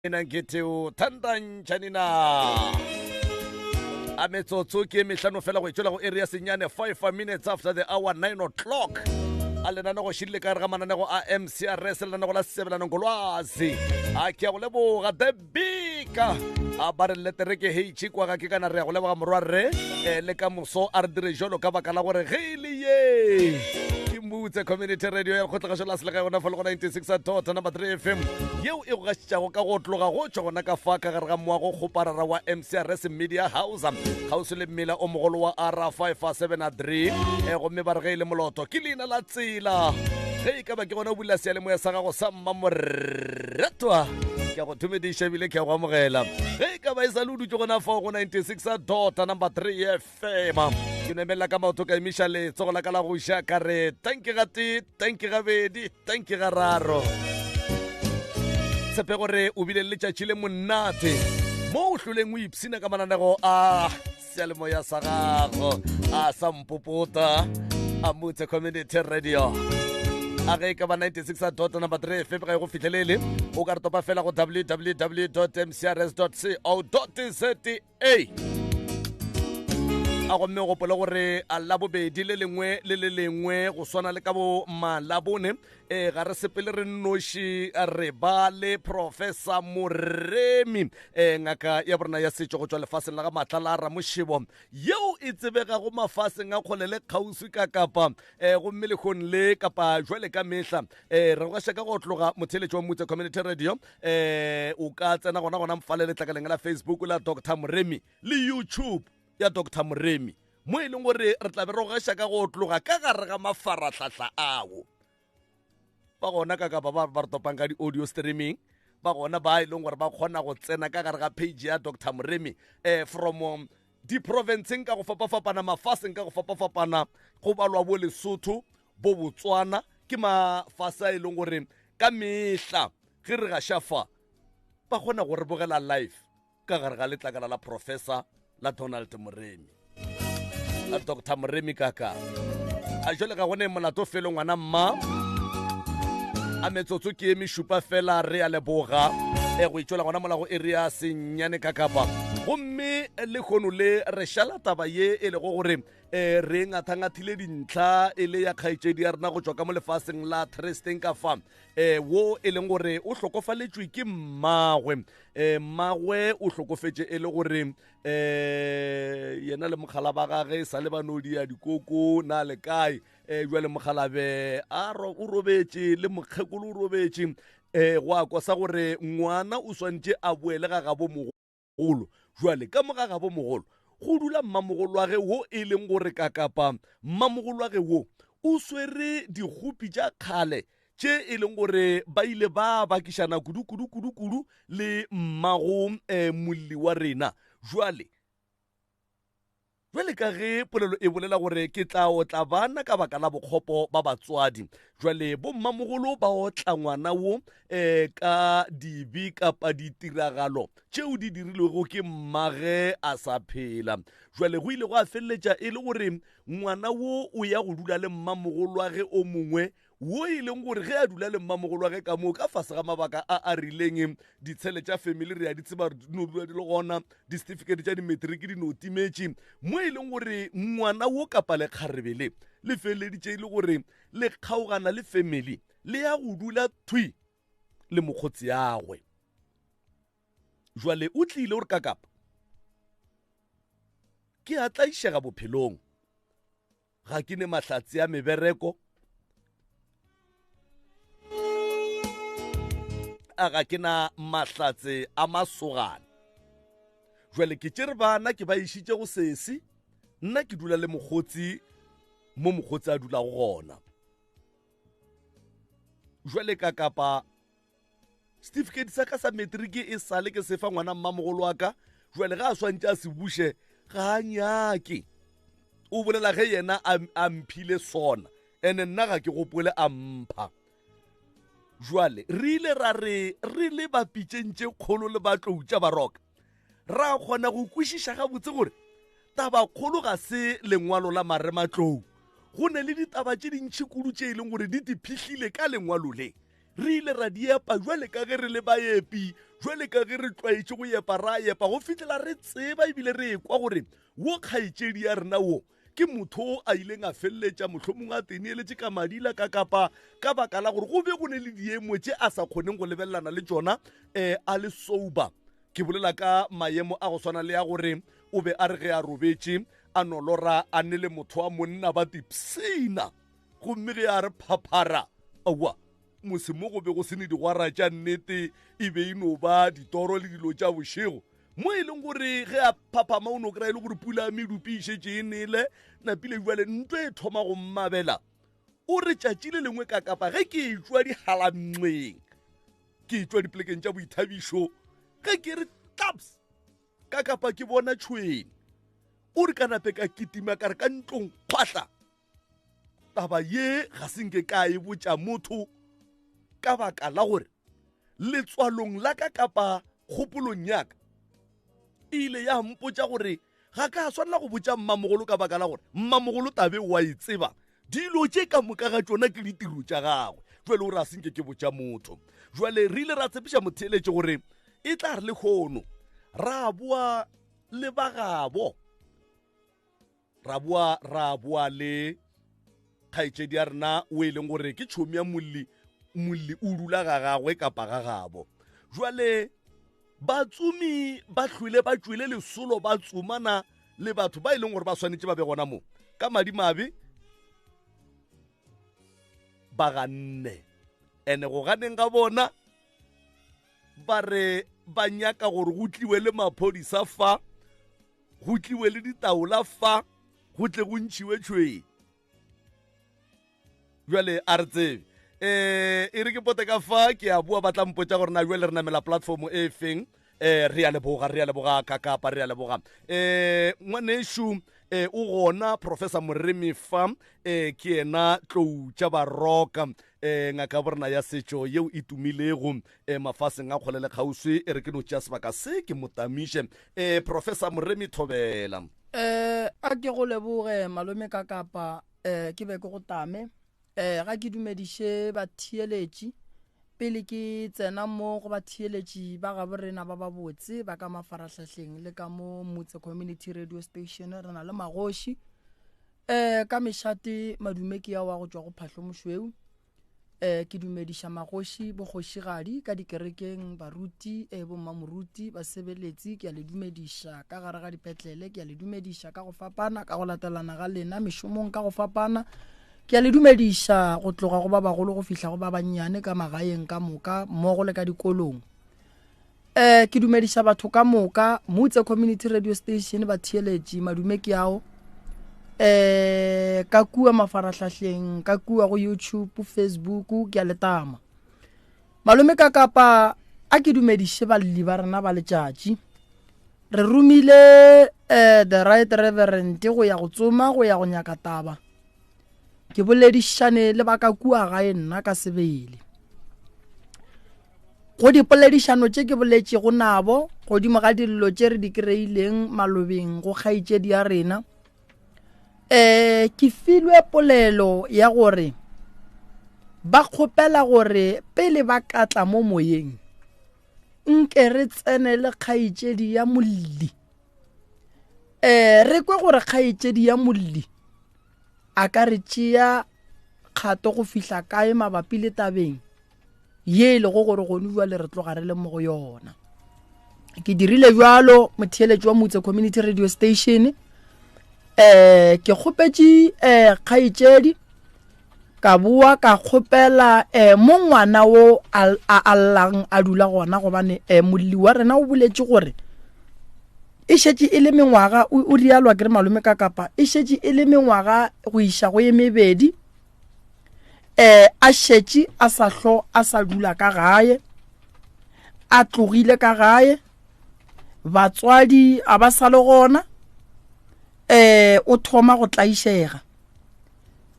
Mina ngithi uthanda njani na a metsotso ke mehlano fela go etšwela go area senyane 5 minutes after the hour 9 o'clock a lenanego šidile ka gare ga mananego a mcrs lenanego la sebelanong golwazi a ke ya go leboga the big a ba re letere ke heitše kwa ga ke kana re ya go leboga morwarre um le ka moso a re dire jalo ka baka la gore ge e le ye ke mutse community radio ya lekgotlagašo la selegae gona fa le go 96 dot number 3 fm yeo e go gašitšago ka go tloga go tšwa gona ka fa ka gare ga moago kgoparara wa mcrs media house kgauswi le mmila o mogolo wa r 573 e gomme ba re ge e le moloto ke leina la tsela ge e ka ba ke gona o bula seyalemoya sa gago sa mmamoretwa ke a go thomediša ebile ke a go amogela ge e ka ba e sa le o dutse gona fao go 96 dot number 3 fema ke no emelela ka maoto ka emiša letsogo la ka la go ja ka re tanki ga tee tanki gabedi tanki ga raro tshepe gore o bile le letšatši le monate mo o hloleng o ipshina ka mananego a seyalemoya sa gago a sa mpopota a motse community radio a ge e ka ba 96 dot number 3 fm ga e go fitlhelele o ka re topa fela go www mcrs co za a gomme o gopole gore a labobedi le lengwe le le lengwe go swana le ka bo malabone e ga re sepele re nnoši re ba le professor moremi e ngaka ya borena ya setšo go tšwa lefaseng la ga matla la ramošebo yeo e tsebegago mafaseng a kgole le kgauswi ka kapa e gomme lekgong le kapa jwale ka mehla e re go ka go tloga motheletšo wa mutse community radio eh o ka tsena gona gona mfale letlakaleng la facebook la dr moremi le youtube ya dr moremi mo e leng gore re tla be re gogaša ka go tloga ka gare ga mafarahlahla ao ba gona ka kapa ba ba re topang ka di-audio streaming ba gona ba e leng gore ba kgona go tsena ka gare ga page ya dr moremi um from um, diprovinceng ka go fapafapana mafaseng ka go fapafapana go balwa bo lesotho bo botswana ke mafase a e leng gore ka mehla ge re gaša fa ba kgona go re bogela live ka gare ga letlakala la professor la donald moremi la dr moremi kaka a jale ga gone molato felo ngwana mma a metsotso ke eme šupa fela re a leboga e go itšwela gona molago e re ya senyane ka kapa gomme le kgono le re šala taba ye e lego gore um re ngathangathile dintlha e le ya kgaetšedi ya rena go tšwa ka mo lefaseng la tresteng ka fa um wo e leng gore o hlokofaletšwe ke mmagwe um mmagwe o hlokofetše e le gore um yena le mogala ba gage sa le ba no dia dikoko na le kae um jale mogalabe a o robetše le mokgekolo o robetše um go a kosa gore ngwana o swantše a boele ga gabo mogolo jwale ka mo ga gabo mogolo go dula mmamogolwage wo e leng gore kakapa mmamogolwage wo o swere dikgopi tša kgale tše e leng gore ba ile ba bakišana kudu kudu kudu kudu le mmago um molli wa rena jwale Bjale ka ge polelo e bolela gore ke tla otla bana ka baka la bokgopo ba batswadi, jwale bommamogolo ba otla ngwana wo um ka dibe kapa ditiragalo tšeo di dirilwego ke mmage a sa phela. Jwale go ile gwa feleletša e le gore ngwana wo o ya go dula le mmamogolwage o mongwe wo e leng gore ge a dula le mmamogolwage ka moo ka fase ga mabaka a a rileng ditshele tša family re a di tseba di no dula di le gona disetifikeiti tša dimetriki di no timetše mo e leng gore ngwana wo kapa lekgarebe le le feleleditše e le gore le kgaogana le family le ya go dula thwi le mokgotsi yagwe jwale o tlile gore ka kapa ke a tlaišega bophelong ga ke ne mahlatse a mebereko a ga ke na mahlatse a masogana jwale ke tšere bana ke ba išitše go sesi nna ke dula le mokgotsi mo mokgotsi a dulago gona jwale ka kapa Setifikeiti sa ka sa matriki e sale ke sefa ngwana mmamogolo wa ka jwale ga a swantše a se buše ga a nyake o bolela ge yena a mphile sona ene nna ga ke gopole a mpha jwale re ile ra re re le bapitšeng tše kgolo le batlou tša baroka ra kgona go kwešiša gabotse gore tabakgolo ga se lengwalo la marematlou go ne le ditaba tše dintšhi kudu tše e leng gore di diphihlile ka lengwalo le. Re ile ra di epa jwale ka ge re le baepi, jwale ka ge re tlwaetše go epa, ra epa go fihlela re tseba ebile re ekwa gore wo kgaetšedi ya rena wo ke motho o a ileng a feleletša mohlomongwe a teneeletše ka madila ka kapa ka baka la gore go be go ne le diemo tše a sa kgoneng go lebelelana le tšona um a le sober. Ke bolela ka maemo a go swana le ya gore o be a re ge a robetše a no lora a ne le motho wa monna ba tipsina gomme ge a re phaphara aowa mose mo go be go se ne digwara tša nnete e be e no ba ditoro le dilo tša bošego mo e leng gore ge a phaphama o no kry-a e le gore pula ya medupi e šetše e nele napile jale ntlo e thoma go mmabela o re tšatši le lengwe ka kapa ge ke e tšwa digalamnqeng ke e tšwa dipolekeng tša boithabišo ge ke re taps ka kapa ke bona tšhwene o re ka nape ka kitima ka re ka ntlong kgwahla taba ye ga se nke ka e botša motho ka baka la gore letswalong la ka kapa kgopolong ya ka e ile ya mpotša gore ga ka swanela go botša mmamogolo ka baka la gore mmamogolo tabe wa e tseba dilo tše ka moka ga tšona ke ditiro tša gagwe jale o re a senke ke botša motho jale re ile ra tshepiša motheeletše gore e tla re le kgono ra boa le bagabo ra boa ra boa le kgaetšedi ya rena o e leng gore ke tšhomi ya molli molli o dula ga gagwe kapa ga gabo jwale batsomi ba hlwile ba tšwele lesolo ba tsomana le batho ba e leng gore ba swanetše ba be gona mo ka madimabe ba ganne ene go ganeng ga bona ba re ba nyaka gore go tliwe le maphodisa fa go tliwe le ditaola fa go tle go ntšhiwe tšhweng bjale a re tsebe um e re ke pote ka fa ke a boa ba tla mpotsa gore na bjale re namela platform e feng um re a leboga re a leboga kakapa re a leboga um ngwanešu um o gona professor moremi fa um ke yena tlou tša baroka um ngaka borena ya setšo yeo e tumilego um mafaseng a kgole le kgauswi e re ke no tšea sebaka se ke motamiše um professor moremi thobela um a ke go leboge malome ka kapa um ke be ke go tame um ga ke dumediše batheeletši pele ke tsena mo go batheeletši ba gabo rena ba babotse ba ka mafarahlahleng le ka mo motse community radio station re na le magoši um ka mešate madume ke ya wa go tšwa go phahlomošweu Eh, ke dumediša magoši bogošigadi ka dikerekeng baruti eh, bommamoruti basebeletsi ke a le dumediša ka gare ga dipetlele ke a le dumediša ka go fapana ka go latelana ga lena mešomong ka go fapana ke a le dumediša go tloga go ba bagolo go fihla go ba bannyane ka magaeng ka moka mmogo le ka dikolong Eh ke dumediša batho ka moka Mutse Community Radio Station batheeletši madume ke ao eh ka kua mafarahlahleng ka kua go YouTube Facebook ke a letama malome ka kapa a ke dumediše balli ba rena ba letšatši re romile eh the right reverend go ya go tsoma go ya go nyaka taba ke boledišane le ba ka kua gae nna ka sebele go dipoledišano tše ke boletšego nabo godimo ga dillo tše re di kry-ileng malobeng go kgaetšedi ya rena um ke filwe polelo ya gore ba kgopela gore pele ba ka tla mo moyeng nke re tsene le kgaetšedi ya molli um re kwe gore kgaetšedi ya molli a ka re tšea kgato go fihla kae mabapi le tabeng ye e lego gore gone jwale re tloga re le mo go yona ke dirile jalo motheeletši wa motse community radio station eh ke kgopetše eh kgaetšedi ka boa ka kgopela eh mo ngwana wo a a llang a dula gona gobane eh molli wa rena o boletše gore e šetše e le mengwaga o rialwa ke re malome ka kapa e šetše e le mengwaga go iša go ye mebedi eh a šetše a sa hlo a sa dula ka gae a tlogile ka gae batswadi a ba sa le gona eh o thoma go tlaišega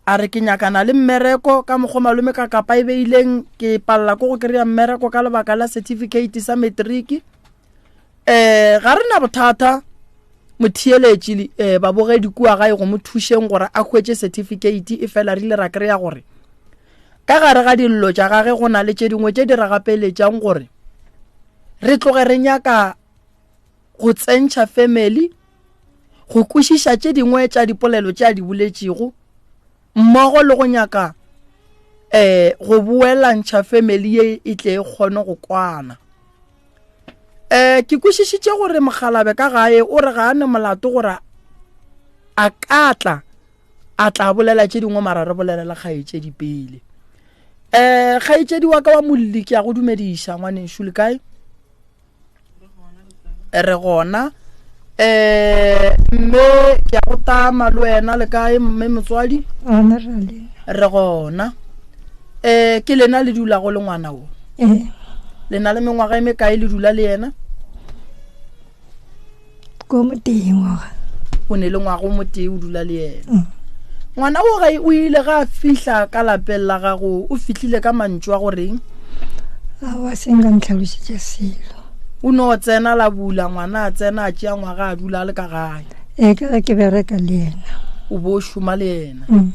a re ke nyakana le mmereko ka mokgwa malome ka kapa e beileng ke palela ko go kry-a mmereko ka lebaka la certificate sa matric eh ga re na bothata motheeletši eh, babogedi kua gae go mo thušeng gore a hwetše certificate e fela re ile ra kry-a gore Ka gare ga dillo tša gage go na le tše dingwe tše di re gapeletšang gore re tloge re nyaka go tsentšha family go kwešiša tše dingwe tša dipolelo tše a di boletšego mmogo le go nyaka um go boelantšha family ye e tle e kgone go kwana. Um ke kwešišitše gore mokgalabe ka gae o re ga a ne molato gore a ka tla a tla bolela tše dingwe mara re bolelela kgaetšedi pele. Um kgaetšedi wa ka wa molli ke a go dumediša ngwanešu le kae? Re gona. Um mme ke a go tama le wena le kae mme motswadi? Re gona. Um ke lena le dulago le ngwana o? Le na le mengwaga e mekae le dula le yena? Ko motee ngwaga. O ne le ngwaga o motee o dula le yena. Mm. Ngwana o ge o ile ga a fihla ka lapeng la gago o fihlile ka mantšu a goreng? Aowa se nka ntlhalošetša selo. O no tsena la bula ngwana a tsena a tšea ngwaga a dula a le ka gae. Ee ka ge ke bereka le yena. O bo o šoma le yena. Mm.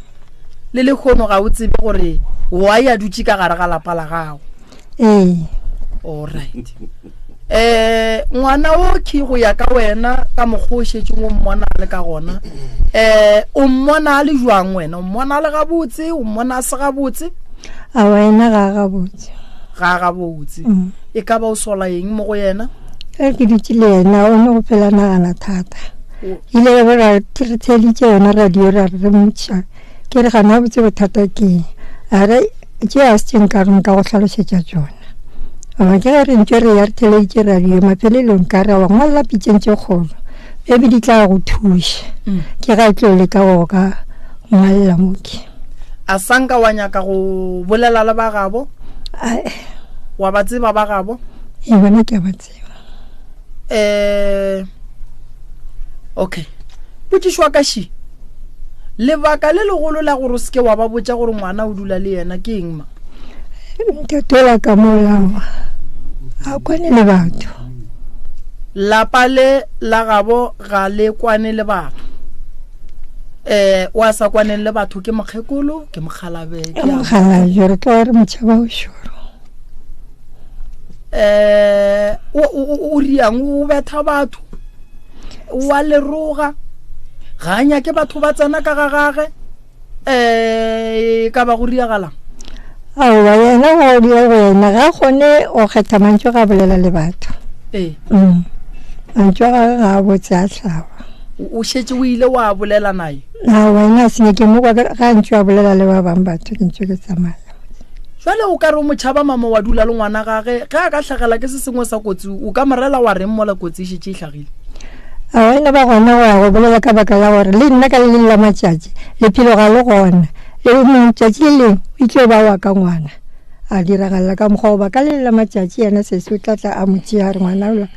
Le lekgono ga o tsebe gore why a dutše ka gare ga lapa la gago. Ee. Alright. Eh ngwana o ke go ya ka wena ka mokgwa o šetšeng o mmona le ka gona eh o mmona a le jwang wena o mmona a le gabotse o mmona a se gabotse a wena ga gabotse ga gabotse mm. e ka ba o sola eng mo go yena ge ke dutše le yena o ne go phela nagana thata ile ya ba re theeditše yona radio ra re motšha ke re gana botse bothata ke a re tše a se tše nka re nka go hlalošetša tšona goba ke ge re ntše re ya re theleditše radio mafelelong ka re wa ngwalela pitšeng tše kgolo maybe di tla go thuša mm. ke ga e tlo leka go ka ngwalela moke a sanka wa nyaka go bolela le ba gabo wa ba tseba ba gabo ee bona ke a ba tseba um okay potšišo wa ka ši lebaka le legolo la gore o seke wa ba botša gore ngwana o dula le yena ke eng ma ntatola ka molao a kwane le batho lapa le la gabo ga le kwane le batho eh wa sa kwaneng le batho ke mokgekolo ke mokgalabe ke mokgalabe re tlo re motšhaba o šoro eh o riang o betha batho wa leroga ga a nyake batho ba tsena ka ga gage um ka ba go riagalang aowa yena go dia go yena ga kgone go kgetha mantšu ga bolela le batho ee mm. mantšu a gage ga a botse a hlaba o šetše o ile wa bolela naye aowa ena a senye ke mo kwa ga ntšu a bolela le ba bangwe batho ke ntse ke tsamaya Jwale o ka re o motšhaba mama wa dula le ngwana gage ge a ka hlagela ke se sengwe sa kotsi o ka morela wa reng mola kotsi e šetše e hlagile? A ena ba gona go ya go bolela ka baka la gore le nna ka le leng la matšatši lephelo ga le gona le mong tšatši le leng o itlo ba wa ka ngwana a diragalela ka mokgwa goba ka le leng la matšatši yena sesi o tla tla a mo tšea a re ngwana ola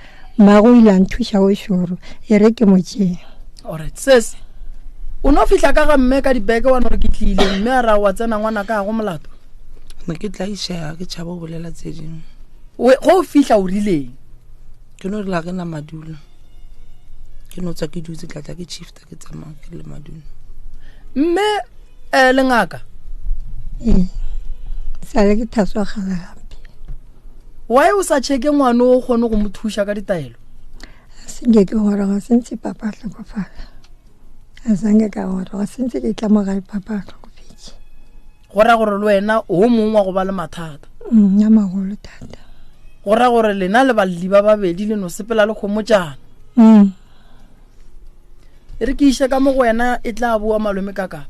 mmago o ile a nthuša o šoro e re ke mo tšee. Alright sesi o no fihla ka ga mme ka dibeke wa no re ke tlile mme a ra wa tsena ngwana ka go molato. Ne ke tlaišega ke tšhaba go bolela tse dingwe. Go o fihla o rileng? Ke no rela ke na madulo. Ke no tswa ke dutse tla tla ke shifta ke tsamaya ke le madulo. Mme eh le ngaka? Ee. Sale ke thaswa gala gampe. Why o sa cheke ngwana o kgone go mo thuša ka ditaelo? A se nke ke goroga sentse papa a hlokofala. A sanke ka goroga sentse ke tla mo gae papa a hlokofetše. Go ra gore le wena o mongwe wa go ba le mathata. Mm, a magolo thata. Go ra gore lena le balli ba babedi le no sepela le kgomotšana. Mm. E re ke iše ka mo go wena e tla boa malome ka kapa.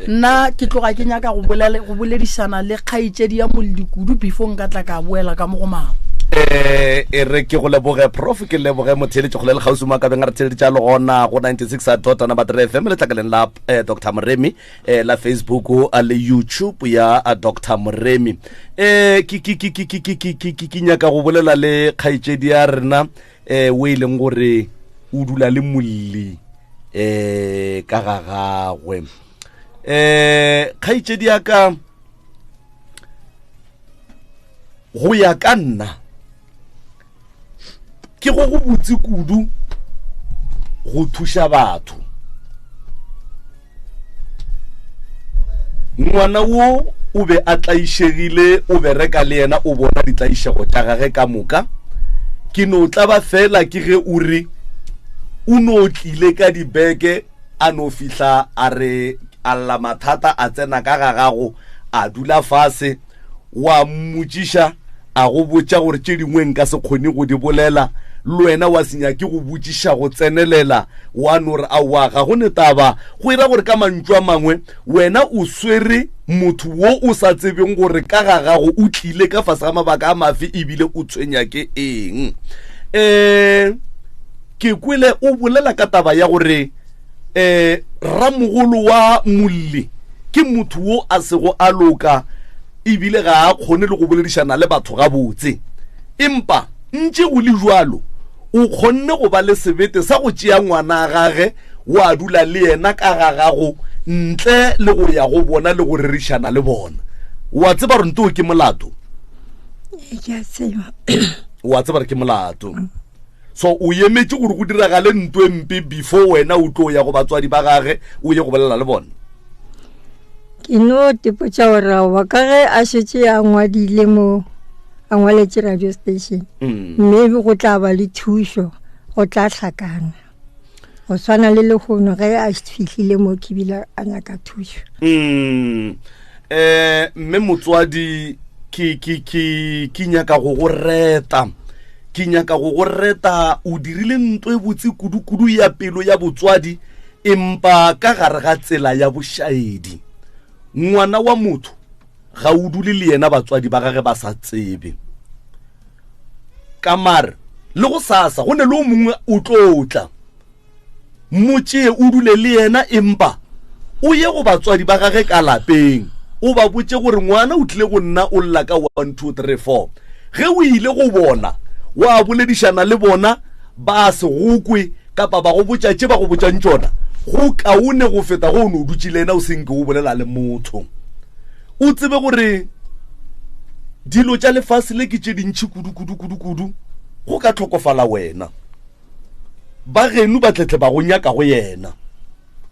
Nna ke tloga ke nyaka go bolela go boledišana le kgaetšedi ya molli kudu before nka tla ka boela ka mo go mama. Eh e re ke go leboge prof ke leboge motheeletši kgole le kgauswi mo a ka beng a re theeleditše a le gona go 96 dot number 3 FM letlakaleng la eh, Dr Moremi eh, la Facebook a le YouTube ya a Dr Moremi eh ke ke ke ke ke ke ke ke ke nyaka go bolela le kgaetšedi ya rena eh o e leng gore o dula le molli eh ka ga gagwe eh kgaetšedi ya ka go ya ka nna ke go go botse kudu go thuša batho ngwana wo o be a tlaišegile o bereka le yena o bona ditlaišego tša gage ka moka ke no tlaba fela ke ge o re o no tlile ka dibeke a no fihla a re a lla mathata a tsena ka ga gago a dula fase wa mmotšiša a go botša gore tše dingwe nka se kgone go di bolela le wena wa se nyake go botšiša go tsenelela wa no re aowa ga go ne taba go ira gore ka mantšu a mangwe wena o swere motho wo o sa tsebeng gore ka ga gago o tlile ka fase ga mabaka a mafe ebile o tshwenya ke eng um ke kwele o bolela ka taba ya gore um ramogolo wa molli ke motho wo a sego a loka ebile ga a kgone le go boledišana le batho gabotse empa ntše go le jalo o kgonne go ba le sebete sa go tšea ngwana gage wa dula le yena ka ga gago ntle le go ya go bona le go rerišana le bona wa tseba gore ntoo ke molato wa tseba gore ke molato so o emetše gore go diragale nto e mpe before wena o tlo ya go batswadi ba gage o ye go bolela le bona ke no tepotša gore aowa ka ge a šetše a ngwadile mo a ngwaletše radio station mm. mme go tla ba le thušo go tla hlakana go swana le lehono ge a fihlile mo ke bile a nyaka thušo mm. eh mme motswadi ke ke ke ke nyaka go go reta ke nyaka go go reta o dirile nto e botse kudu-kudu ya pelo ya botswadi empa ka gare ga tsela ya bošaedi ngwana wa motho ga o dule le yena batswadi ba gage ba sa tsebe ka mare le go sasa go ne le o mongwe o tlo tla motšee o dule le yena empa o ye go batswadi ba gage ka lapeng o ba botše gore ngwana o tlile go nna o lla ka 1 2 3 4 ge o ile go bona wa boledišana le bona ba se gokwe kapa ba go botša tše ba go botšang tšona go kaone go feta go o ne o dutše le ena o senke o bolela le motho o tsebe gore dilo tša lefase le ke tše dintšhi kudu kudu kudu kudu go ka tlhokofala wena ba geno ba tletle ba go nyaka go yena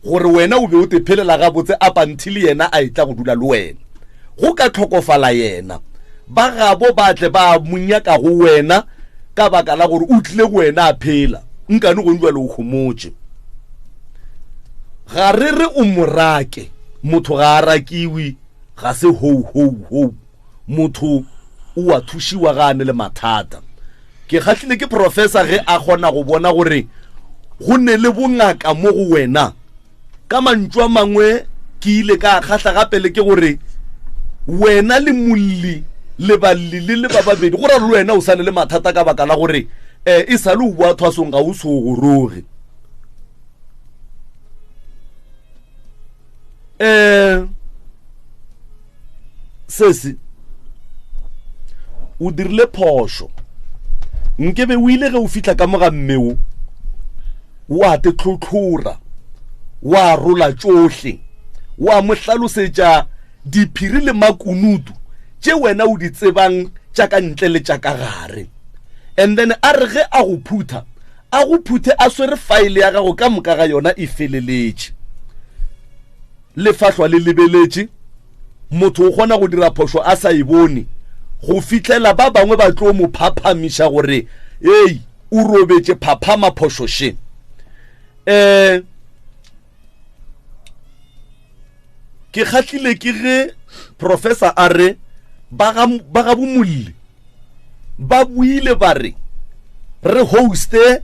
gore wena o be o te phelela gabotse a panthi le yena a etla go dula le wena go ka tlhokofala yena ba gabo ba tle ba mo nyaka go wena ka baka la gore o tlile go wena a phela nkane gong jale o homotše ga re re o morake motho ga a rakiwe ga se hou hou hou motho o a thušiwa ga a ne le mathata ke kgahlile ke professor ge a kgona go bona gore go ne le bongaka mo go wena ka mantšu a mangwe ke ile ka kgahla gape le ke gore wena le molli le balli le le ba babedi go ra le wena o sane le mathata ka baka la gore um e sa le o boa thwasong ga o se o goroge um sese o dirile phošo nkebe o ile ge o fihla ka mo ga mmeo wa te tlhotlhora wa rola tšohle wa mo hlalosetša diphiri le makunutu tše wena o di tsebang tša ka ntle le tša ka gare and then a re ge a go phutha a go phuthe a swere faele ya gago ka moka ga yona e feleletše lefahlwa le lebeletše motho o kgona go dira phošo a sa e bone go fihlela ba bangwe ba tlo mo phaphamiša gore ei o robetše phaphama phošo še um ke kgahlile ke ge professor a re ba ga bomolli ba buile ba re re hoste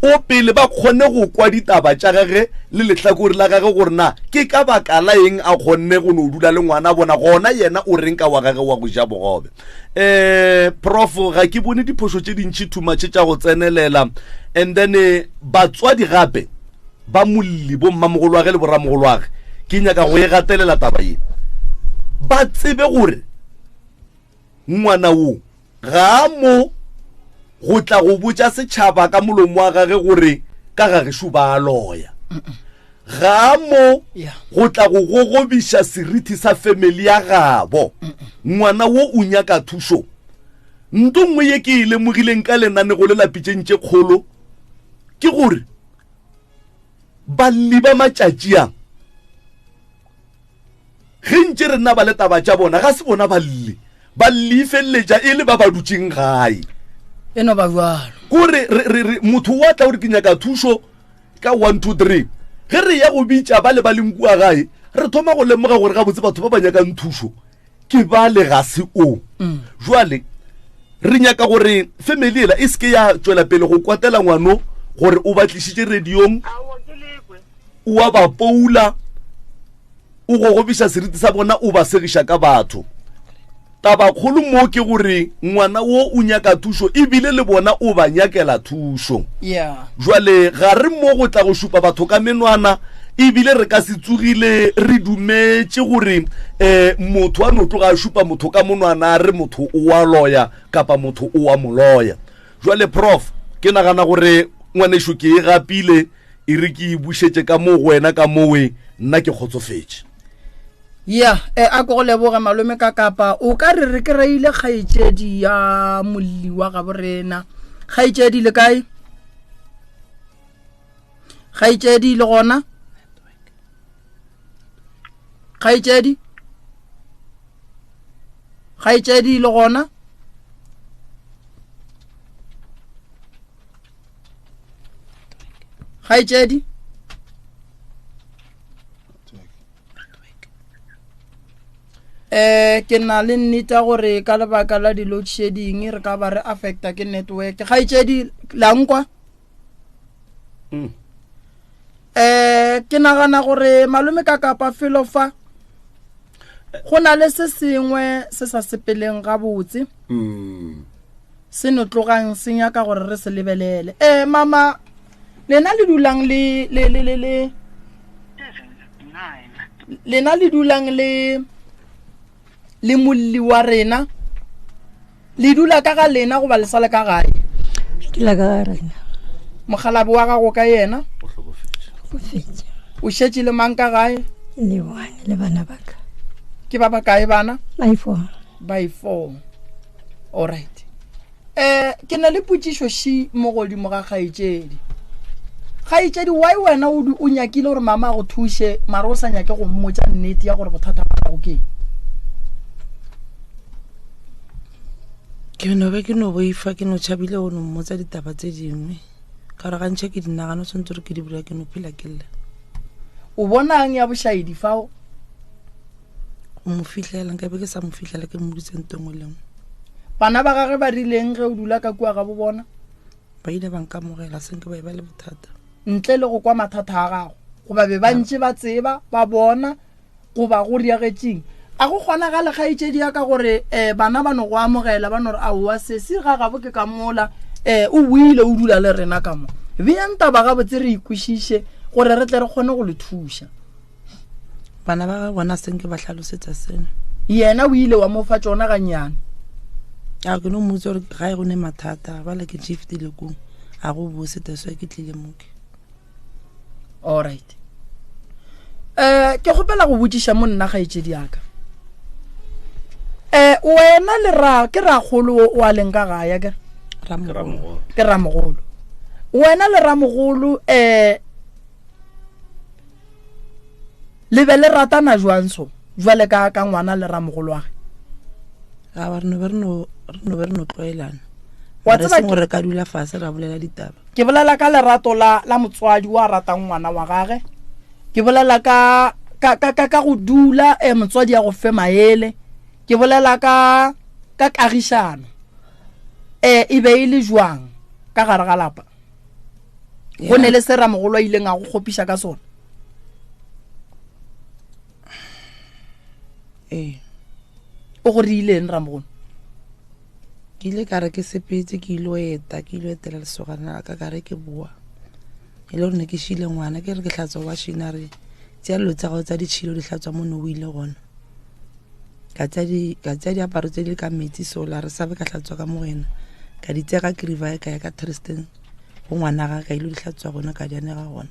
o pele ba kgone go kwa ditaba tša gage le lehlakore la gage gore na ke ka baka la eng a kgonne go no dula le ngwana bona gona yena o reng ka wa gage wa go ja bogobe um prof ga ke bone diphošo tše dintšhi thumatšhe tša go tsenelela and then eh, batswadi gape ba molli bo mmamogolwage le boramogolwage ke nyaka go e gatelela taba ye ba tsebe gore ngwana wo ga a mo go tla go botša setšhaba ka molomo wa gage gore ka gagešo ba a loya ga a mo go tla go gogobiša seriti sa family ya gabo ngwana wo o nyaka thušo nto nngwe ye ke e lemogileng ka lenanego le lapitšeng tše kgolo ke gore balli ba matšatši a Ge ntše re naba le taba tša bona, ga se bona ba lle. Ba lle feleletša e le ba ba dutšeng gae. E no ba bjalo. Kore re, re, re, motho wa tla gore ke nyaka thušo ka 1 2 3. Ge re ya go bitša ba le ba leng kua gae, re thoma go lemoga gore gabotse batho ba ba nyakang thušo ke ba le ga se o. Jwale re nyaka gore family ela e seke ya tšwela pele go kwatela ngwano gore o ba tlišitše radiong, o a ba poula, o gogobiša seriti sa bona, o ba segiša ka batho. Tabakgolo mo ke gore ngwana wo o nyaka thušo ebile le bona o ba nyakela thušo. Yeah. Jwale ga re mo go tla go šupa batho ka menwana ebile re ka se tsogile re dumetše gore um motho a no tloga a šupa motho ka monwana a re motho o wa loya kapa motho o wa moloya. Jwale prof, ke nagana gore ngwanešu ke e gapile, e re ke e bušetše ka mo go wena ka mowe, nna ke kgotsofetše. Ya, e a ko go leboge malome ka kapa o ka re re kry-ile kgaetšedi ya molli wa gabo rena. Kgaetšedi le kae? Kgaetšedi le gona? Kgaetšedi? Kgaetšedi le gona? Kgaetšedi? Eh ke na le nnete ya gore ka lebaka la di-load shedding re ka ba re affecta ke network. Kgaetšedi la nkwa? Eh ke nagana gore malome ka kapa felo fa go na le se sengwe se sa sepeleng gabotse. Se no tlogang se nyaka gore re se lebelele. Mama, lena le dulang le, le, le, le, le, lena le dulang le, le molli wa rena, le dula ka ga lena goba le sa le ka gae? Re dula ka ga rena. Mokgalabje wa gago ka yena? O hlokofetše. Hlokofetše. O šetše le mang ka gae? Le one, le bana ba ka. Ke ba bakae bana? Ba 4. Ba 4. All right. Ke na le potšišo ši mo godimo ga kgaetšedi. Kgaetšedi, why wena o o nyakile gore mama a go thuše mara o sa nyake go mmotša nnete ya gore bothata ba gago ke eng? Ke no be ke no boifa, ke no tšhabile go no mmotsa ditaba tse dingwe. Ka gore gantši ke di nagana, o tshwanetse gore ke di bula, ke no phela ke lla. O bonang ya bošaedi fao? Go mo fihlela, nka be ke sa mo fihlela, ke mo dutse nto nngwe le nngwe. Bana ba gagwe ba rileng ge o dula ka kua ga bo bona? Ba ile ba nkamogela, se nke ba e ba le bothata. Ntle le go kwa mathata a gago, goba be ba ntše ba tseba, ba bona, goba go riagetšeng? A go kgonagale, kgaetšedi ya ka, gore um bana ba no go amogela, ba no re, aowa, sesi ga gabo ke ka mola, um o boile o dula le rena ka mo. Beang taba gabotse re ikwešiše, gore re tle re kgone go le thuša. Bana ba gagwe bona senke ba hlalosetsa seno. Yena o ile wa mo fa tšona gannyane. A ke no mmotsa gore gae go ne mathata, bale ke shiftile kong, a go bose, that's why ke tlile mo ke. All right. Ke kgopela go botšiša mo nna kgaetšedi ya ka. Wena le ra ke ragolo o a leng ka gae, akere? Ramogolo. Ke ramogolo. Wena le ramogolo le be le ratana jwang so jwale ka ka ngwana le ramogolo wa ge? Aowa, re no be re no, re no be re no tlwaelana. Wa Re tseba seng gore re ka dula fase ra bolela ditaba. Ke bolela ka lerato la, la motswadi wa ratang ngwana wa gage. Ke bolela ka, ka, ka, ka, ka go dula, motswadi a go fe maele. Ke bolela ka, ka kagišano. E be e le jwang ka gare ga lapa? Go ne le se ramogolo a ileng a go kgopiša ka sona? Ee. O go reileng ramogolo? Ke ile ka re ke sepetse, ke ile go eta, ke ile go etela lesogana la ka, ka re ke boa. E le gore ne ke šile ngwana, ke re ke hlatswa washing, a re tšea dilo tsa gago tsa ditšhilo di hlatswa mo ne o ile gona. Ka tšea di, ka tšea diaparo tse di ka metsi sola, re sabe ka hlatswa ka mo go yena. Ka di tšea ka Krivae ka ya ka Tristan go ngwana ga ka ile di hlatswa gona, ka di anega gona.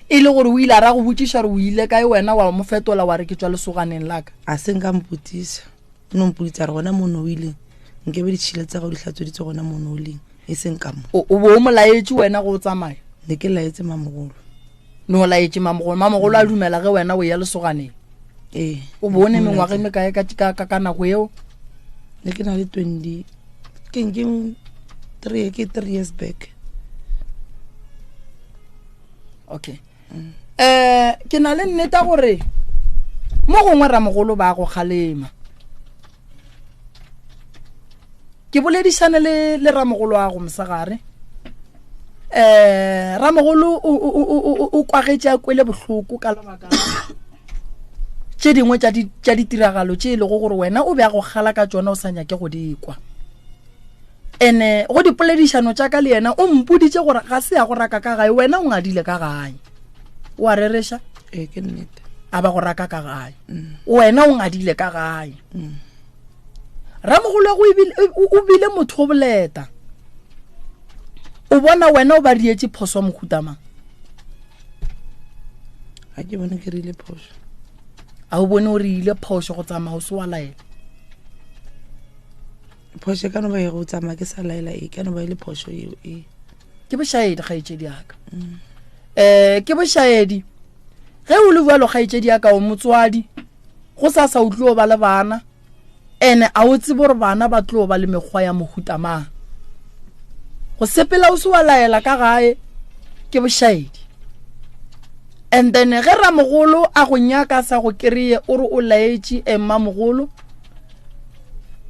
E le gore o ile a ra go botšiša gore o ile kae, wena wa mo fetola wa re ke tšwa lesoganeng la ka? A se nka mpotšiša, o no mpoditša re gona mo ne o ileng, nkebe ditšhila tsa gago di hlatsweditse gona mo ne o leng, e seng ka mo. O, o bo o mo laetše wena go o tsamaya? Ne ke laetse mamogolo. Ne o laetše mamogolo, mamogolo a dumela ge wena o ya lesoganeng? Ee. O bone mengwaga e mekae ka nako eo? Ne ke na le 20 ke ke 3 ke 3 years back. Okay. Eh ke na le nneta gore mo gongwe ramogolo ba go kgalema. Ke boledišane le le ramogolo wa go mosegare. Eh ramogolo o kwagetše a kwele bohloko ka lebaka tše dingwe tša ditiragalo tše e lego gore wena o be a go kgala ka tšona o sa nyake go di kwa. Ene go dipoledišano tša ka le yena o mpoditše gore ga se ya go raka ka gae, wena o ngadile ka gae. O a rereša? Ee, ke nnete. A ba go raka ka gae. Wena o ngadile ka gae. Ramogolo go o bile motho o boleta. O bona wena o ba rietše phoso mohuta mang? Ga ke bone ke rile phoso. A o bone o re ile phoso go tsamaya o se wa laela? Phoso e ka no ba e go tsamaya ke sa laela, e ka no ba e le phoso eo e. Ke bošaedi kgaetšedi yaka. Ke bošaedi. Ge o le bjalo kgaetšedi yaka o motswadi, go sa sa o tlo ba le bana, ene a o tsebe gore bana ba tlo ba le mekgwa ya mohuta mang. Go sepela o se wa laela ka gae ke bošaedi. And then ge ramogolo a go nyaka sa go kry-e o re o laetše mmamogolo,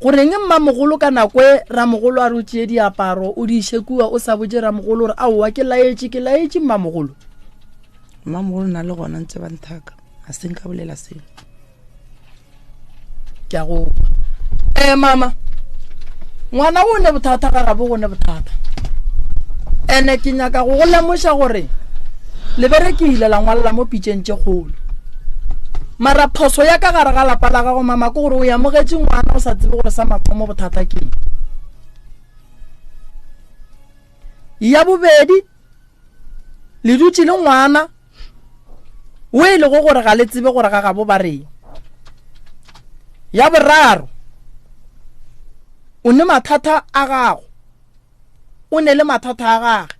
goreng mmamogolo ka nako e ramogolo a re o tšee diaparo o di iše kua o sa botše ramogolo gore aowa ke laetše, ke laetše mmamogolo? Mmamogolo na le gona ntse ba nthaka, ga se nka bolela selo. Ke a go kwa. Mama, ngwana o ne bothata ga gabo go ne bothata. Ene ke nyaka go go lemoša gore le berekile la ngwalela mo pitšeng tše kgolo. Mara phoso ya ka gare ga lapa la gago mama ke gore o amogetše ngwana o sa tsebe gore sa mathomo bothata ke eng. Ya bobedi, le dutše le ngwana o e lego gore ga le tsebe gore ga gabo ba reng. Ya boraro, o ne mathata a gago, o ne le mathata a gage.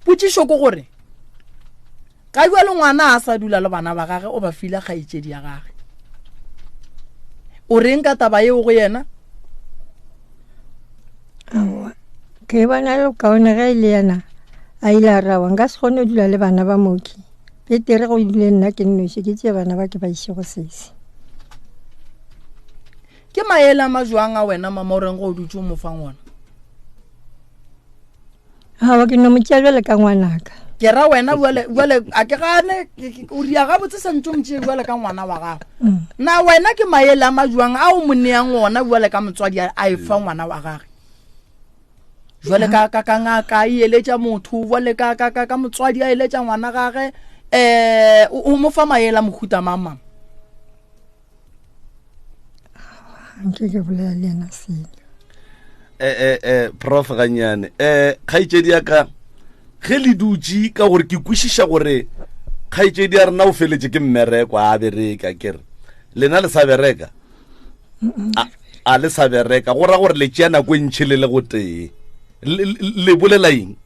Potšišo ke gore ga bjale ngwana a sa dula le bana ba gage, o ba file kgaetšedi ya gage. O reng ka taba yeo go yena? Aowa, ke bona le kaone ge e le yena a ile a rawa, nka se kgone go dula le bana ba mooki. Petere go dule nna ke nnoši, ke tšee bana ba ke ba iše go sesi. Ke maele a majwang a wena mama o reng go o dutše o mo fang ona? Aowa, ke no mo tšea bjale ka ngwanaka. Ke ra wena bjale, bjale a ke gane, o ria gabotse santse o mo tšee bjale ka ngwana wa gago. Na wena ke maele a majwang a o mo neang ona bjale ka motswadi a e fa ngwana wa gage? Jwale ka, ka, ka ngaka e eletša motho, jwale ka, ka, ka, ka motswadi a eletša ngwana gage, o mo fa maele a mohuta mang, mama? Nke ke bolela le yena selo. Prof gannyane. Kgaetšedi ya ka, ge le dutše ka gore ke kwešiša gore kgaetšedi ya rena o feletše ke mmereko, a bereka, ke re lena le sa bereka? A le sa bereka, go ra gore le tšea nako e ntšhi le le go tee. Le bolela eng?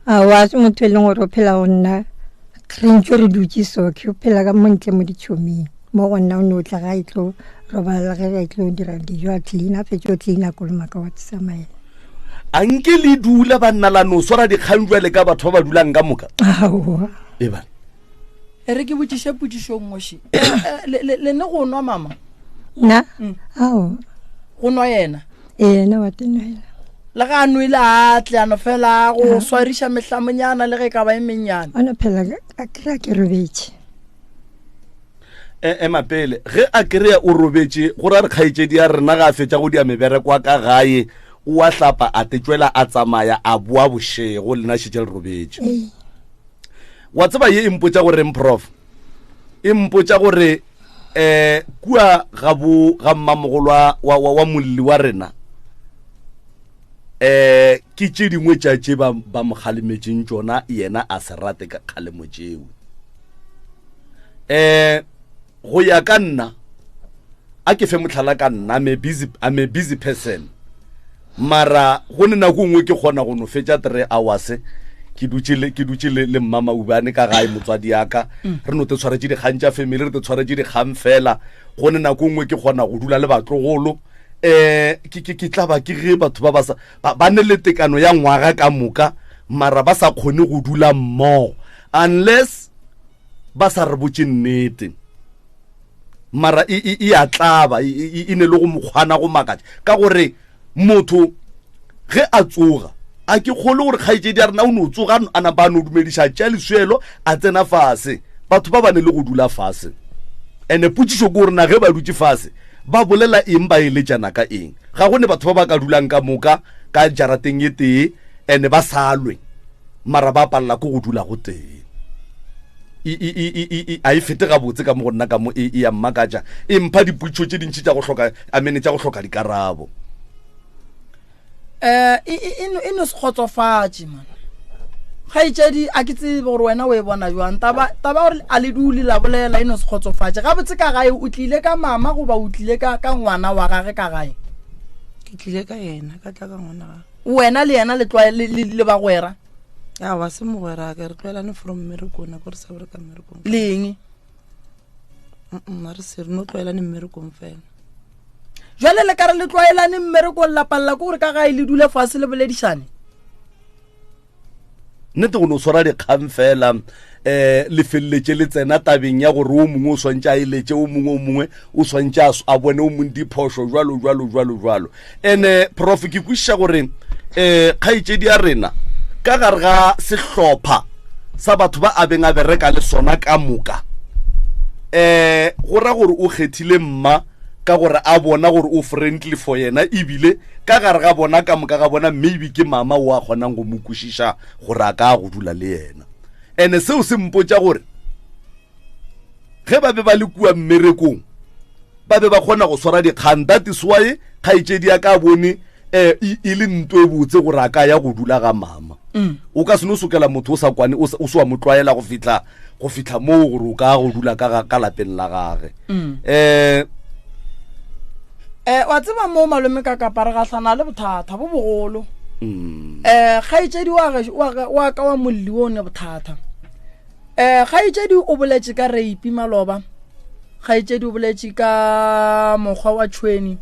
Aowa, se motho e leng gore o phela go nna, re ntse re dutše so, ke o phela ka mo ntle mo ditšhoming. Mo go nna o ne o tla ga e tlo robala, ge e tlo dira dijo, a clean, a fetše o clean, a kolomaka wa tsamaela. A nke le dula banna la no swara dikgang jwale ka batho ba ba dulang ka moka? Aowa. E ba. E re ke botšiše potšišo nngwe še. Le ne go nwa mama? Nna? Aowa. Go nwa yena? Ee, yena wa tenwela. Le ga a nwele a tle a no fela go swariša mehlamonyana le ge e ka ba e mennyane. O no phela a kry-a ke robetše. Ema pele, ge a kry-a o robetše, go ra re kgaetšedi ya rena ga a fetša go dia mebereko wa ka gae, o a hlapa a tetšwela a tsamaya a boa bošego, lena šetše le robetše. Ee. Wa tseba ye e mpotša goreng, Prof? E mpotša gore kua ga bo ga mmamogolo wa molli wa rena, ke tše dingwe tša tše ba mo kgalemetšeng tšona, yena a se rate ka kgalemo tšeo. Go ya ka nna, a ke fe mohlala ka nna, I'm a busy person, mara go ne nako nngwe ke kgona go no fetša 3 hours ke dutše le ke dutše le le mma Maubane ka gae motswadi ya ka mm. re no te tshwaretše dikgang tša family re te tshwaretše dikgang fela go ne nako nngwe ke kgona go dula le batlogolo eh ke ke ke tla ba ke ge batho ba ba sa ba ne le tekano ya ngwaga ka moka mara ba sa kgone go dula mmogo unless ba sa re botše nnete mara e, e, e a tlaba e, e ne le go mokgwana go makatša ka gore motho ge a tsoga a ke kgole gore kgaetšedi ya rena o no tsoga a napa a no dumediša tša leswelo a tsena fase batho ba ba ne le go dula fase ene potšišo ke gore na ge ba dutše fase ba bolela eng ba eletšana ka eng ga go ne batho ba ba ka dulang ka moka ka jarateng e tee ene ba sa lwe mara ba palela ko go dula go tee a e fete gabotse ka mo go nna ka mo e ya mmakatša e mpha dipotšišo tše dintši tša go hloka amene tša go hloka dikarabo um e no se kgotsofatše man kgaetšedi a ke tsebe gore wena o e bona jwang taba gore a le dule la bolela e no se kgotsofatše gabotse ka gae o tlile ka mama goba o tlile ka ka ngwana wa gage ka gae ke tlile ka yena ka tla ka ngwana gage wena le yena le bagwera awa se mogwera ka re tlwaelane from mmerekong nako re sa bereka mmerekong le eng a re se re no tlwaelane mmerekong fela jale le ka re le tlwaelane mmerekong la palela ke gore ka gae le dule fase le boledišane nnete go no swara dikgang fela um le feleletše le tsena tabeng ya gore o mongwe o swantše a eletše o mongwe o mongwe o swantše a bone o mongwe diphošo jalo jalo jalo jalo ene prof ke kwešiša gore um kgaetšedi ya rena ka gare ga sehlopha sa batho ba a beng a bereka le sona ka moka um go ra gore o kgethile mma ka gore a bona gore o friendly for yena ebile ka gare ga bona ka moka ga bona maybe ke mama o a kgonang go mo kwešiša gore a ka go dula le yena ene seo se mpotša gore ge ba be ba le kua mmerekong ba be ba kgona go swara dikgang that is why kgaetšedi ya ka bone um e le nto e botse gore a ka ya go dula ga mama mm. o ka se no sokela motho o sa kwane o se wa mo tlwaela go fitlha go fitlha moo gore o ka go dula ka ka lapeng la gage um eh wa tseba mo malome ka kapa re gahlana le bothata bo bogolo um kgaetšedi wa ka wa molli o ne bothata um kgaetšedi o boletše ka reipi maloba kgaetšedi o boletše ka mokgwa wa tšhweni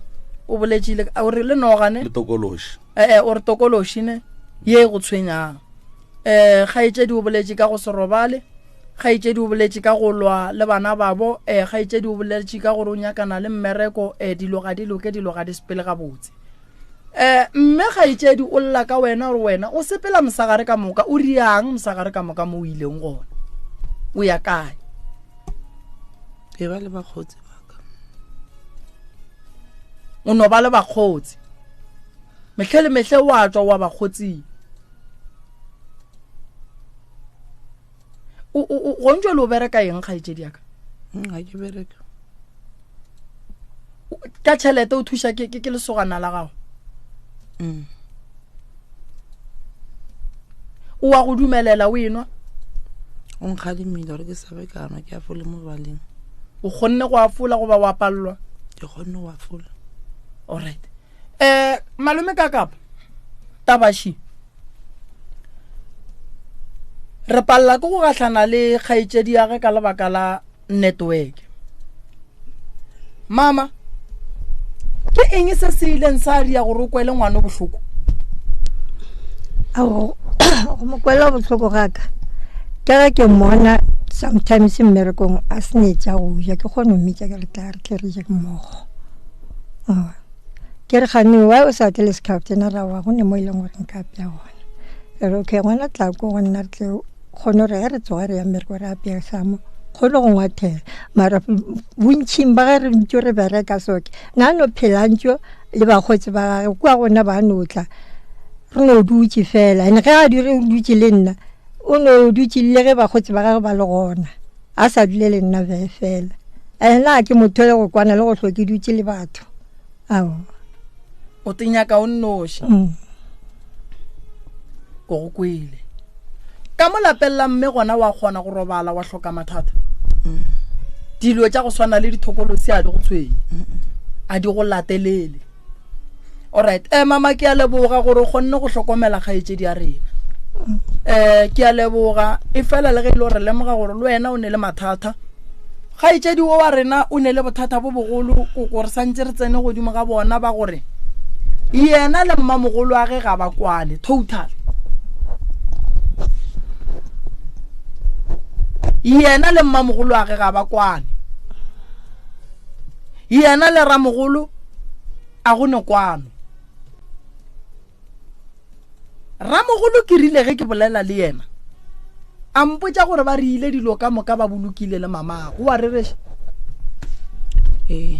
o boletše le o re le noga ne le tokološi ee o re tokološi ne ye e go tshwenyang um kgaetšedi o boletše ka go se robale kgaetšedi o boletše ka go lwa le bana babo um kgaetšedi o boletše ka gore o nyakana le mmereko um dilo ga di loke dilo ga di sepele gabotse um mme kgaetšedi o lla ka wena gore wena o sepela mosagare ka moka o riang mosagare ka moka mo o ileng gona o ya kae ke ba le bakgotsi baka o no ba le bakgotsi mehle le mehle wa tswa wa bakgotsing gontšwe le o bereka eng kgaetšedi yaka mm, ga ke bereka ka tšhelete o thuša ke ke lesogana la gago mm. o wa go dumelela o enwa o nkgadimile gore ke sabe ka nwa ke afole mo baleng o kgonne go afola goba wa palelwa ke kgonne go afola alright um malome ka kapa tabaši re palela ke go gahlana le kgaetšedi ya ge ka lebaka la network mama ke eng se se ileng sa ria gore o kwele ngwana bohloko ao go mo kwela bohloko gaka ke ge ke mmona sometimes mmerekong a senetša go ja ke kgone go mmitša ke re tla re tle re je mmogo ke re gane why o sa tle le sekhaftsena ra wa go ne mo e leng gore nka apea gona ke re okay ngwana tla ko go nna re tle kgone gore ge re tsoga re ya mmereko re apea samo kgone go ngwathela mara bontšhing ba ge re ntse re bereka soke na no phela ntso le bakgotsi ba gage kua gona ba no tla re no dutse fela and ge a dire o dutse le nna o no dutse le ge bakgotsi ba gage ba le gona a sa dule le nna be fela ena ke motho le go kwana le go hlo ke dutse le batho ao o tenyaka o nnoši mm. ko go kwele ka mo lapeng la mme gona wa kgona go robala wa hloka mathata mm. dilo tša go swana le dithokolosi a di go tshwenye a di go latelele alright eh mama ke a leboga gore o kgonne go hlokomela kgaetšedi ya rena mm. Um ke a leboga e fela le ge e le gore lemoga gore le wena o ne le mathata. Kgaetšedi wo wa rena o ne le bothata bo bogolo koko re santse re tsene godimo ga bona ba gore yena le mmamogolo wa ge ga ba kwane total. Yena le mmamogolo wa ge ga ba kwane. Yena le ramogolo a go ne kwano. Ramogolo ke rile ge ke bolela le yena a mpotša gore ba re ile dilo ka moka ba bolokile le mamago wa rereša. Ee,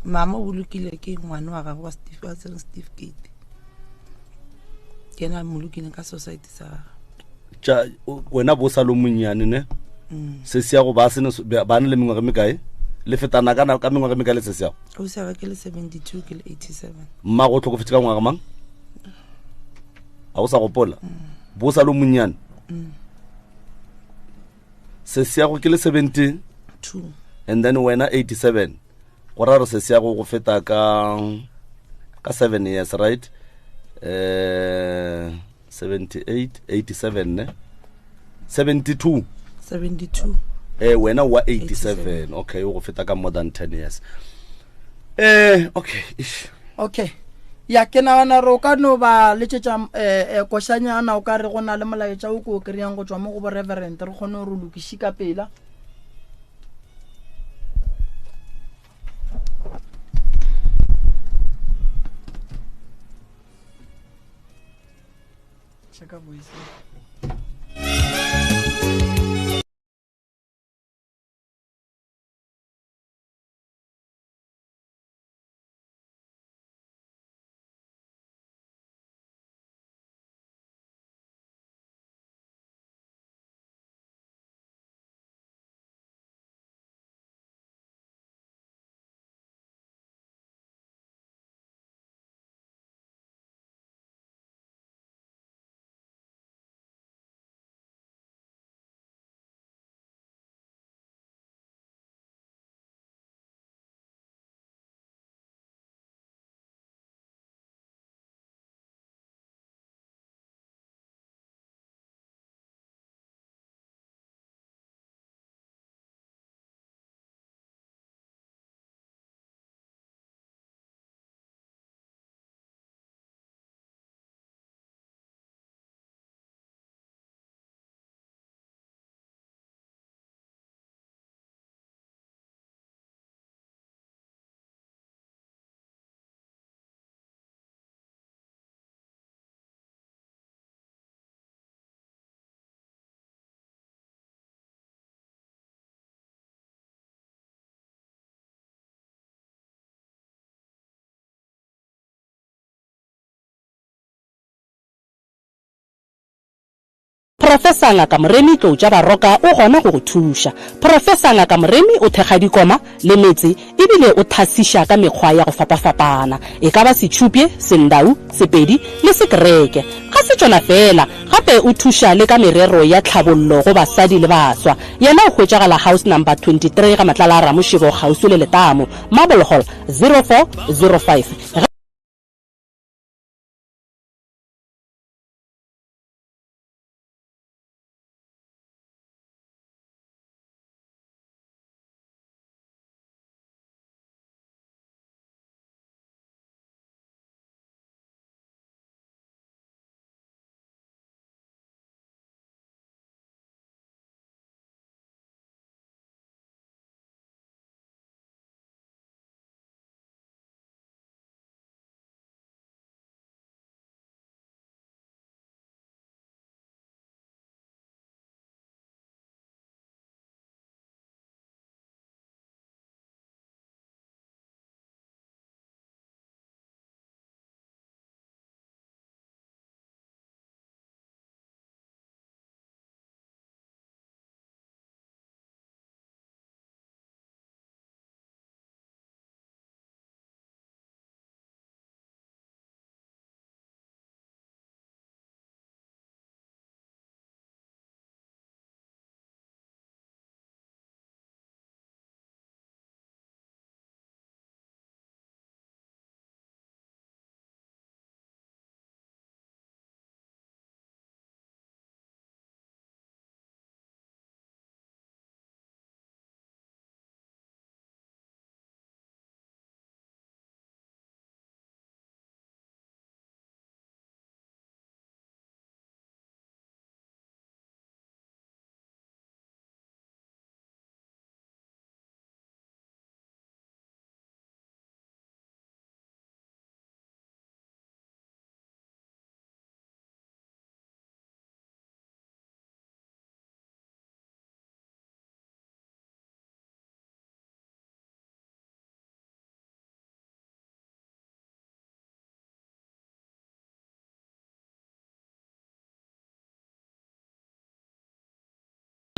mama o bolokile ke ngwana wa gagwe wa Steve wa tsere certificate. Ke yena a mmolokile ka society sa gagwe. Tša wena bo sa lo monnyane ne? Mm. Se se ya go ba sene ba ne le mengwaga e mekae? Le fetana ka ka mengwaga e mekae le se se ya go? O sa ke le 72 ke le 87. Mma go tlhokofetse ka ngwaga mang? A o sa gopola? Mm. Bo sa lo monnyane? Mm. Se se ya go ke le 72 and then wena 87. Go ra re se se ya go go feta ka ka 7 years right? 78 87 ne 72 72 wena wa 87 okay o go feta ka more than 10 years. Okay ish. Okay ya ke nagana re o ka no ba letšetša košanyana o ka re go na le molaetša o ko o kry-ang go tšwa mo go bo reverend re kgone gore o lokiše ka pela. Check out voice. Professor Ngaka Moremi Tlou tša Baroka o gona go go thuša. Professor Ngaka Moremi o thekga dikoma le metse ebile o thasiša ka mekgwa ya go fapafapana, e ka ba Setšhupye, Sendau, Sepedi le Sekereke. Ga se tšona feela, gape o thuša le ka merero ya tlhabollo go basadi le baswa. Yena o hwetšagala House Number 23 ga Matlala a Ramošebo kgauswi le Letamo, Marble Hall, 0405. Ge.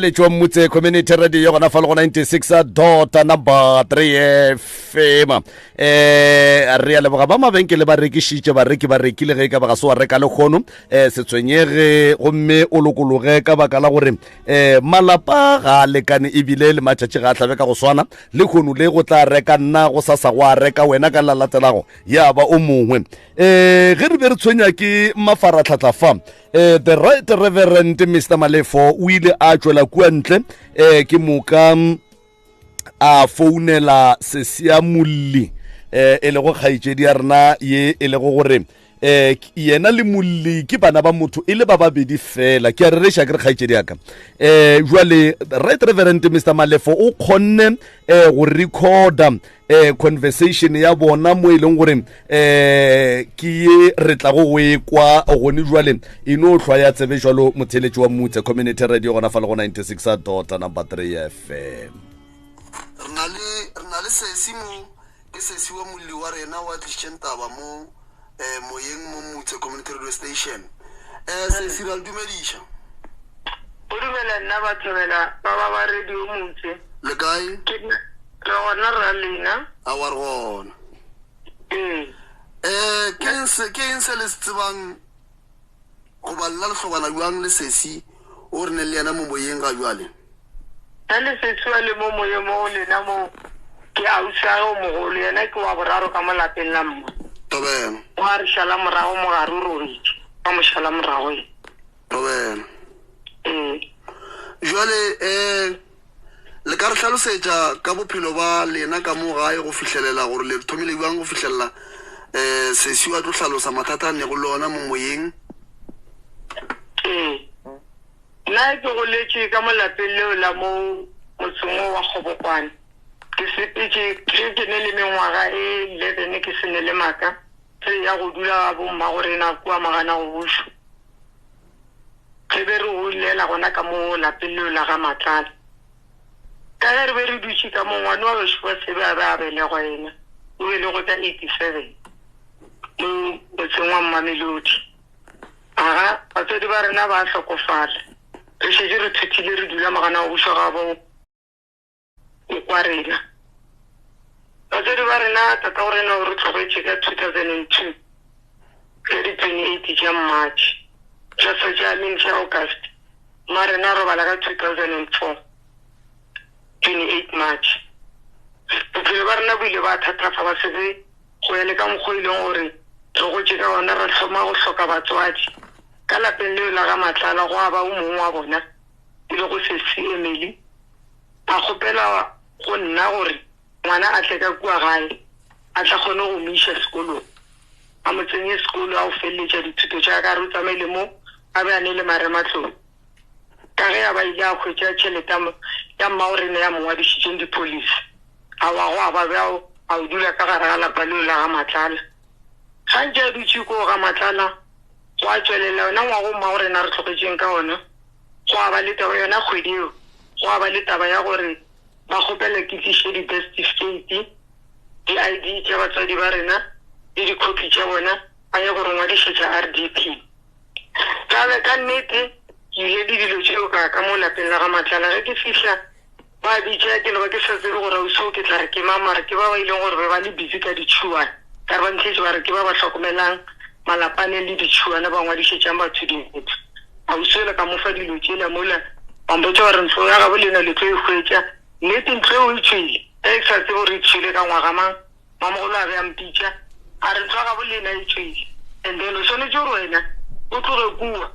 Letšwa Mmutse Community Radio gona fa le go 96 dot number 3 FM. Re a leboga ba mabenkele ba rekišitše, bareki ba rekile, ge e ka ba ga se wa reka lekgono, se tshwenyege gomme o lokologe ka baka la gore malapa ga a lekane ebile le matšatši ga a hlabe ka go swana. Lekgono le go tla reka nna, go sasa go a reka wena, ka la latelago ya ba o mongwe. Ge re be re tshwenya ke mafaratlhatlha fa, the Right Reverend Mr Malefo o ile a tšwela kua ntle, ke moka a founela sesiamolli, e lego kgaetšedi ya rena ye e lego gore yena le molli ke bana ba motho e le ba babedi fela. Ke a rereša ke re kgaetšedi ya ka. Jwale Right Reverend Mr Malefo o kgonne go recorda conversation ya bona mo e leng gore ke ye re tlago go e kwa gone jwale. E no hlwa ya tsebe jwalo motheletši wa Mmutse Community Radio gona fa le go 96 dot number 3 FM. Re na le sesi mo, ke sesi wa molli wa rena wa tlišitšeng taba mo moyeng mo Mmutse Community Radio Station. Sesi, ra le dumediša. O dumela nna ba thobela ba ba ba radio Mmutse. Le kae? Ke nna re gona ra lena. A wa re gona. Ee. Ke eng se, ke eng se le se tsebang goba lena le hlobana bjang le sesi o re neng le yena mo moyeng ga jwale? Nna le sesi wa le mo moyeng mo go lena mo ke ausi wa o mogolo, yena ke wa boraro ka mo lapeng la mma. Tobela. Wa re šala morago mogare o robetše, wa mo šala morago e. Tobela. Ee. Jwale le ka re hlalosetša ka bophelo ba lena ka mo gae go fihlelela gore le thomile bjang go fihlelela sesi wa tlo hlalosa mathata a nego le ona mo moyeng? Ee. Nna ke goletše ka mo lapeng leo la mo motseng wo wa Kgobokwane. Ke sepetše ge ke ne le mengwaga e 11 ke se ne le maka, re ya go dula ga bommago rena kua Magana go bušwa. Re be re golela gona ka mo lapeng leo la ga Matlala. Ka ge re be re dutše ka mo, ngwane wa gešo wa sebe a be a belegwa yena, o belegwe ka 87 mo motseng wa Mmamelodi. Aga, batswadi ba rena ba hlokofala. Re šetše re thuthile re dula Magana go bušwa ga bo kwa rena. Batswadi ba rena, tatago rena o re tlogetše ka 2002 ka di 28 tša March, tša tša, I mean, tša August. Ma rena a robala ka 2004 28 March. Bophelo ba rena bo ile ba thatafa ba sebe go ya le ka mokgwa e leng gore re gotše ka ona, re hloma go hloka batswadi. Ka lapeng leo la ga Matlala go a ba o mongwe wa bona e lego sesi Emily a kgopela go nna gore ngwana a tle ka kua gae a tla kgone go mo iša sekolong, a mo tsenye sekolo a o feleletša dithuto tša ka. Re o tsamaile mo a be a ne le marematlou ka ge a ba ile a hwetša tšhelete ya mmago rena ya mo ngwadišitšeng dipholisi. A wa go a ba bjao a o dula ka gare ga lapa leo la ga Matlala. Ga ntše a dutše koo ga Matlala go a tšwelela yona ngwago mmago rena re tlogetšeng ka ona, go a ba le taba yona kgwedi eo, go a ba le taba ya gore ba kgopela ke tliše di-birth certificate, di-I D tša batswadi ba rena le di-copy tša bona ba ye go re ngwadišetša RDP. Ka be ka nnete ke ile le dilo tšeo ka ka mo lapeng la ga Matlala. Ge ke fihla ba bitša ke loba ke sa tsebe gore ausi o ke tla re ke mang, mara ke ba ba ileng gore be ba le busy ka ditšhuana. Ka re ba ntlhetše ba re ke ba ba hlokomelang malapane le ditšhuana ba ngwadišetšang batho dintlo. Ausi ola ka mo fa dilo tšela mola ba mpotša gore ntlo ya gabo lena le tlo e hwetša. Nnete ntlo eo e tšwele, ge ke sa tsebe gore e tšwele ka ngwaga mang. Mamogolo a be a mpitša a re ntlo ya gabo lena e tšwele, and then o swanetše gore wena o tloge kua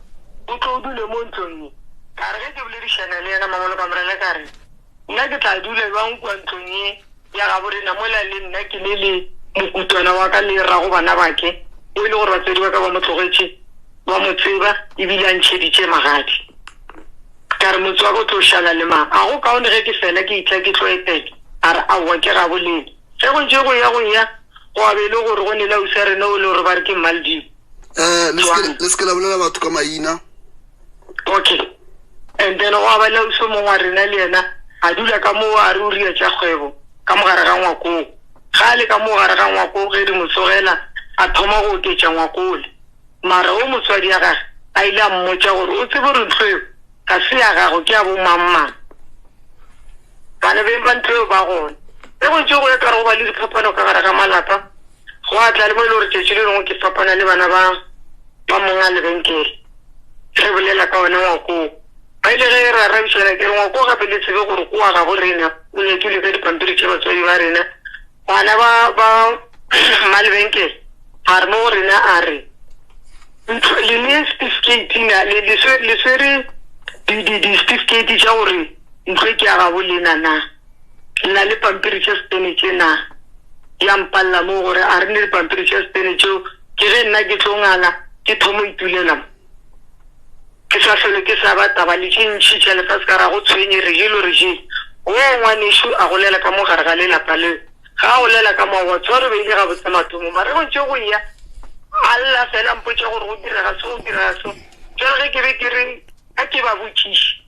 o tlo o dule mo ntlong ye. Ka re ge ke boledišana le yena Mamolo ka morela ka re nna ke tla dula bjang kua ntlong ye ya gabo rena mola le nna ke le le mokutwana wa ka le rago bana bake o e le gore batswadi ba ka ba mo tlogetše ba mo tseba ebile a ntšheditše magadi. Ka re motse wa ka o tlo šala le mang? A go kaone ge ke fela ke itla ke tlo etela? A re aowa ke gabo lena. Ge go ntše go ya go ya go a be e le gore go ne le ausi ya rena o le gore ba re ke Mmaledibo. Le se ke la bolela batho ka maina. Okay. And then go a ba le ausi o mongwe wa rena le yena a dula ka moo a re o ria tša kgwebo ka mo gare ga ngwakong. Ga a le ka mo gare ga ngwako ge di mo tsogela a thoma go oketša ngwakole. Mara o motswadi ya gage a ile a mmotša gore o tsebe gore ntlo eo Ga se ya gago, ke ya bomangmang. Bana beng ba ntlo eo ba gona. Ge go ntše go ya ka re go ba le diphapano ka gare ga malapa, go a tla le mo e le gore tšatši le lengwe ke fapana le bana ba ba monga lebenkele. Re bolela ka ona ngwako. Ba ile ge re arabišana ke re ngwako gape le tsebe gore ko wa gabo rena o nyakilwe ka dipampiri tša batswadi ba rena. Bana ba ba malebenkele a re mo go rena a re ntho le ne certificate na le le swere le swere di di di certificate tša gore ntlo e ke ya gabo lena na le na le pampiri tša setene tše na ya mpalela mo gore a re ne dipampiri tša setene tšeo ke ge nna ke tlo ngala ke thomo itulela mo ke sa hlole ke sa ba taba le tše ntši tša lefase ka ra go tshwenye re jelo re jele o ngwanešu a golela ka mo gare ga lelapa leo ga a golela ka maowa tshwaro be ile gabotse mathomo mare go ntše go ya a lla fela mpotša gore go direga so go direga so jale ge ke be ke re a ke ba botšiše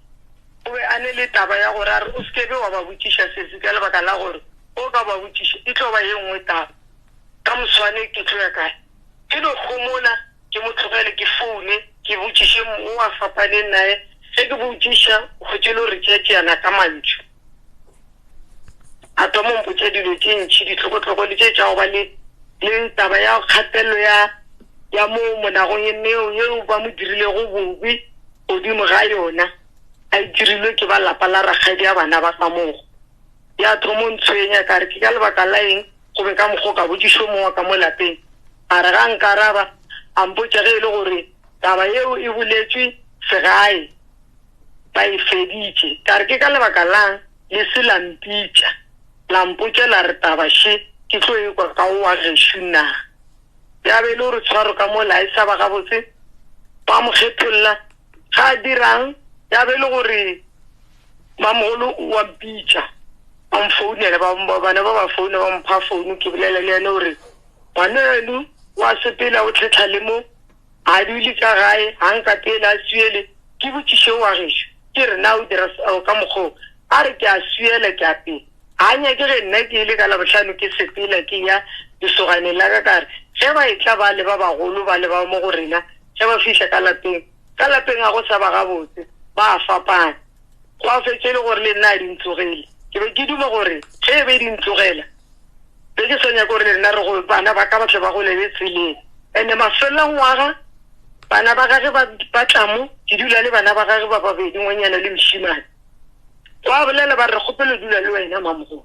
o be a ne le taba ya gore a re o sekebe wa ba botšiša sese ka lebaka la gore o ka ba botšiša e tlo ba ye nngwe taba ka moswane ke tlo ya kae ke no homola ke mo tlogele ke foune ke botšiše mo a fapaneng naye ge ke botšiša kgwetše le gore tšeatšeana ka mantšu a thoma mpotša dilo tše ntšhi ditlhokotlhoko le tše tša go ba le le taba ya kgatelelo ya ya mo monagong e neo yeo ba mo dirilego bobe godimo ga yona a e dirilwe ke ba lapa la rakgadi ya bana ba ka mogo ya thomo ntshwenya ka re ke ka lebaka la eng go be ka mokgwa ka botšišo mongwe wa ka mo lapeng a re ga nkaraba a mpotša ge e le gore taba yeo e boletšwe segae ba e feditše ka re ke ka lebaka lang le se la mpitša la mpotša la re taba še ke tlo e kwa ka wa gešo na ya be e le gore tshwaro ka mo la e sa ba gabotse ba mo kgetholla ga a dirang ya be e le gore mamogolo wa mpitša ba mfounela bana ba ba founa ba mpha founu ke bolela le yene gore ngwaneno wa sepela o tlhetlha le mo a dule ka gae ga nka pele a swiele ke botšiše wa gešo ke re na o dira ka mokgoo a re ke a swiela ke a pele ga nyake ge nna ke ile ka labohlano ke sepela ke ya lesoganeng la ka kare ge ba etla ba le ba bagolo ba le ba mo go rena ge ba fihla ka lapeng ka lapeng ga go sa ba gabotse ba a fapana gwa fetše e le gore le nna a di ntlogele ke be ke duma gore ge e be di ntlogela be ke sa nyaka gore le nna re go bana ba ka batle ba golele tseleng ande mafelelo ngwaga bana ba gage ba tla mo ke dula le bana ba gage ba babedi ngwanyana le mošimane ba bolela ba re kgopelo dula le wena mamogolo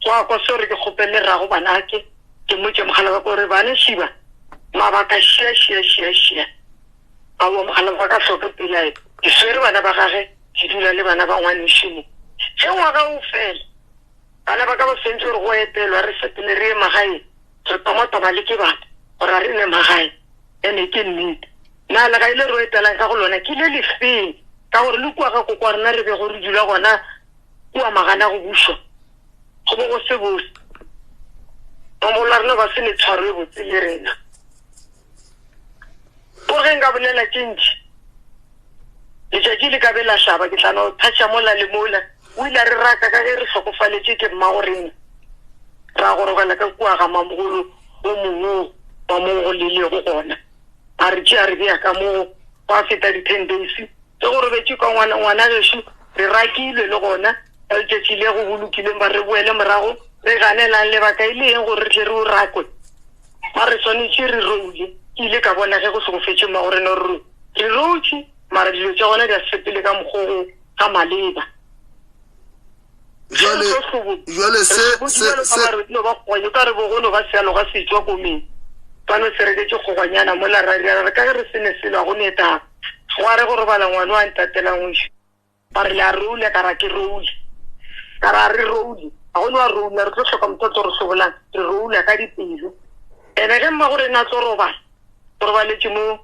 go a kwa se gore ke kgopele rago banake ke mmotše mogala wa gore bana šiba mabaka šia šia šia šia aowa mogala wa ka hloke pelaelo ke swere bana ba gage ke dula le bana ba ngwanešu mo ge ngwaga o fela bana ba ka ba swantse gore go etelwa re sepele re ye magaeng re tomatoma le ke bana gore a re ne magae ene ke nnete na legae le re etelang ka go lona ke le lefeng ka gore le kua ga kokwa rena re bego re dula gona kua magana go bušwa go bo go se bose mamolo a rena ba se ne tshwaro e botse le rena ko ge nka bolela tše ntši letšatši le ka be la hlaba ke tla no thatša mola le mola o ile a re raka ka ge re hlokofaletše ke mmago rena ra gorogela ka kua ga mamogolo o mongwe wa mo go lelego gona a re tšea re bea ka moo gwa feta di-ten days ge go robetše ka ngwana ngwana gešo re rakilwe le gona ka letšatši le go bolokileng ba re boele morago re ganelang lebaka e le eng gore re tle re o rakwe ba re swanetše re roule ke ile ka bona ge go hlokofetše mmago rena gore re routše mara dilo tša gona di a sepele ka mokgwa ga maleba jale jale se se se no ba kgwanye ka re bogono ba sealo ga setswa komeng ba no se reketse kgogwanyana mola ra re ka ge re se ne selo go ne taba gwa re go robala ngwana wa ntatelang wešo ba re le a roula ka ra ke roule ka ra re roule ga go ne wa roula re tlo hloka motho a tlo re hlobolang re roula ka dipelo ene ge mma gore na tlo robala o robaletše mo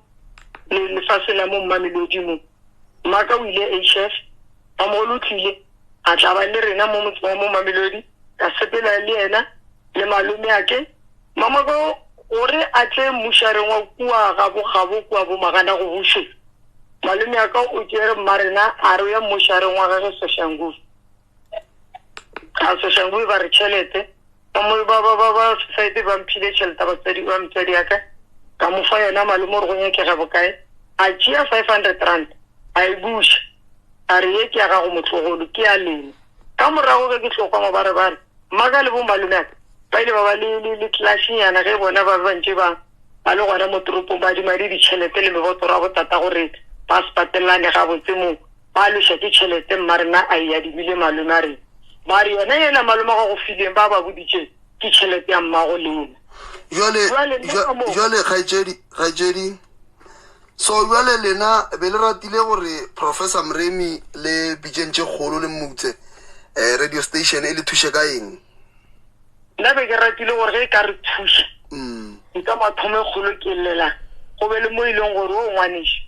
lefaseng la mo mmamelodi mo mmaka o ile hf mamogolo o tlile a tla ba le rena mo motseng wa mo mamelodi ka sepela le yena le malome ake mamako gore a tle mmušareng wa kua gabo gabo kua bo magana go bušwe malome a ka o tšere mmarena a re ya mmušareng wa gage soshanguve a soshanguve ba re tšhelete ba ba ba ba ba society ba mphile tšhelete batswadi ba motswadi ya ka ka mo fa yona malome gore go nyakega bokae a tšea 500 rand a e buša. A re, Ye ke ya gago motlogolo, ke ya lena. Ka morago ge ke tlo kwa mabarebare, mmaka le bomalomeaka ba ile ba ba le, le, le tlelashenyana ge bona ba be ba ntše ba, ba le gona mo toropong ba adima le ditšhelete le mebotoro ya botata gore ba se patelelane gabotse mo ba loša ke tšhelete mma rena a e adimile malome a rena. Ba re yona yela malome a go fileng ba ba boditše ke tšhelete ya mmago lena. Jwale, Jwale nna ka moo. jwale kgaetšedi, kgaetšedi, So bjale lena be le ratile gore Professor Mremi le bitšeng tše kgolo le mmutse eh, radio station e le thuše ka eng? Nna be ke ratile gore ge e ka re thuša Mm. nka mathomo e kgolo ke llela go be le mo e leng gore o ngwaneso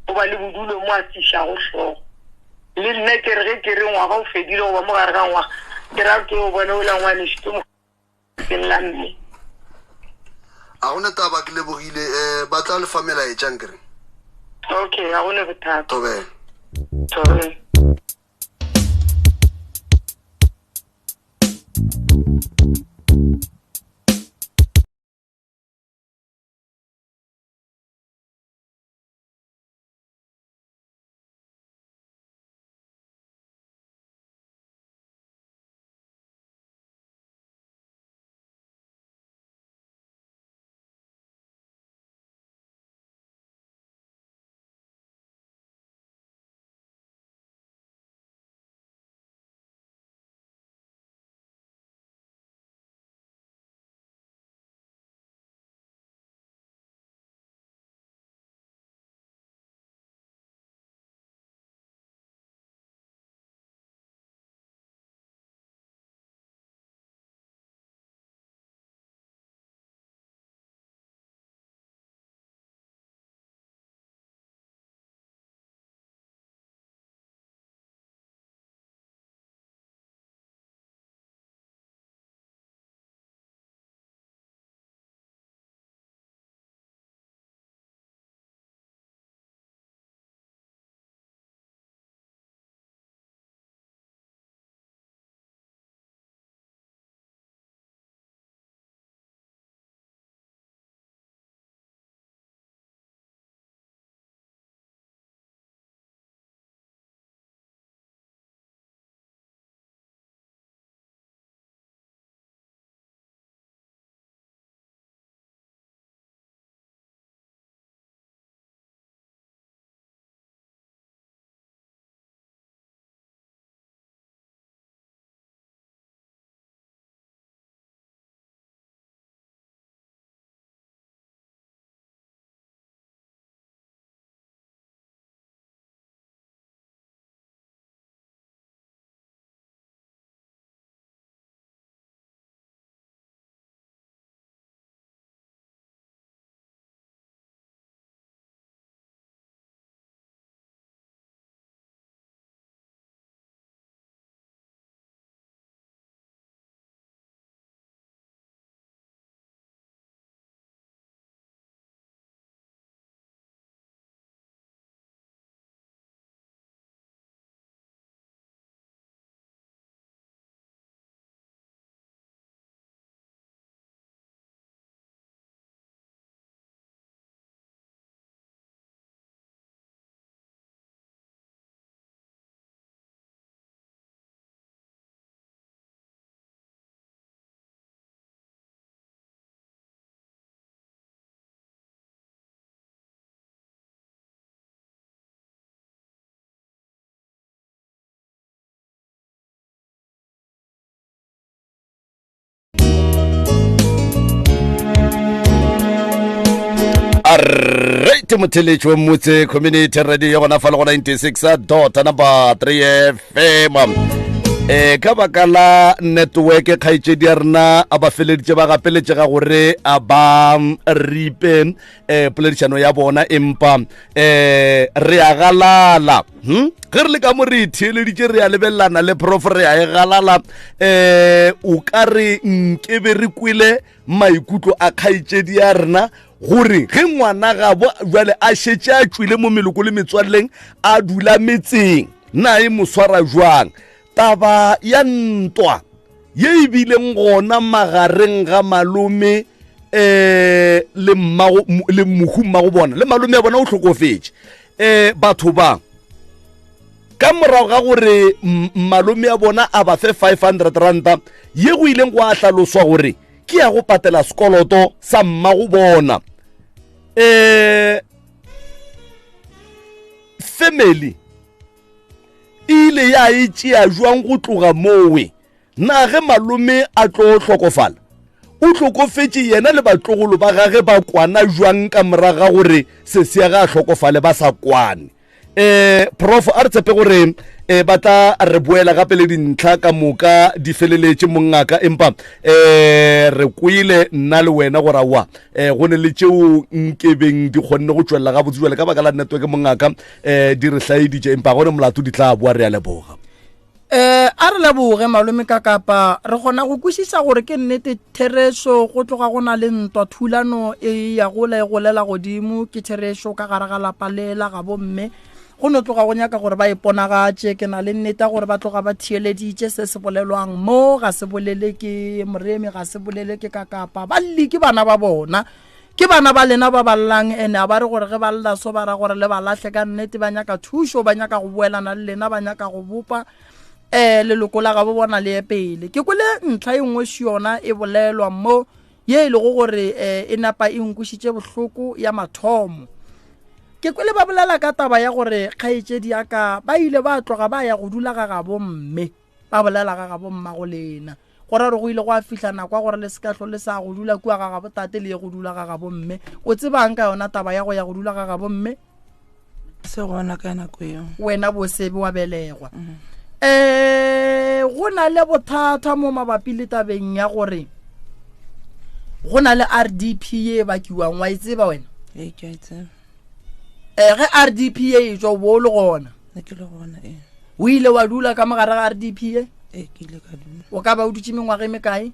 o ba le bodulo mo a fišago hlogo le nna ke re ge ke re ngwaga o fedile goba mo gare ga ngwaga ke ra ke o bone o la ngwaneso ke mo ke lla mme. A gona taba ke lebogile eh ba tla le fa melaetša nkere. Okay, ga gone bothata. Thobela. Thobela. Alright motheletši wa motse community radio ya gona fa le go 96 dot number 3 fm e ka baka la network kgaetšedi ya rena a ba feleditše ba gapeletšega gore a ba ripe um poledišano ya bona empa um re a galala hmm? ge re le ka mo re itheeleditše re a lebelelana le prof re a e galala um o ka re nkebe re kwele maikutlo a kgaetšedi ya rena gore ge ngwana gabo jale a šetše a tšwile mo meloko le metswalleng a dula metseng na e mo swara jwang taba ya ntwa ye e bileng gona magareng ga malome eh le mmago le mohu mmago bona le malome ya bona o hlokofetše eh batho ba Ka morago ga gore malome a bona a ba fe 500 ranta ye go ileng go a hlaloswa gore ke ya go patela sekoloto sa mmago bona um family e ile ya e tšea jwang go tloga mowe na ge malome a tlo hlokofala o hlokofetše yena le batlogolo ba gage ba kwana jwang ka moraga gore sesi ya ga a hlokofale ba sa kwane eh prof a re tshepe gore eh ba tla re boela gape le dintlha ka moka di feleletše mongaka empa eh re kwele nna le wena gore aowa eh go ne le tšeo nkebeng di kgonne go tšwelela gabotse jale ka baka la network mongaka eh di re hlaeditše empa gone molato di tla boa re a leboga. Eh, a re leboge malome ka kapa re kgona go kwešiša gore ke nnete therešo go tloga go na le ntwa thulano e ya gola e golela godimo ke therešo ka gare ga lapa le la gabo mme go no tloga go nyaka gore ba iponagatše ke na le nnete ya gore ba tloga ba theeleditše se se bolelwang mo ga se bolele ke moremi ga se bolele ke ka kapa ba lli ke bana ba bona ke bana ba lena ba ba llang ene a ba re gore ge ba lla so ba ra gore le ba lahle ka nnete ba nyaka thušo ba nyaka go boelana le lena ba nyaka go bopa um leloko la gabo bona le ye pele ke kwele ntlha e nngwe še yona e bolelwa mo ye e lego gore um e napa e nkwišitše bohloko ya mathomo ke kwele ba bolela ka taba ya gore kgaetšedi ya ka ba ile ba tloga ba ya go dula ga gabo mme ba bolela ga gabo mmago lena go ra gore go ile go a fihla nako ya gore le se ka hlo le sa go dula kua ga gabo tate le ye go dula ga gabo mme o tsebang ka yona taba ya go ya go dula ga gabo mme se gona ka nako eo wena bosebe wa belegwa um go na le bothata mo mabapi le tabeng ya gore go na le rdp ye e bakiwang wa e tseba wena ee ke a e tseba um ge rdp ye e tswa o bo o le gona ne ke le gona ee o ile wa dula ka mogare ga rdp ye ee ke ile ka dula o ka ba o dutse mengwaga e mekae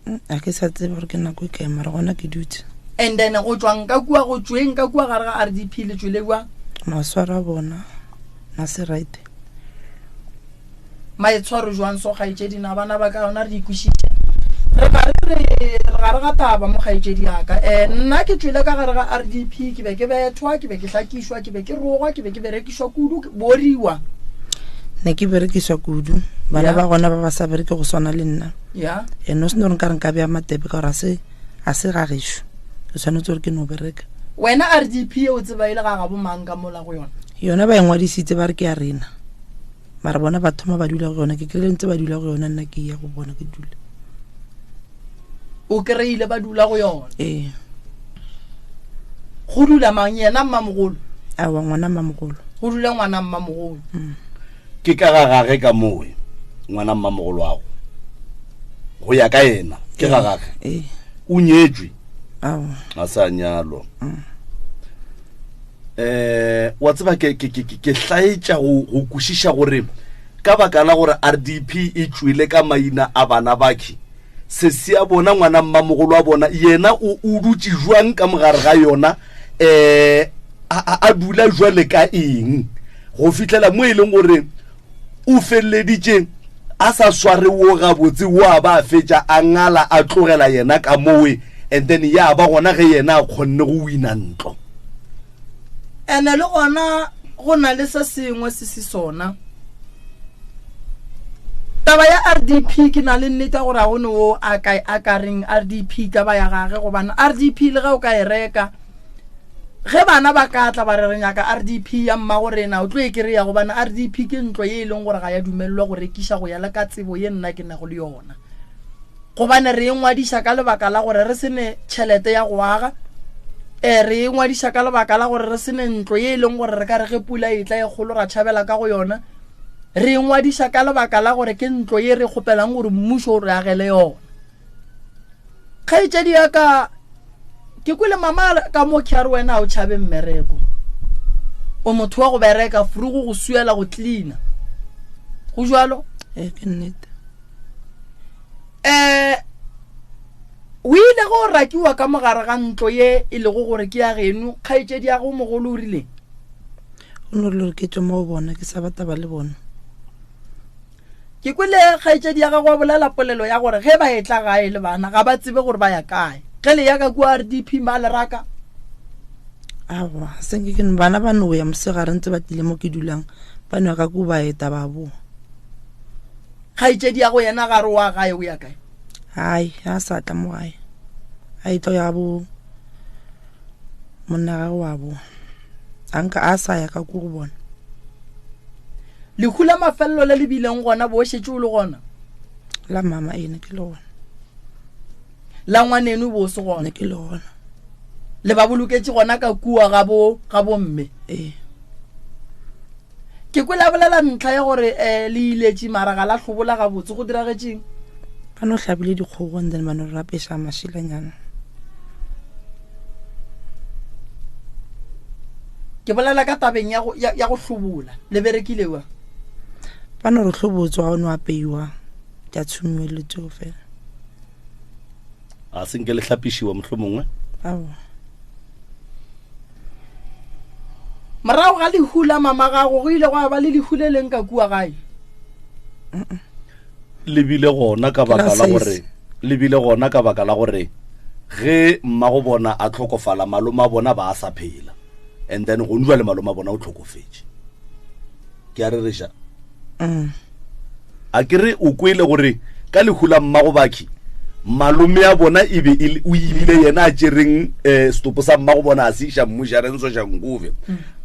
mm, a ke sa tsebe gore ke nako e kae mara gona ke dutse and then go tswang ka kua go tsweng ka kua gare ga rdp le tswele kua maswaro a bona na se right Maitshwaro jwang so kgaetšedi na bana ba ka yona re ikwešiše re gare re re gare ga taba mo kgaetšedi yaka um nna ke tšwele ka gare ga r d p ke be ke bethwa ke be ke hlakišwa ke be ke rogwa ke be ke berekišwa kudu ke boriwa ne ke berekiswa kudu bana ba gona ba ba sa bereke go swana le nna ya ene o se ne gore nka re nka bea matepe ka gore a se ga gešo ke tshwanetse gore ke no bereka wena r d p o tseba e le ga gabo mang ka mola go yona yona ba e ngwadisitse ba re ke ya rena mara bona ba thoma ba dula go yona ke kry-ile ntse ba dula go yona nna ke ya go bona ke dula o kry-ile ba dula go yona ee go dula mang yena mmamogolo awa ngwana mmamogolo go dula ngwana mmamogolo mm. ke ka ga gage ka mowe ngwana mmamogolo ago go ya ka yena ke ga gage ee o nyetswe awa a sa nyalwa mm. eh wa tseba ke ke ke ke hlaetša go go kwešiša gore ka baka la gore RDP e tšwele ka maina a bana bakhe se se ya bona ngwana mmamogolo wa bona yena o o dutše jwang ka mogare ga yona eh a a dula jwale ka eng go fihlela mo e leng gore o feleleditše a sa sware wo gabotse wo a ba a fetša a ngala a tlogela yena ka mowe and then ya ba gona ge yena a kgonne go wina ntlo. Ene le gona go na le se sengwe se se sona. Taba ya RDP ke na le nnete ya gore ga go ne wo a ka a ka reng RDP ka ba ya gage gobane RDP le ge o ka e reka ge bana ba ka tla ba re re nyaka rdp ya mmago rena o tlo e kry-a gobane rdp ke ntlo ye e leng gore ga ya dumelelwa go rekiša go ya le ka tsebo ye nna ke nago le yona gobane re e ngwadiša ka lebaka la gore re se ne tšhelete ya go aga um re e ngwadiša ka lebaka la gore re se ne ntlo ye e leng gore re ka re ge pula e tla e kgolo ra tšhabela ka go yona re e ngwadiša ka lebaka la gore ke ntlo ye re kgopelang gore mmušo o re agele yona kgaetšedi ya ka ke kwele mama ka mo ke a re wena a o tšhabe mmereko o motho wa go bereka frugo go suela go cleana go jalo ee ke nnete um o ile go rakiwa ka mogare ga ntlo ye e lego gore ke ya geno kgaetšedi ya go mogolo o rileng o no rile gore ke tswe mo go bona ke sa bataba le bona Ke kwele kgaetšedi ya gago a bolela polelo ya gore ge ba etla gae le bana ga ba tsebe gore ba ya kae. Ge le ya ka kua RDP ba le raka? Aowa, senke ke bana ba no ya mosegare ntse ba tlile mo ke dulang, ba no ya ka ko ba eta ba boa. Kgaetšedi ya go yena ga re wa gae o ya kae? Hai, a sa tla mo gae. A e tlo ya bo monna gagwe wa boa. A nka a sa ya ka ko go bona. Lehu la mafelelo le le bileng gona bo šetše o le gona? La mama ene ke le gona. La ngwaneno bo se gona? Ne ke le gona. Le ba boloketše gona ka kua ga bo ga bomme? Ee. Ke kwele a bolela ntlha ya gore um le iletše mara ga la hlobola gabotse, go diragetšeng? Ba no hlabile dikgogo and then ba no re apeša mašilanyana. Ke bolela ka tabeng ya go, ya, ya go hlobola, le berekile wa? Ba no re hlobotswa ga o no apeiwa, tša tshumiwa dilo tšeo fela. A se nke le hlapišiwa mohlomongwe? Aowa. Morago ga lehu la mama gago go ile gwa ba le lehu le leng ka kua gae? Le bile gona ka baka la gore, le bile gona ka baka la gore ge mmago bona a tlhokofala malome a bona ba a sa phela, and then gone jwale malome a bona o tlhokofetše. Ke a rereša. Mm. A ke re o kwele gore ka lehu la mmago Bakhi, malome a bona e be e le, o ebile yena a tšereng um setopo sa mmago bona a se iša mmušareng Soshanguve,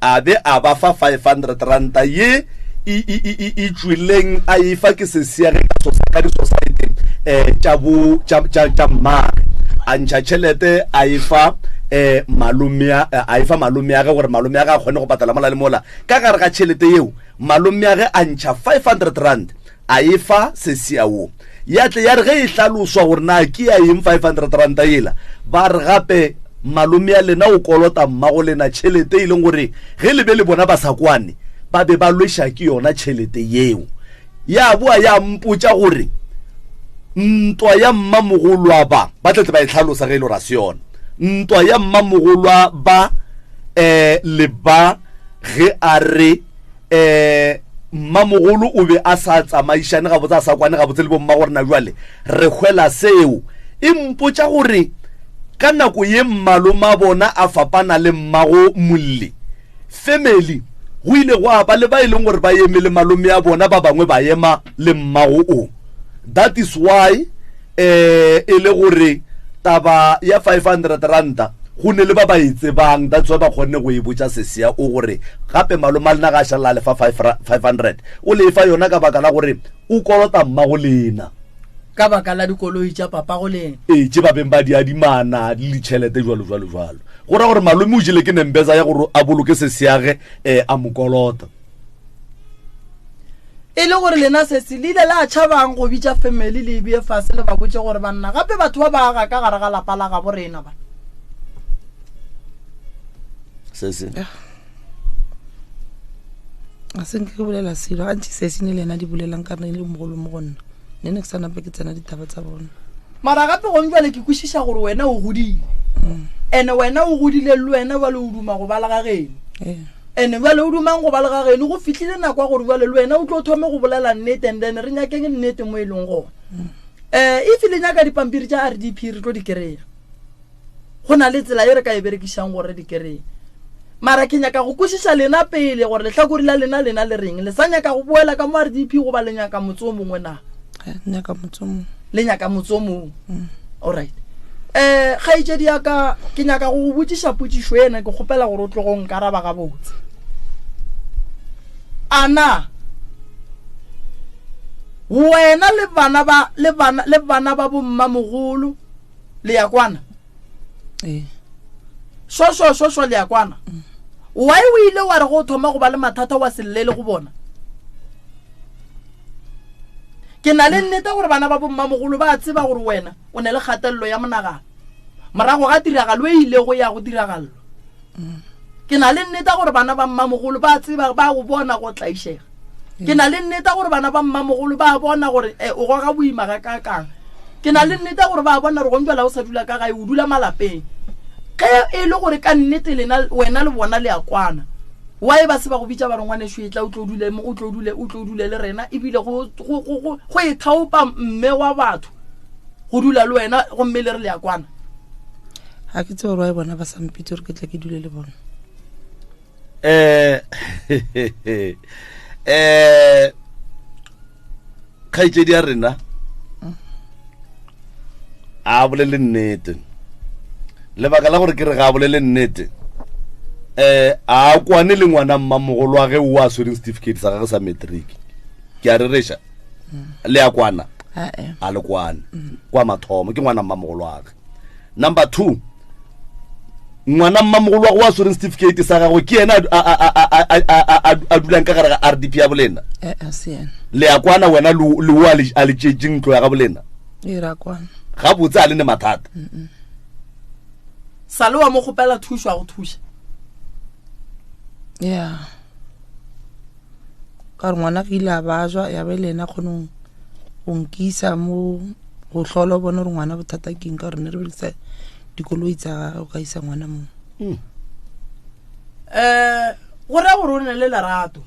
a be a ba fa 500 ranta ye e, e, e, e, e tšweleng a e fa ke sesea ge ka sosa, ka disosaete um tša bo tša, tša, tša mmage. A ntšha tšhelete a e fa um malome a, a e fa malome a ge gore malome a ge a kgone go patala mola le mola. Ka gare ga tšhelete yeo Malomeage a ntšha R500 a e fa Sesia wo. Ya tle ya re ge e hlaloswa gore na ke ya eng R500 yela, ba re gape malomea lena o kolota mmago lena tšhelete e leng gore ge le be le bona ba sa kwane ba be ba lweša ke yona tšhelete yeo. Ya boa ya mpotša gore ntwa ya mmamogolwa ba, ba tla tle ba e hlalosa ge e le gore a se yona, ntwa ya mmamogolwa ba um le ba ge a re um mmamogolo o be a sa tsamaišane gabotse, a sa kwane gabotse le bommagorena, bjale re hwela seo. E mpotša gore ka nako ye mmaloma bona a fapana le mmago Molli family, go ile gwa ba le ba e leng gore ba eme le malome a bona, ba bangwe ba ema le mmago o. That is why eh e le gore taba ya 500 ranta go ne le ba ba e tsebang, that's why ba kgonne go e botša Sesia o gore gape malome a lena ga a šalela a lefa 500, o lefa yona ka baka la gore o kolota mmago lena ka baka la dikoloi tša papago lena. Ee, tše ba beng ba di adimana le ditšhelete jwalo jwalo jwalo. Go ra gore malome o jele ke nembeza ya gore a boloke sesiage um a mo kolota. E le gore lena sesi le ile la tšhabang go bitša family le e bee fase le ba botše gore banna gape batho ba ba aga ka gare ga lapa la gabo rena ba. Sesi. A se nke ke bolela selo gantši sesi ne le yena di bolelang ka re e le mogolo mo go nna, nne ne ke sa nape ke tsena ditaba tsa bona. Mara gape gong jwale ke kwešiša gore wena o godile, ene wena o godile le wena jwale o duma go ba le ga geno. Ee. Ene bjale o dumang go ba le ga geno, go fihlile nako ya gore bjale le wena o tlo thome go bolela nnete, and then re nyakeng nnete mo e leng gona. Um if le nyaka dipampiri tša R_D_P re tlo di kry-a, go na le tsela ye re ka e berekišang gore re di kry-e. Mara ke nyaka go kwešiša lena pele gore lehlakori la lena lena le reng, le sa nyaka go boela ka mo R_D_P goba le nyaka motse o mongwe na? Eh, nyaka motse o mongwe. Le nyaka motse o mongwe. Alright. Eh, kgaetšedi ya ka, ke nyaka go go botšiša potšišo ena, ke kgopela gore o tlogo nkaraba gabotse. A na wena le bana ba, le bana, le bana ba bommamogolo le ya kwana? Ee. Sho, sho, sho, sho, le ya kwana? Why o ile wa re go thoma go ba le mathata wa se llele go bona? Ke na le nnete gore bana ba bommamogolo ba tseba gore wena o ne le kgatelelo ya monagano morago ga tiragalo e ilego ya go diragalelwa. Ke na le nnete gore bana ba mmamogolo ba tseba, ba go bona go tlaišega. Ke na le nnete gore bana ba mmamogolo ba bona gore, eh, o goga boima ga kakang. Ke na le nnete gore ba bona gore gong jwale o sa dula ka gae, o dula malapeng. Ge e le gore ka nnete lena, wena le bona le a kwana, why ba se ba go bitša ba re ngwanešu e tla o tlo dule mo, o tlo dule, o tlo dule le rena, ebile go, go, go, go, go e thaopa mme wa batho go dula le wena gomme le re le a kwana? Ga ke tsebe gore why bona ba sa mpitse gore ke tle ke dule le bona. Eh eh kgaetšedi ya rena a bolele nnete lebaka la gore ke re ga a bolele nnete eh a kwane le ngwana mmamogolo wa ge o a swereng certificate sa gage sa matric ke a rereša le a kwana a le kwane kwa mathomo ke ngwana mmamogolo wa ge number two ngwana mmamogolo wa go wa swereng certificate sa gagwe ke yena a dulang ka gare ga r d p ya bolena eh, eh, le ya kwana wena le o a le tšetše ntlo ya ga bolena gabotse a le ne mathata sa le wa mo kgopela thušo a go thuša ya ka gore ngwana ke ile a bajwa ya be le ena kgonong go nkisa mo go hlola o bone gore ngwana bothata ke eng ka gore ne re berekisa dikoloi tsa gage o ka isa ngwana mo um go raya gore o ne le lerato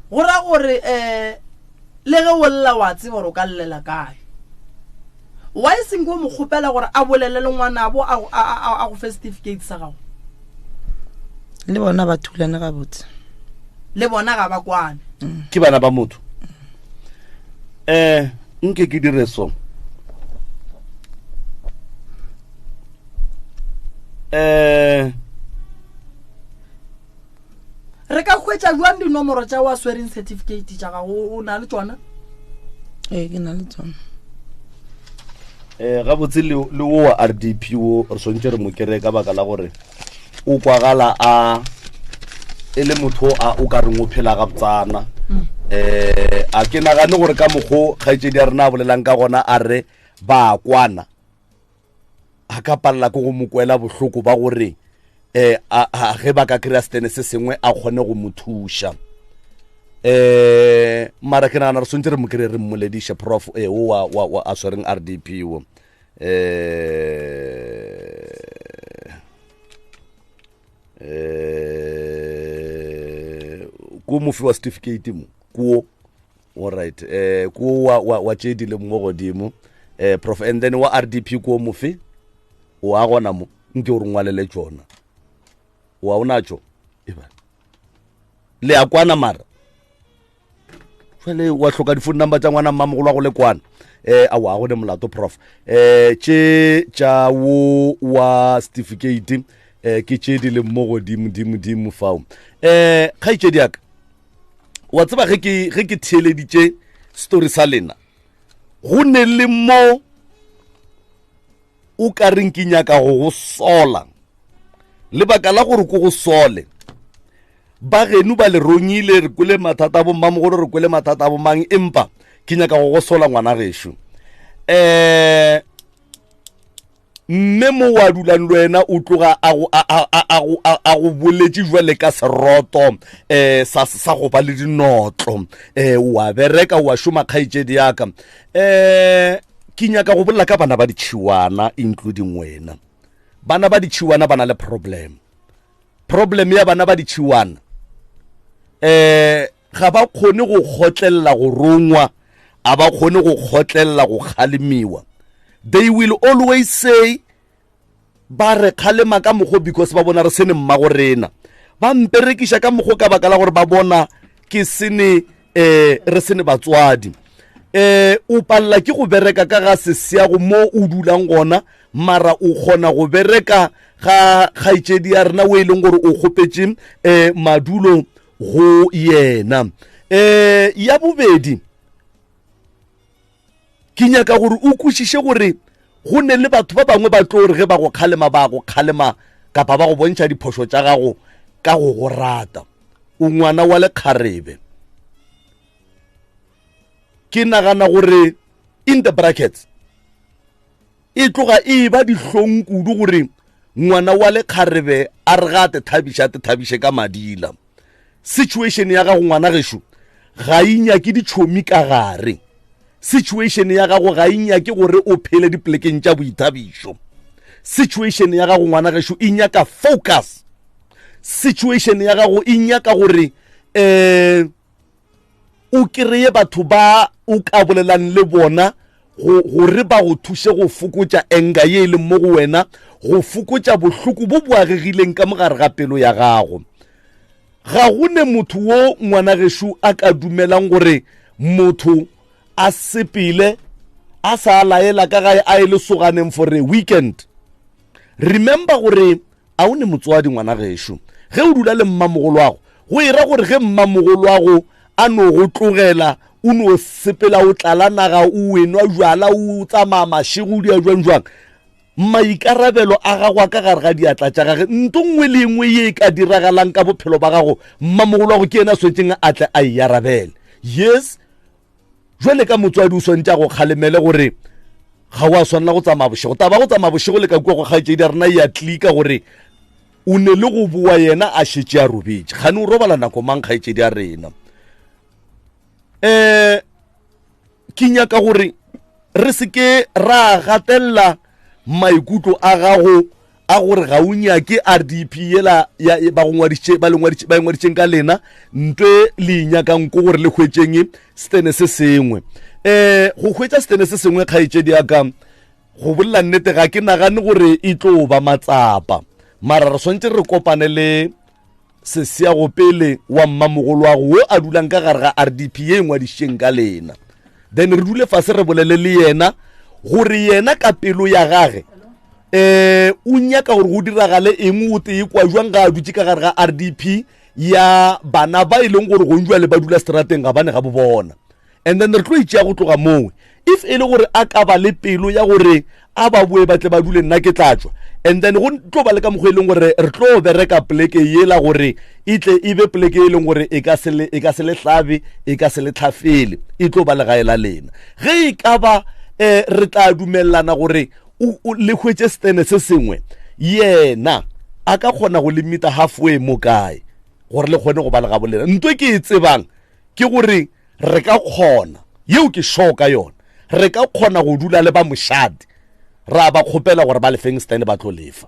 go raya gore um le ge o lla wa tseba gore o ka llela kae wa e seng ko mo kgopela gore a bolele le ngwanabo a go fe certificate sa gago le bona ba thulane gabotse le bona ga ba kwane ke bana ba motho um nke ke dire so um re ka hwetša jwang dinomoro tša wa swereng certificate tša gago o na le tšona ee ke na le tsona um gabotse le wo wa r d p wo re swantse re mo kere ka baka la gore o kwagala a e le motho a o ka reng o phela gabotsana um a ke nagane gore ka mokgo kgaetšedi ya rena a bolelang ka gona a re ba kwana a ka palela ke go mo kwela bohloko ba gore um a ge ba ka kry-a setene se sengwe a kgone go mo thuša um mara ke nagana re swantse re mo kry re mmolediše prof e o wa, wa, wa a swereng r d p wo um um ko mofi wa certificate mo ko alright eh ko wa wa, wa tše di leng mo godimo eh prof and then wa rdp ko mofe o a gona mo nke o re ngwalele tšona wa o natšo eba le a kwana mara jale wa hloka di-phone number tša ngwana mmamogolo wa go le kwana eh a wa go ne molato prof eh tše tša wo wa certificate eh ke tše di leng mo godimo dimo dimo fao eh kgaetšedi yaka wa tseba ge ke ge ke theeleditše story sa lena go ne le mo o ka reng ke nyaka go go sola lebaka la gore ko go sole ba geno ba le rongile re kwele mathata a bommamogolo re kwele mathata a bomang empa ke nyaka go go sola ngwana gešo um eh, mme mo wa dulang le wena o tloga a go boletše jwale ka seroto um sa go ba le dinotlo um wa bereka wa šoma kgaetšedi yaka um ke nyaka go bolela ka bana ba ditšhiwana including wena bana ba ditšhiwana ba na le problem problem ya bana ba ditšhiwana um ga ba kgone go kgotlelela go rongwa a ba kgone go kgotlelela go kgalemiwa they will always say ba re kgalema ka mokgo because ba bona re sene mmago rena ba mperekiša ka mokgo ka baka la gore ba bona ke sene um re sene batswadi um o palela ke go bereka ka ga seseago mo o dulang gona mara o kgona go bereka ga kgaetšedi ya rena o e leng gore o kgopetše um madulo go yena um ya bobedi ke nyaka gore o kwešiše gore go ne le batho ba bangwe ba tlo gore ge ba go kgalema ba go kgalema kapa ba go bontšha diphošo tša gago ka go go rata o ngwana wa lekgarebe ke nagana gore in the brackets e tloga e ba dihlong kudu gore ngwana wa lekgarebe a re ga a te thabiše a te thabiše ka madila situation ya gago ngwana gešo ga e nyake ditšhomi ka gare situation ya gago ga e nyake gore o phele dipolekeng tša boithabišo situation ya gago ngwana gešo e nyaka focus situation ya gago e nyaka gore um o kreye batho ba o ka bolelang le bona gore ba go thuše go fokotša enga ye e leng mo go wena go fokotša bohloko bo bo agegileng ka mogare ga pelo ya gago. Ga go ne motho wo ngwana gešo a ka dumelang gore motho a sepele a sa laela ka gae a e le soganeng for a weekend. Remember gore a o ne motswadi ngwana gešo. Ge o dula le mmamogoloago, go e ra gore ge mmamogoloago a no go tlogela o no sepela o tlala naga o enwa jwala o tsamaya mašego o dia jwang jwang, maikarabelo a gago a ka gare ga diatla tša gage. Nto nngwe le nngwe ye e ka diragalang ka bophelo ba gago, mmamogolo wa go ke yena a swanetšeng a tle a e arabele. Yes, jwale ka motswadi o swanetše a go kgalemele gore ga o a swanela go tsamaya bošego. Taba go tsamaya bošego le ka kua go kgaetšedi ya rena e a klika gore o ne le go boa yena a šetše a robetše. Kgane o robala nako mang kgaetšedi ya rena? Ke nyaka gore re se ke ra gatelela maikutlo a gago a gore ga o nyake RDP yela ya ba go ngwadišitše, ba le ngwadišitše, ba e ngwadišitšeng ka lena, ntwe le e nyakang ko gore le hwetšeng setene se sengwe. Go hwetša setene se sengwe, kgaetšedi ya ka, go bolela nnete ga ke nagane gore e tlo ba matsapa, mara re swantše re kopane le seseago pele wa mmamogoloago wo a dulang ka gare ga RDP ye e ngwadišitšeng ka lena. Then re dule fase re bolele le yena gore yena ka pelo ya gage o nyaka gore go diragale eng, o tee kwa jwang ga a dutše ka gare ga RDP ya bana ba e leng gore gong jwale ba dula strateng ga bane ga bo bona. And then re tlo itšea go tloga moo. If e le gore a ka ba le pelo ya gore a ba boe ba tle ba dule, nna ke tla tšwa. And then go tlo ba le ka mokgwa e leng gore re tlo bereka poleke yela gore e tle e be poleke e leng gore e ka se le, e ka se le hlabe, e ka se le tlhafele, e tlo ba legae la lena. Ge e ka ba re tla dumelelana gore le hwetše setene se sengwe, yena a ka kgona go le meeta halfway mo kae gore le kgone go ba le gabo lena. Nto e ke e tsebang ke gore re ka kgona, yeo ke sure ka yona, re ka kgona go dula le ba mošate ra ba kgopela gore ba lefeng setene ba tlo lefa.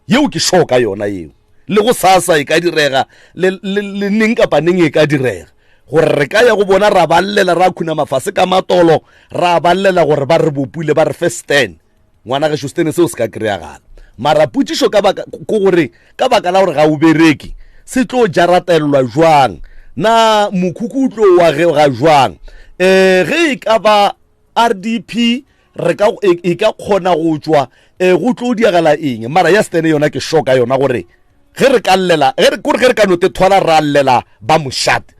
Yeo ke sure ka yona yeo. Le go sasa e ka direga, le neng kapa neng e ka direga gore re ka ya go bona ra ba llela, ra khuna mafase ka matolo, ra ba llela gore ba re bopule, ba re fe stand. Ngwana gešo, stene seo se ka kry-agala. Mara potšišo ka baka, ko gore ka baka la gore ga o bereke, se tlo jaratelelwa jwang? Na mokhukhu o tlo wa ge ga jwang? Ge e ka ba RDP re ka, e, e ka kgona go tšwa, go tlo diagala eng? Mara ya stene yona ke sure ka yona gore ge re ka llela, ge re, kore ge re ka no te thwala ra llela ba mošate,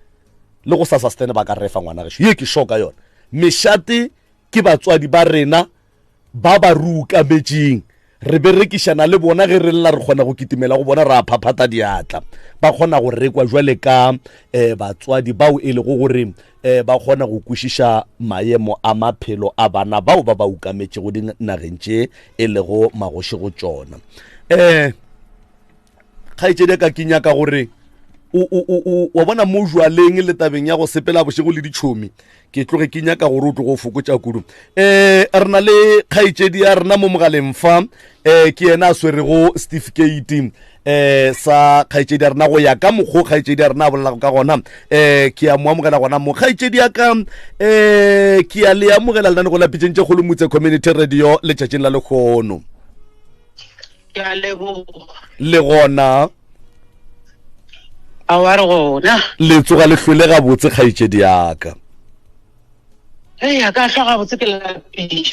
le go sasa stene ba ka refa ngwana gešo. Ye ke sure ka yona. Mešate ke batswadi ba rena ba ba re ukametšeng, re berekišana le bona. Ge re lla re kgona go kitimela go bona, ra phaphata diatla, ba kgona go rekwa jwale ka batswadi bao e lego gore ba kgona go kwešiša maemo a maphelo a bana bao ba ba ukametšego dinageng tše e lego magoši go tšona. Kgaetšedi ka ke nyaka gore wa bona mo jwaleng le tabeng ya go sepela bošego le ditšhomi, ke tloge ke nyaka gore o tlogo fokotša kudu. Re na le kgaetšedi ya rena mo mogaleng fa, ke yena a swerego certificate sa kgaetšedi ya rena go ya ka mokgwa kgaetšedi ya rena a bolelago ka gona. Ke a mo amogela gona mo kgaetšedi ya ka. Ke a le amogela lenanego la Pitšeng tše Kgolo Motse Community Radio letšatšing la lehono. Ke a leboga. Le gona? A wa re gona. Le tsoga le hlwele gabotse kgaetšedi ya ka. Ee, a ka hlwa gabotse ke lapile.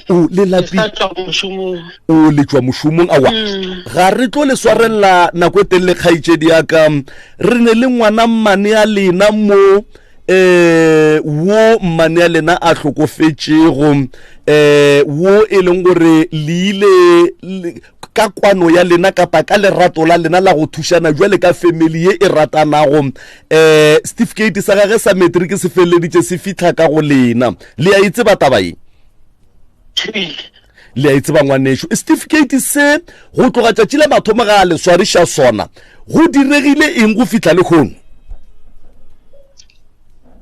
O le lapile. Ke sa tšwa mošomong. O le tšwa mošomong awa. Ga re tlo le swarelela nako e telele kgaetšedi ya ka. Re ne le ngwana mmane ya lena mo wo mmane ya lena a hlokofetšego, wo e leng gore le ile ka kwano ya lena kapa ka lerato la lena la go thušana jwale ka family ye e ratanago. Certificate sa gage sa matric se feleleditše se fihla ka go lena. Le a e tseba taba ye? Le a e tseba ngwanešu? Certificate se go tloga tšatši la mathomo ga a le swariša sona, go diregile eng go fihla lehono?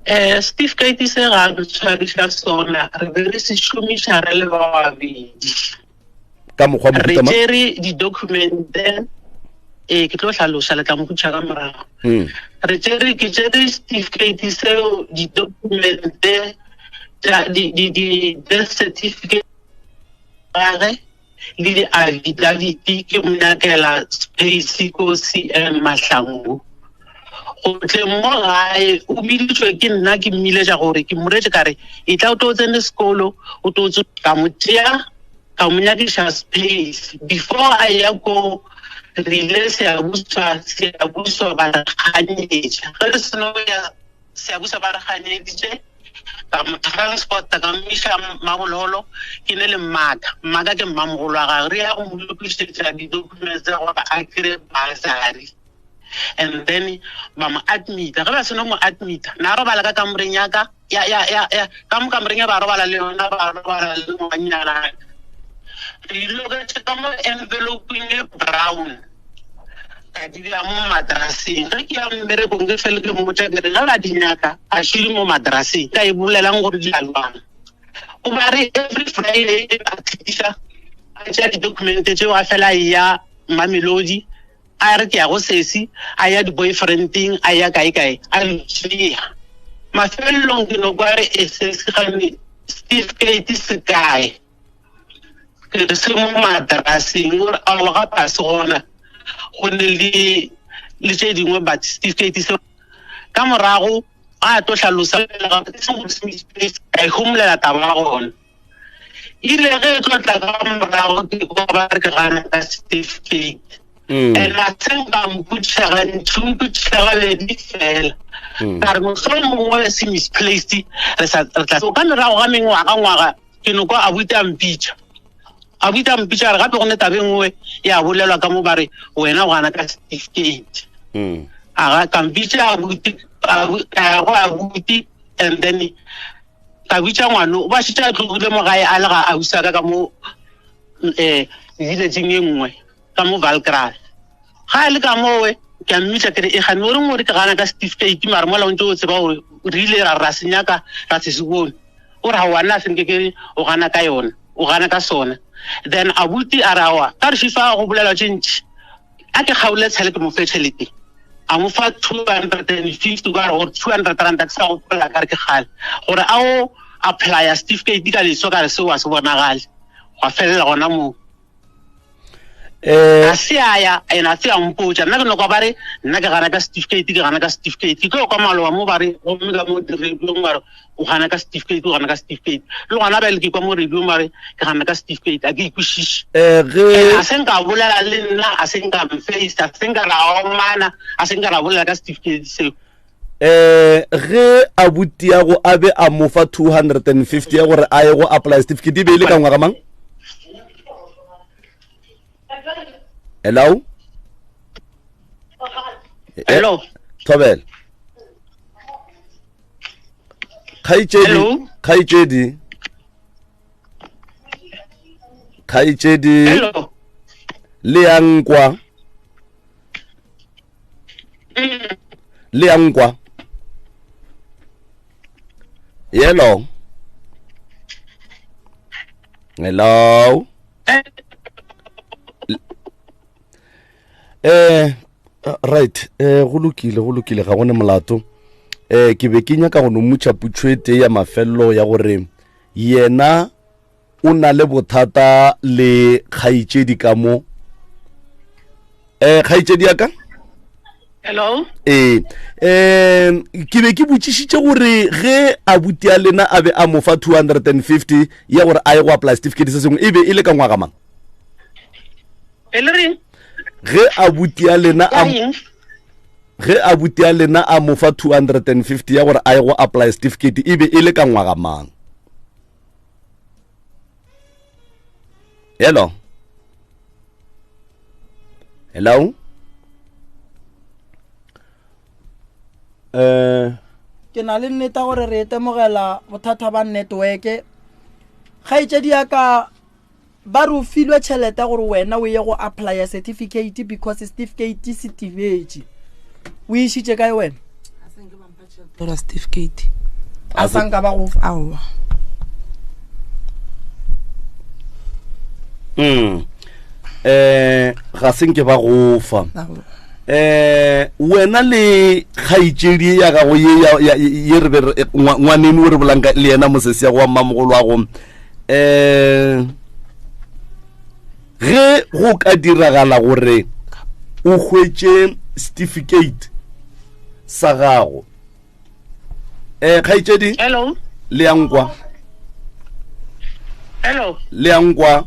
Certificate se ga re tshwariša sona, re be re se šomiša re le ba babedi. Ka mokgwa Re mohuta mang? tšere di-documente, ke tlo hlaloša, le tla mpotša ka morago. Re tšere, ke tšere certificate seo, di-documente tša, di, di, di death certificate gage le di-affidavit, ke mo nyakela space ko CM Mahlangu. Go tleng mo gae o biditšwe ke nna ke mmiletša gore ke mmoretše ka re e tla o tlo tsene sekolo o tlo ka mo tšea ka mo nyakiša space before a ya ko re ile seabuswa seabuswa ba re kganyetša ge re seno ya seabuswa ba re kganyeditše ka mo transporta ka mmiša mabololo ke ne le mmaka mmaka ke mmamogolo wa gagwe re ya go mo lokišetša di-documents tsa gore a kry basary and then ba mo admita ge ba seno mo admita na robala ka kamoreng ya ka ya ya ya ya ka mo kamoreng ya ba robala le yona ba robala le ngwanyana re loketše ka mo envelopeng e brown ka di bea mo madraseng ge ke ya mmerekong ke fele ke mmotša ke re ge ba di nyaka a šile mo madraseng ka e bolelang gore di a lwana o ba re every friday a tlisa a tšea di-documente tšeo a fela ya mamelodi a re ke ya go sesi a ya di-boyfriending a ya kae kae a ntšea mafelelong ke no kwa re e sesi gane certificate se kae ke re se mo madraseng gore ao gape a se gona go ne le le tše dingwe but certificate se ka morago a tlo hlalosa ka e homolela taba ya gona ile ge e tlo tla ka morago ke kwa ba re ke gana ka certificate mm. and a se nka mpotšiša gantši o mpotšiša gabedi fela mm. ka re mohlolo mongwe se misplaced re sa re tla ka morago ga mengwaga ngwaga ke no kwa abuti a mpitša abuti a mpitša re gape go ne tabe nngwe ya bolelwa ka mo ba re wena o gana ka certificate mm. a ga ka mpitša abuti go abuti and then ka bitša ngwano ba šetše a tlogile mo gae a le ga ausi ka ka mo um villageng e nngwe ka mo valcral ga a le ka mowe ke a mmitša kere e gane o reng o re ke gana ka certificate mare mola o ntse o tseba gore re ile ra ra se nyaka ra se se bone o re ga wa nna senke ke o gana ka yona o gana ka sona then abuti a re aowa ka re fifa go bolela tše ntši a ke kgaole tšhelete mo fe tšhelete a mo fa 250 ka gore 200 rand ke sa gopola ka re ke kgale gore a o applya certificate ka leso ka re seo a se bonagale gwa felela gona moo eh. a se a ya ena a se a mpotsa nna ke no kwa ba re nna ke gana ka certificate ke gana ka certificate ke tlo kwa maloba mo ba re gomme ka mo dirediong ba re o gana ka certificate o gana ka certificate le gona bjale ke kwa mo radio mare ke gana ka certificate a ke ikwešiše eh, a se nka bolela le nna a se nka mface a se nka ra omana a se nka ra bolela ka certificate seo eh ge abuti ya go a be a mo fa 250 ya gore a ye go apply certificate e be e le ka ngwaga mang hello hello thobela kgaetšedi kgaetšedi kgaetšedi le ya nkwa le ya nkwa hello hello eh right eh go lokile go lokile ga gone molato eh ke be ke nyaka go no mmutša putšo e tee ya mafelelo ya gore yena o na le bothata le kgaetšedi ka mo eh kgaetšedi ya ka hello ee um ke be ke botšišitše gore ge abuti ya lena a be a mo fa 250 ya gore a ye go apply certificate se sengwe e be e le ka ngwaga mang e le reng ge abuti ya lena a ge abuti ya lena a mo fa 250 ya gore a ye go apply certificate e be e le ka ngwaga mang hello hello eh ke na le nneta gore re itemogela bothata ba network kgaetšedi ya ka Ba re o filwe tšhelete gore wena o ye go applya certificate because certificate se tibetše. O išitše kae wena? Ora certificate. A sa nka ba go fa. Aowa. Mm. Eh ga se nke ba go fa. Eh wena le kgaetšedi ya gago ye ye re be ngwaneno o re bolang le yena mosesi ya go wa mmamogolo wa go um ge go ka diragala gore o hwetše certificate sa gago um kgaetšedi hello le ya nkwa hello le ya nkwa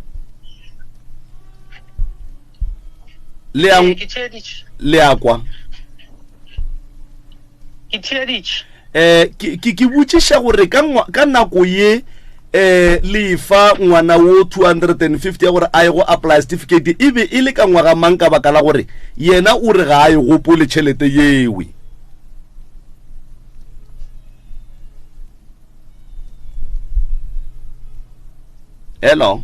le ya Ee, ke theeditše le ya kwa ke theeditše eh ke ke ke botšiša gore ka ka nako ye eh le fa ngwana wo 250 ya gore a ye go apply certificate e be e le ka ngwaga mang ka baka la gore yena o re ga a e gopole tšhelete yewe hello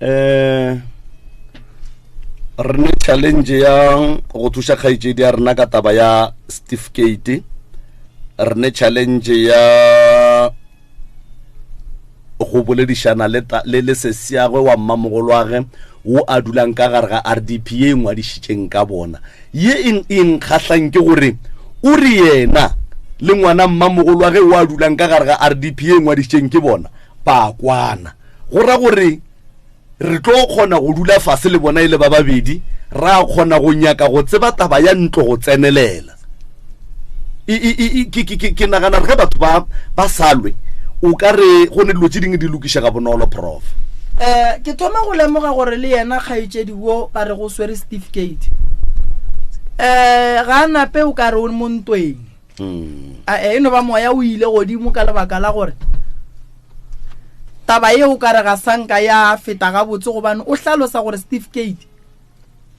eh re ne challenge ya go thuša kgaetšedi ya rena ka taba ya certificate re ne challenge ya go boledišana le le le sesiagwe wa mmamogolwage wo a dulang ka gare ga rdp ye e ngwadišitšeng ka bona ye e e nkgahlang ke gore o re yena le ngwana mmamogolwage wo a dulang ka gare ga rdp ye e ngwadišitšeng ke bona ba kwana go ra gore re tlo kgona go dula fase le bona e le ba babedi ra kgona go nyaka go tseba taba ya ntlo go tsenelela ke nagana re ge batho ba ba salwe o ka re go ne dilo tse dingwe di lokišega bonolo prof um ke thoma go lemoga gore le yena kgaetšedi wo ba re go swere certificate um ga a nape o ka re o mo ntweng hmm. e no ba moya o ile godimo ka lebaka la gore Taba ye o ka re ga sa nka ya feta gabotse gobane o hlalosa gore Certificate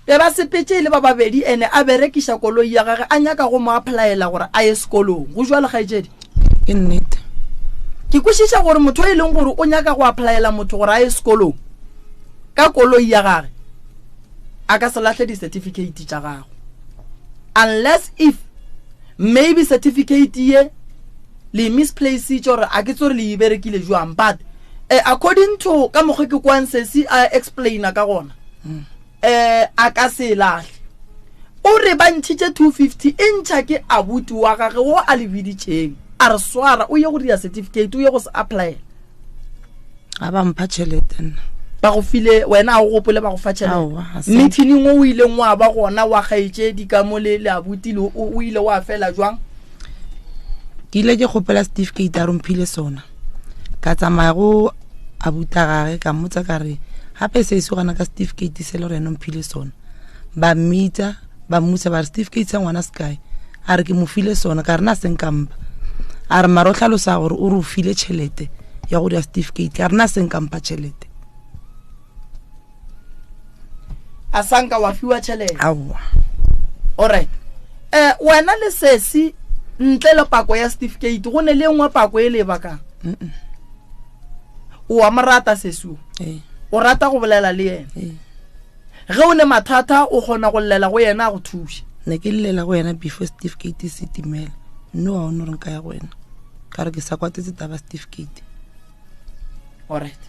be ba sepetše e le ba babedi ene a berekiša koloi ya gage a nyaka go mo applyela gore a ye sekolong. Go jwalo kgaetšedi? Ke nnete. Ke kwešiša gore motho e leng gore o nyaka go applyela motho gore a ye sekolong ka koloi ya gage a ka se lahle di-certificate tša gago unless if maybe certificate ye le misplacitše gore a ke tsore le e berekile jwang but eh, according to ka mokgwa ke kwang sesi a explaina ka gona um a ka se e lahle o re ba ntšhitše 250 e ntšha ke abuti wa gage wo a le biditšeng a re swara o ye go dira certificate o ye go se applyela ga ba mpha tšhelete nna ba go file wena a o gopole ba go fa tšhelete meeting o ileng wa ba gona wa kgaetšedi ka mo le le abuti le o ile wa fela jwang ke ile ke kgopela certificate a romphile sona ka tsamaya go abuta gage ka mmotsa ka re gape se se gana ka certificate se le gore ene mphile sona ba mmitsa ba mmotsa ba re certificate sa ngwana se kae a re ke mo file sona ka re na seng kampa a re mara o tlhalosa gore o re o file tšhelete ya go dira certificate a re na seng kampa tšhelete a sanka wa fiwa tšhelete aowa alright eh wena le sesi ntle le pako ya certificate go ne le nngwe pako e le bakang o wa mo rata sesi o ee. o rata go bolela le yena ee. ge o ne mathata o kgona go llela go yena a go thuša ne ke llela go yena before certificate se timela nne wa one gore nka ya go wena ka re ke sa kwatetse taba certificate alright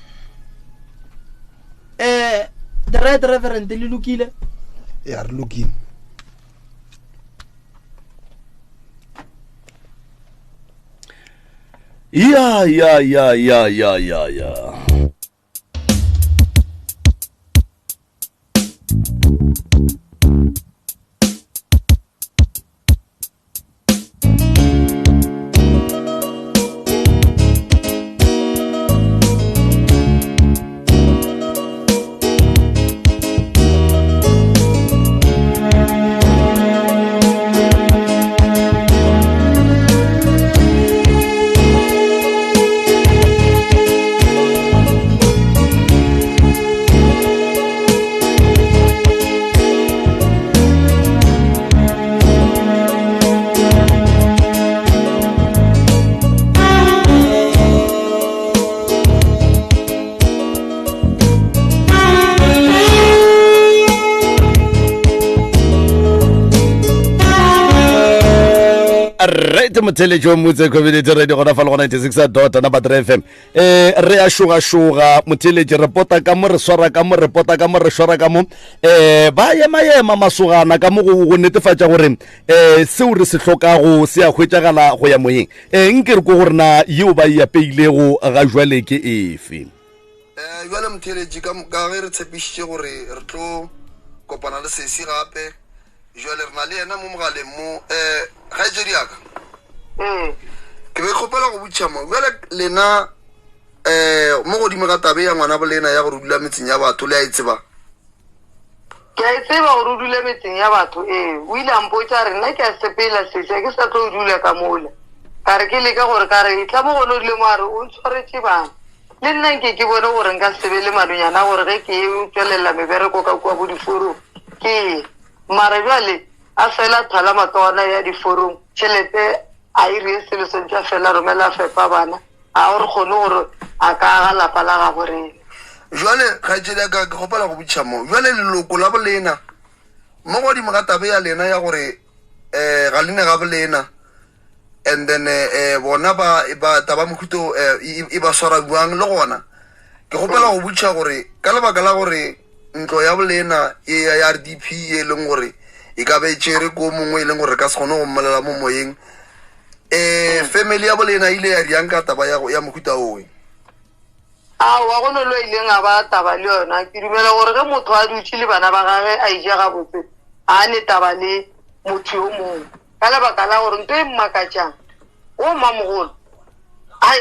eh the right reverend le lokile ya re lokile ya ya ya ya ya ya ya Right motheletši wa motse community radio gona fa le go 96 dot number 3 fm eh re a šogašoga motheletši re pota ka mo re swara ka mo re pota ka mo re swara ka mo eh ba ema-ema masogana ka mo go netefatša gore eh seo re se hlokago se a hwetšagala go ya moyeng eh nke re ko gore na yeo ba e apeilego ga jwale ke efe eh jwale motheletši ka ge re tshepišitše gore re tlo kopana le sesi gape jale re na le yena mo mogaleng mo um kgaetšedi yaka ee ke be ke kgopela go botšha mo bjale lena um mo godimo ga tabe ya ngwana bolena ya gore o dula metseng ya batho le a e tseba ke a e tseba gore o dule metseng ya batho ee o ile a mpotsa re nna ke a sepela sese ke sa tlo dula ka mola ka re ke leka gore ka re e tla mo gone o dule mo a re o ntshwaretse bana le nna nke ke bone gore nka sebe le malonyana gore ge ke tswelela mebereko ka kua bo diforong ke ye mara jale a fela thala matona ya diforong tšhelete a e rie selo sentse a fela romela fepa bana a o re kgone gore a ka aga lapa la gabo rena jale kgaetšedi ya ka ke kgopela go botšha mo jale leloko la bolena mo godimo ga tabe ya lena ya gore um ga lene ga bolena and then eh, bona ba ba taba mohuto eh, e ba swara buang le gona ke gopela go botšha gore ka lebaka la gore ntlo ya bolena e ya RDP e leng gore e ka be e tšere ko mongwe e leng gore ka se kgone go mmolela mo moyeng um family ya bolena ile ya riang ka taba ya ya mohuta owe aowa go no lo ileng a ba taba le yona ke dumela gore ge motho a dutše le bana ba gage a ija gabotse a ne taba le motho yo mongwe ka lebaka la gore nto e mmakatšang o mmamogolo ai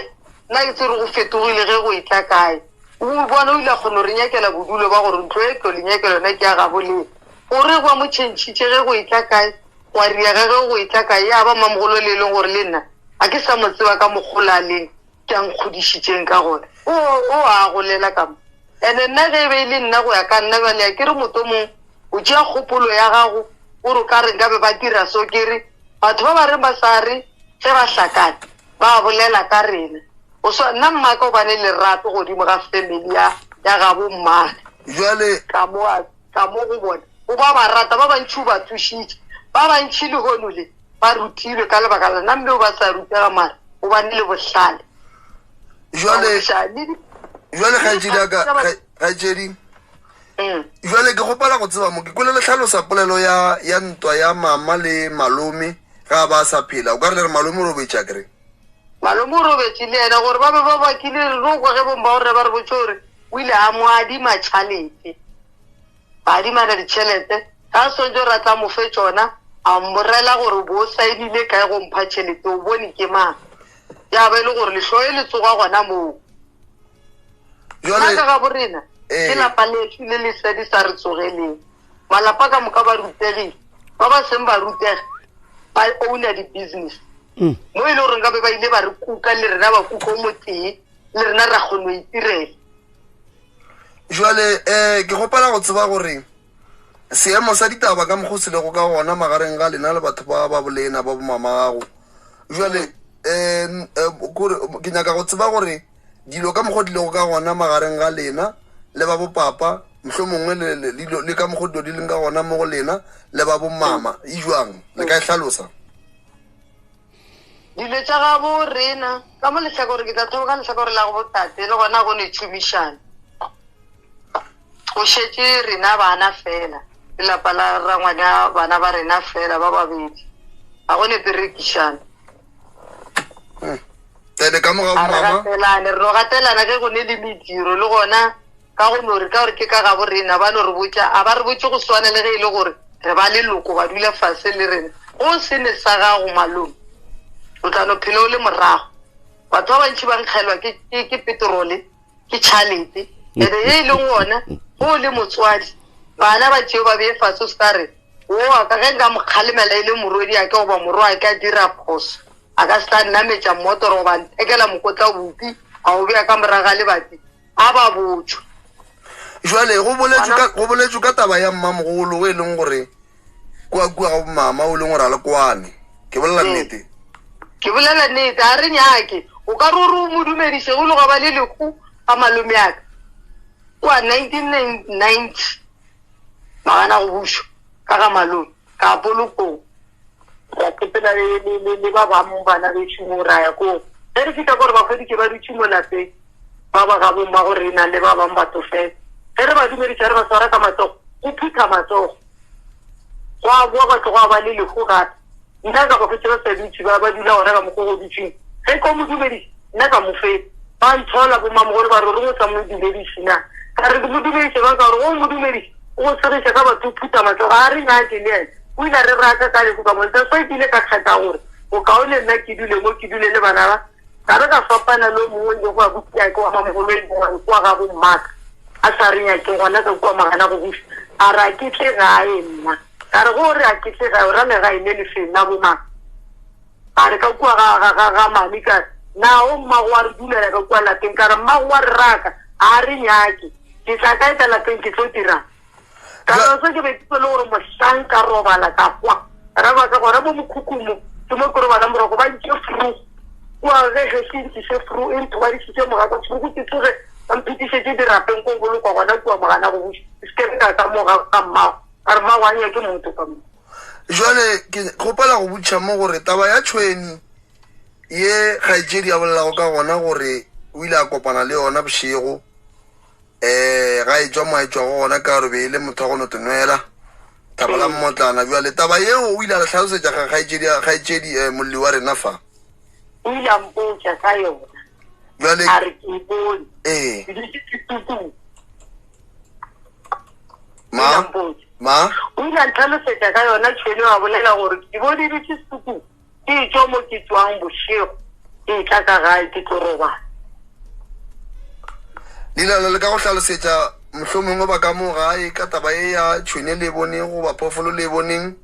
nna ke tsere go fetogile ge go etla kae o bona o ile a kgona go re nyakela bodulo ba gore ntlo e tlo le nyakela yona ke ya gabo le gore ba mo tšhentšhitše ge go etla kae gwa riega ge go etla kae ya ba mmamogolo le e leng gore le nna a ke sa mo tseba ka mokgolaleng ke a nkgodišitšeng ka gona o o a golela ka mo ene nna ge e be e le nna go ya ka nna bjale a ke re motho mongwe o tšea kgopolo ya gago o re ka re nkabe ba dira so ke re batho ba ba reng ba sa re ge ba hlakane ba bolela ka rena o swa nna mmaka o bane lerato godimo ga family ya ya gabo mmane jale ka mo ka mo go bona o ba ba rata ba bantši o ba thušitše ba bantši lehono le ba rutilwe ka lebaka la nna mme o ba sa rutega mare o bane le bohlale jale jale kgaetšedi ya ka kgaetšedi mm. jale ke gopela go tseba mo ke kwele le tlhalosa polelo ya ya ntwa ya mama le malome ga ba sa phela o ka re le re malome o robetša kere malome o robetše le yena gore ba be ba bakile re no kwa ge bomba gore ba re botse gore o ile a mo adima tšhalete ba adimana ditšhelete ka swantse gore a tla mo fe tsona a mmorela gore bo o saenile kae go mpha tšhelete o bone ke mang ya ba e le gore lehloe le tsoga gona moo jale ka ga borena Eh. ke lapa leso le le sedi sa re tsogeleng malapa ka moka ba rutegile ba ba seng ba rutega ba owner di-business Mm. mo e le goreng ka be ba ile ba re kuka le rena ba kuka o motee le rena ra kgone go itirela jale um ke gopela go tseba gore seemo sa ditaba ka mokgwa o se lego ka gona magareng ga lena le batho ba ba bolena ba bomama gago jale um kore ke nyaka go tseba gore dilo ka mokgwa di lego ka gona magareng ga lena le ba bopapa mohlho mongwe le ka mokgwa dilo di leng ka gona mo go lena le ba bomama e jwang le ka e hlalosa dilo tša gabo rena ka mo lehlakore ke tla thoma ka lehlakore la go botate le gona go ne tšhomišano go šetše rena bana fela lelapa la rangwane bana ba rena fela ba babedi ga go ne perekišano ene ka moga a re mama gatelane re no gatelana ge go ne le mediro le gona ka go no re ka gore ke ka gabo rena ba no re botša a ba re botse go swana le ge e le gore re ba leloko ba dula fase le rena go se ne sa gago malome o tla no phela o le morago batho ba bantši ba nkgelwa ke, ke, ke petrole ke tšhalete ene e e leng ona go o le motswadi bana ba tšeo ba bee fase o se ka re o ka ge nka mo kgalemela e le morwedi a ke goba morwa a ka dira phoso a ka se tla nnametša mmotoro goba nthekela mokotla bopi a o bea ka moraga lebati a ba botšwa jale go boletswe ka taba ya mmamogolo o e leng gore kua kua ga bomama o e leng gore a le kwane ke bolela nnete ke bolela nnete a re nyake o ka re o re o mo dumediše go le go ba le lehu ga malome aka kua 1990 magana go bušwa ka ga malome ka polokong ra sepela le ba bangwe bana bešo mo ra ya koo ge re fitlha kore bakgweditše ba dutše mo lapeng ba ba gabong ba go rena le ba bangwe batho fela ge re ba dumediša re ba swara ka matsogo go phutha matsogo go a boa batho go a ba le lehu gape nna ka bakgwetše ba sa dutše ba ba dula gona ka mokgwa go dutšeng ge ko mo dumediše nna ka mo fetsa ba nthola bomamogolo ba re re go sa mo dumediše na ka re ke mo dumediše ba ka gore go mo dumediše O go segiša ka batho o phutha matsogo a re nyake le yena. O ile a re raka ka lehu ka mo. That's why ke ile ka kgetha gore go kaone nna ke dule mo ke dule le bana ba. Ka be ka fapana le o mongwe e lego abuti ke wa mamogolo e lego kua ga go mmaka. A sa re nyake gona ka kua magana go buša. A re a ke tle gae nna. Ka re go re a ke tle gae o ra legae le lefeng la bomang. A re ka kua ga ga ga ga mami ka re na o mmago wa re dulela ka kua lapeng ka re mmago wa re raka a re nyake. Ke tla kae ka lapeng ke tlo dirang? Ka re se ke be ke le gore mohlang ka robala ka kwa. Ra ba ka gona mo mokhukhung mo ke mo ke robalang boroko ba ntše fru. Kua ge ge ke ntšiše fru e nthobadisitše moga ka fru ke tsoge ba mphetišetše dirapeng ko bolokwa gona kua mogana go buša. Ke se ke ka ka mo ga ga mmago. Ka re mmago a nyake motho ka mo. Jwale ke kgopela go botšiša mo gore taba ya tšhweni ye kgaetšedi a bolelago ka gona gore o ile a kopana le yona bošego um ga e tswa mo a e tswago gona ka gore be e le motho wa go no tenwela thaba la mmotlana bjale taba yeo o ile a re hlalosetša ga kgaetšedi kgaetšedi um molli wa rena fa O ile a mpotša ka yona. Bjale A re ke e bone. Ee. Ke dutše setukung. Ma ma O ile a ntlhalosetša ka yona tšhwene wa bolela gore ke bone dutše setukung ke etšwa mo ke tšwang bošego ke etla ka gae ke tlo robala. Leina le ka go hlalosetša mohlomongwe ba ka mo gae ka taba e ya tšhwene le e boneng goba phoofolo le e boneng?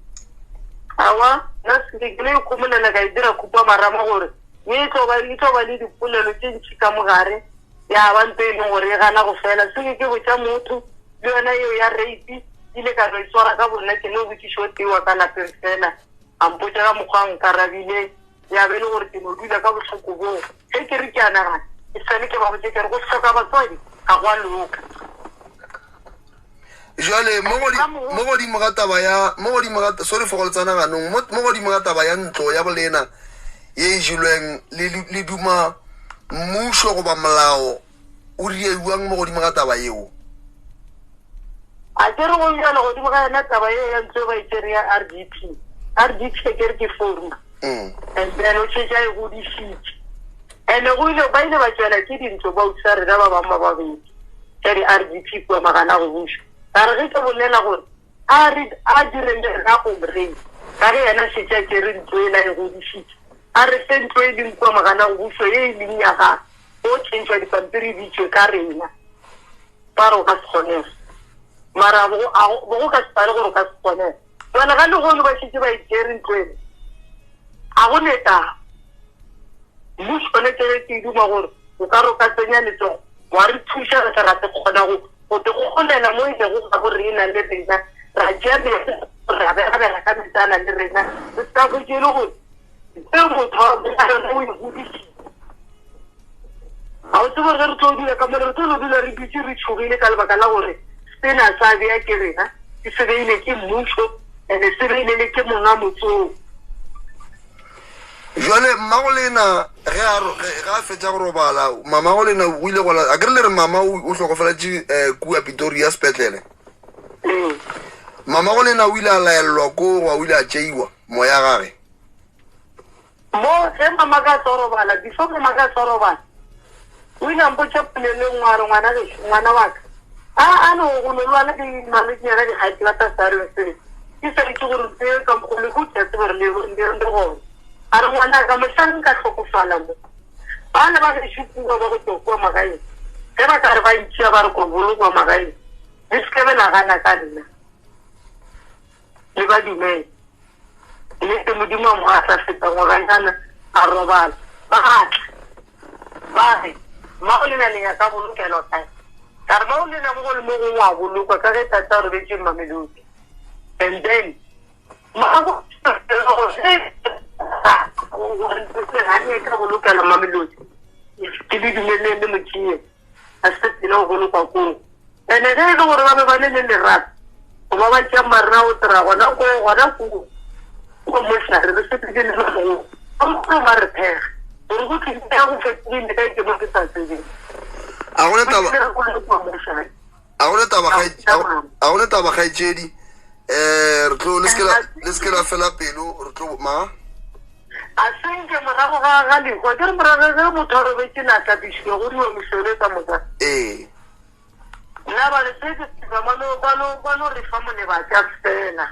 Aowa, nna se ke le ikhomolela ka e dira khupa marama gore ye e tlo ba e tlo ba le dipolelo tše ntši ka mogare ya ba nto e leng gore e gana go fela. Se ke ke botša motho le yona eo ya rape ile ka no e swara ka bonna ke no botšiša o tee wa ka lapeng fela a mpotša ka mokgwa a nkarabile ya be e le gore ke no dula ka bohloko boo. Ge ke re ke a nagana ke sale ke ba botše ke re go hloka batswadi ga go a loka. Jwale mo godimo ga taba ya mo godimo ga sorry for go le tsena ganong mo godimo ga taba ya ntlo ya bolena ye e jelweng le le duma mmušo goba molao o rieiwang mo godimo ga taba yeo. A ke re go bjalo godimo ga yona taba yeo ya ntlo e ba e tšere ya RDP. RDP ke re ke foru. Mm. And then o šetše a e godišitše. And go ile ba ile ba tšwela ke dintlo ba usa rena ba bangwe ba babedi. Tša di-RDP kua magana go buša. Ka re ge ke bolela gore a re a direng le rena go moreng ka ge yena šetše a tšere ntlo ela e godišitše. A re fe ntlo e leng kua magana go bušo ye e leng ya gagwe. Go tšhentšhwa dipampiri di tšwe ka rena. Ba re o ka se kgonege. Mara bo go ka se pale gore o ka se kgonege. Jwale ga lehono ba šetše ba e tšere ntlo ena. A go ne taba. Mmušo one tšere ke duma gore o ka re o ka tsenya letsogo wa re thuša re tla ra te kgona go go te kgolela mo e lego ga bo rena le rena ra tšea metsi ra berabela ka metsana le rena re se ka hwetše e le gore seo motho a yona o e godišitše. Ga o tsebe gore ge re tlo dula ka mole re tlo no dula re dutše re tšhogile ka lebaka la gore sena sa bea ke rena ke se beile ke mmušo and-e se beile le ke monga motsong. Jwale mmago lena ge a ge a fetša go robala mamago lena o ile gola a kere le re mama o hlokofaletše um kua Pretoria sepetlele. Ee. Mamago lena o ile a laelelwa ko goba o ile a tšeiwa moya gage? Mo ge mama ka tlo robala, before mama ka tlo robala, o ile a mpotša polelo e nngwe a re ngwana gešo, ngwana wa ka, a a no go no lwala ke malwetšinyana di-high blood sa reng se ke sa itse gore tse ka mokgwa le go ke a tseba gore le le gona. A re ngwana ka mohlang nka hlokofala mo, bana ba gešo kua ba go tšwa kua magaeng, ge ba ka re ba ntšea ba re ko bolokwa magaeng, le se ke be la gana ka nna, le ba dumele. Nnete Modimo a mo a sa feta ngwaganyana a robala. Ba tla ba re, Mmago lena le nyaka bolokelwa kae? Ka re, Mmago lena mo go le mo gongwe a bolokwa ka ge tate a robetše Mamelodi. And then mmago ga bolokelwa Mamelodi ke le dumeleng le mo tšee. a se pele go bolokwa koo. Ene ge e le gore ba be ba le le lerato, goba ba tšea marena o tera gona koo, gona koo, ko mošare, re sepetse le ba ba mogolo ba re phega, gore go tlile ya go fetogile ka ke mo ke sa tsebeng. A go ne taba, a go ne taba, a go ne taba kgaetšedi, eh, re tlo, le se ke la fela pelo, re tlo, ma? A se nke morago ga ga lehu, a ke re morago ge motho a robetše na hlapišiwa go diwa mehlolo ka moka. Ee. Nna ba re se ke tseba ba no ba no ba no re fa molebatša fela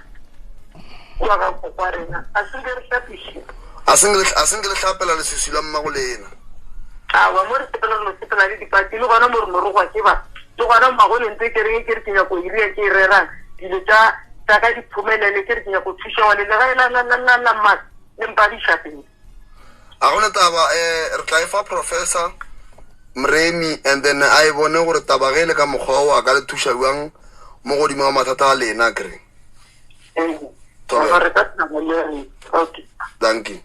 kua ga kokwa rena a se nke re hlapiše. A se nke a se nke le hlapela leswiswi la mmago lena. Awa mo re sepela re no sepela le dipati le gona mo re no rogwa ke ba le gona mmagone ntse ke reng ke re ke nyako e ria ke e rerang dilo tša tša ka di phomelele ke re ke nyako thuša ngwane legae la la la la la mma le mpadiša pele. A gona taba um re tla e fa professor Mremi and then a e bone gore taba ge e le ka mokgwa o a ka le thuša bjang mo godimo ga mathata a lena kere. Ee, re ka taba le re okay. Thank you.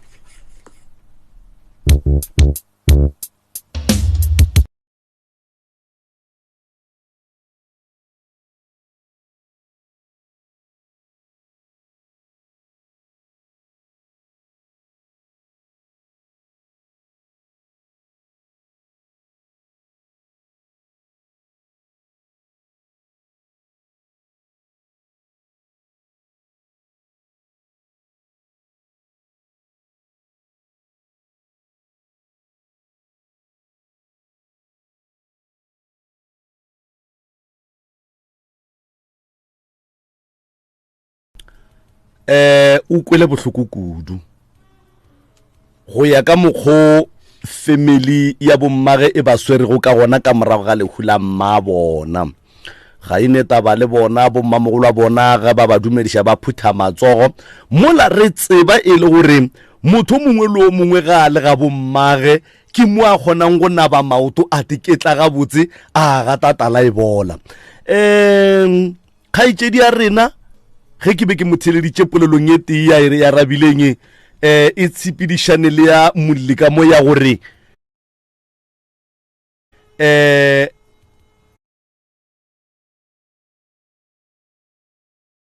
Eh o kwele bohloko kudu go ya ka mokgo family ya bommage e ba swerego ka gona ka morago ga lehu la mma bona ga e ne taba le bona bommamogolo wa bona ga ba ba dumediša ba phutha matsogo mola re tseba e le gore motho mongwe le o mongwe ga a le ga bommage ke mo a kgonang go naba maoto a teketla gabotse a gata tala e bola um kgaetšedi ya rena ge ke be ke mo theleditše polelong e tee ya ya rabileng um e tshepedišane le ya molli ka mo ya gore um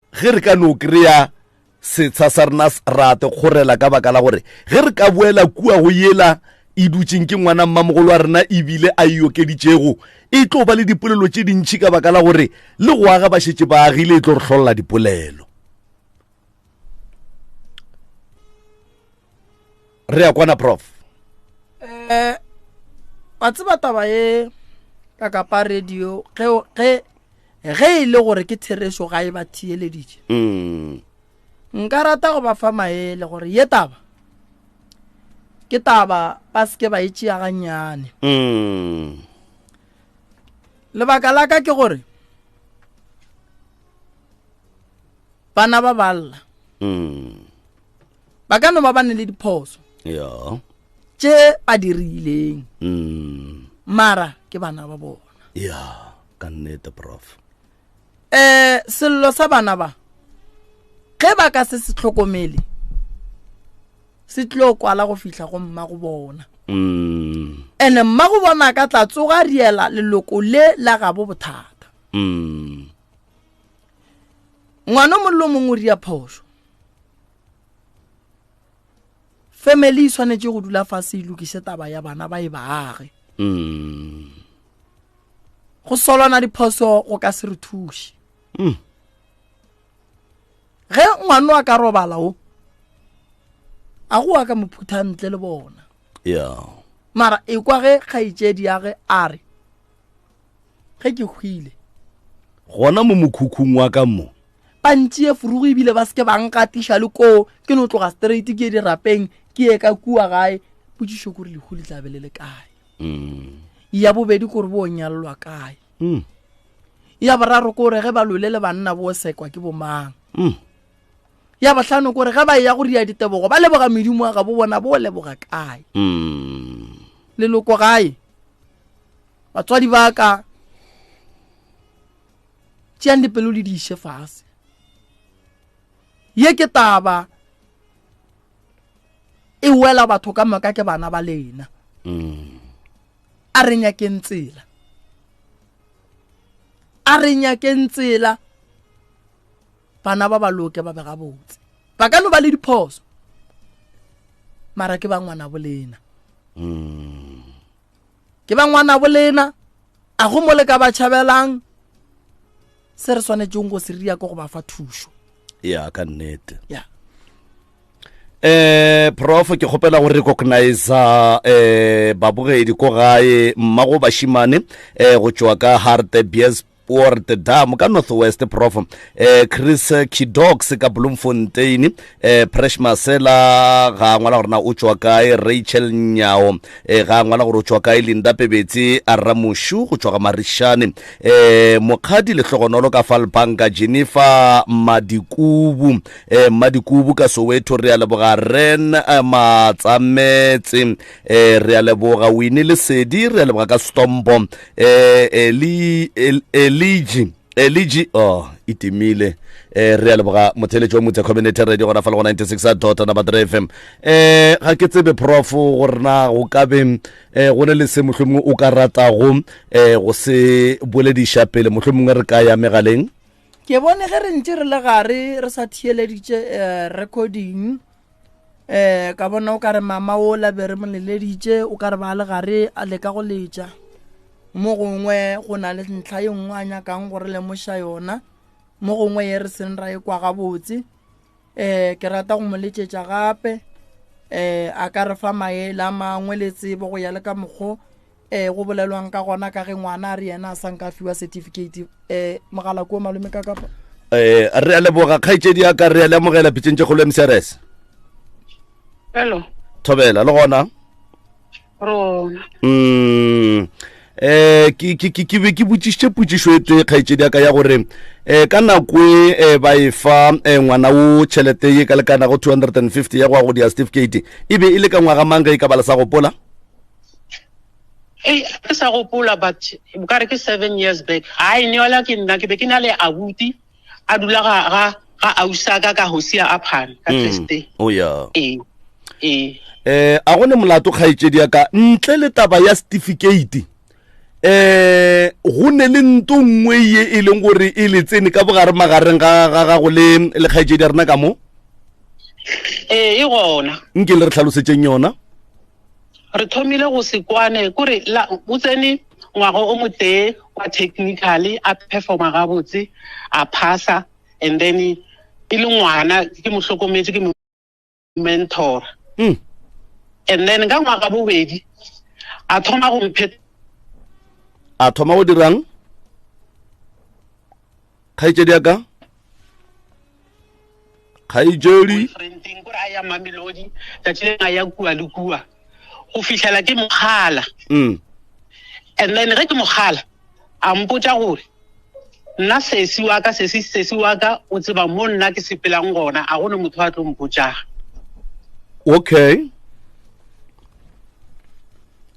ge re ka no kry-a setsha sa rena ra te kgorela ka baka la gore ge re ka boela kua go yela e dutšeng ke ngwana mmamogolo wa rena ebile a e okeditšego e tlo ba le dipolelo tše dintšhi ka baka la gore le go aga ba šetše ba agile e tlo re hlolela dipolelo re ya kwana prof um wa tseba taba ye ka kapa radio ge ge ge e le gore ke therešo ga e ba theeleditše mm. nka rata go ba fa maele gore ye taba ke taba ba seke ba e tšea gannyane mm. lebaka la ka ke gore bana ba balla mm. ba ka no ba ba ne le diphoso ya tše ba dirileng mm. mara ke bana ba bona ya ka nnete prof eh sello sa bana ba ge ba ka se se tlhokomele se tlo kwala go fihla go mma go bona mm. ene mma go bona ka tla tsoga riela leloko le la gabo bothata mm. ngwana mollo mongwe o ria phošo family e swanetše go dula fase e lokise taba ya bana ba e baage mm. go solwana diphoso go ka se re thuše mm. ge ngwano a ka robala o a go a ka mo phutha ntle le bona yeah. mara e kwa ge kgaetšedi ya ge a re ge ke hwile gona mo mokhukhung wa ka mo ba ntšee furugo ebile ba seke ba nkatiša le koo ke no tloga straight ke ye dirapeng ke ye ka kua gae potšišo kore lehu le tlabe le le kae mm. ya bobedi kore bo nyalelwa kae mm. ya boraro kore ge ba lole le banna bo sekwa ke bomang mm. ya bohlano kore ge ba ya go ria ditebogo ba leboga medimo wa gabo bona bo leboga kae leloko gae batswadi ba ka tšeang dipelo le di iše fase ye ke taba e wela batho ka moka ke bana ba lena mm. a re nyakeng tsela a re nyakeng tsela bana ba ba loke ba be gabotse ba ka no ba le diphoso mara ke ba ngwana bolena mm. ke ba ngwana bolena a go mo le ka ba tšhabelang se re swanetšeng go se ria ke go ba fa thušo ya ka nnete ya eh prof ke kgopela go recognize eh babogedi ko gae mmago bashimane eh go tšwa ka Hartebees Poortdam ka North West prof eh Chris Kidox ka Bloemfontein eh Presh Masela ga ngwala gore na o tšwa kae Rachel Nyao eh ga ngwala gore o tšwa kae Linda Pebetse a Ramushu go tšwa ga Marishane eh Mokgadi Lehlogonolo ka Falbanka Jennifer Madikubu eh Madikubu ka Soweto re a leboga Ren eh, Matsametse eh re a leboga Winnie Lesedi re a leboga ka Stompo eh Eli Eliji Eliji oh e timile eh re a leboga motheletši wa motse community radio gona fa le go 96 dot number 3 fm eh ga ke tsebe prof gore na go ka be eh go ne le se mohlomongwe o ka ratago eh go se bolediša pele mohlomongwe re ka ya megaleng ke bone ge re ntse re le gare re sa theeleditše eh, recording eh ka bona o ka re mama o la be re mo leleditše o ka re ba le gare a leka go letša mo gongwe go na le ntlha ye nngwe a nyakang go re lemoša yona mo gongwe ye re seng ra e kwa gabotse um ke rata go mo letšetša gape um a ka re fa maele a mangwe le tsebo go ya le ka mokgo um go bolelwang ka gona ka ge ngwana a re yena a sa nka fiwa certificate um mogala ko malome ka kapa um re a leboga kgaetšedi ya ka re a le amogela pitseng tše kgolo mcrs hello thobela le gona rona mm eh ke ke ke be ke botšišitše potšišo e tee kgaetšedi ya ka ya gore eh ka nako e eh, ba e fa eh, ngwana o tšhelete ye ka lekanago 250 ya go ya go dia certificate e be e le ka ngwaga mang ge e ka ba le sa gopola Ei, ke sa gopola but ka re ke seven years back hai neola ke nna ke be ke na le abuti a dula ga ga ga ausaka ka hosia a phane ka mm. Kriste oh yeah ee ee eh a gone molato kgaetšedi ya ka ntle le taba ya certificate eh go ne le nto nngwe ye e leng gore e le tsene ka bogare magareng ga ga gago le le kgaetšedi ya rena ka mo ee e gona nke le re tlhalosetseng yona Re thomile go se kwane kore la o tsene ngwaga o motee wa technical a performa gabotse a phasa and then e le ngwana ke mo hlokometse ke mo mentora mm. and then ka ngwaga bobedi a thoma go mphe a thoma go dirang kgaetšedi ya ka kgaetšedi boyfriending kore a ya mamelodi tsatsi le a ya kua le kua go fihlela ke mogala mm. and then ge ke mogala a mpotsa gore nna sesi wa ka sesi sesi wa ka o tseba mo nna ke sepelang gona a gone motho a tlo mpotsang okay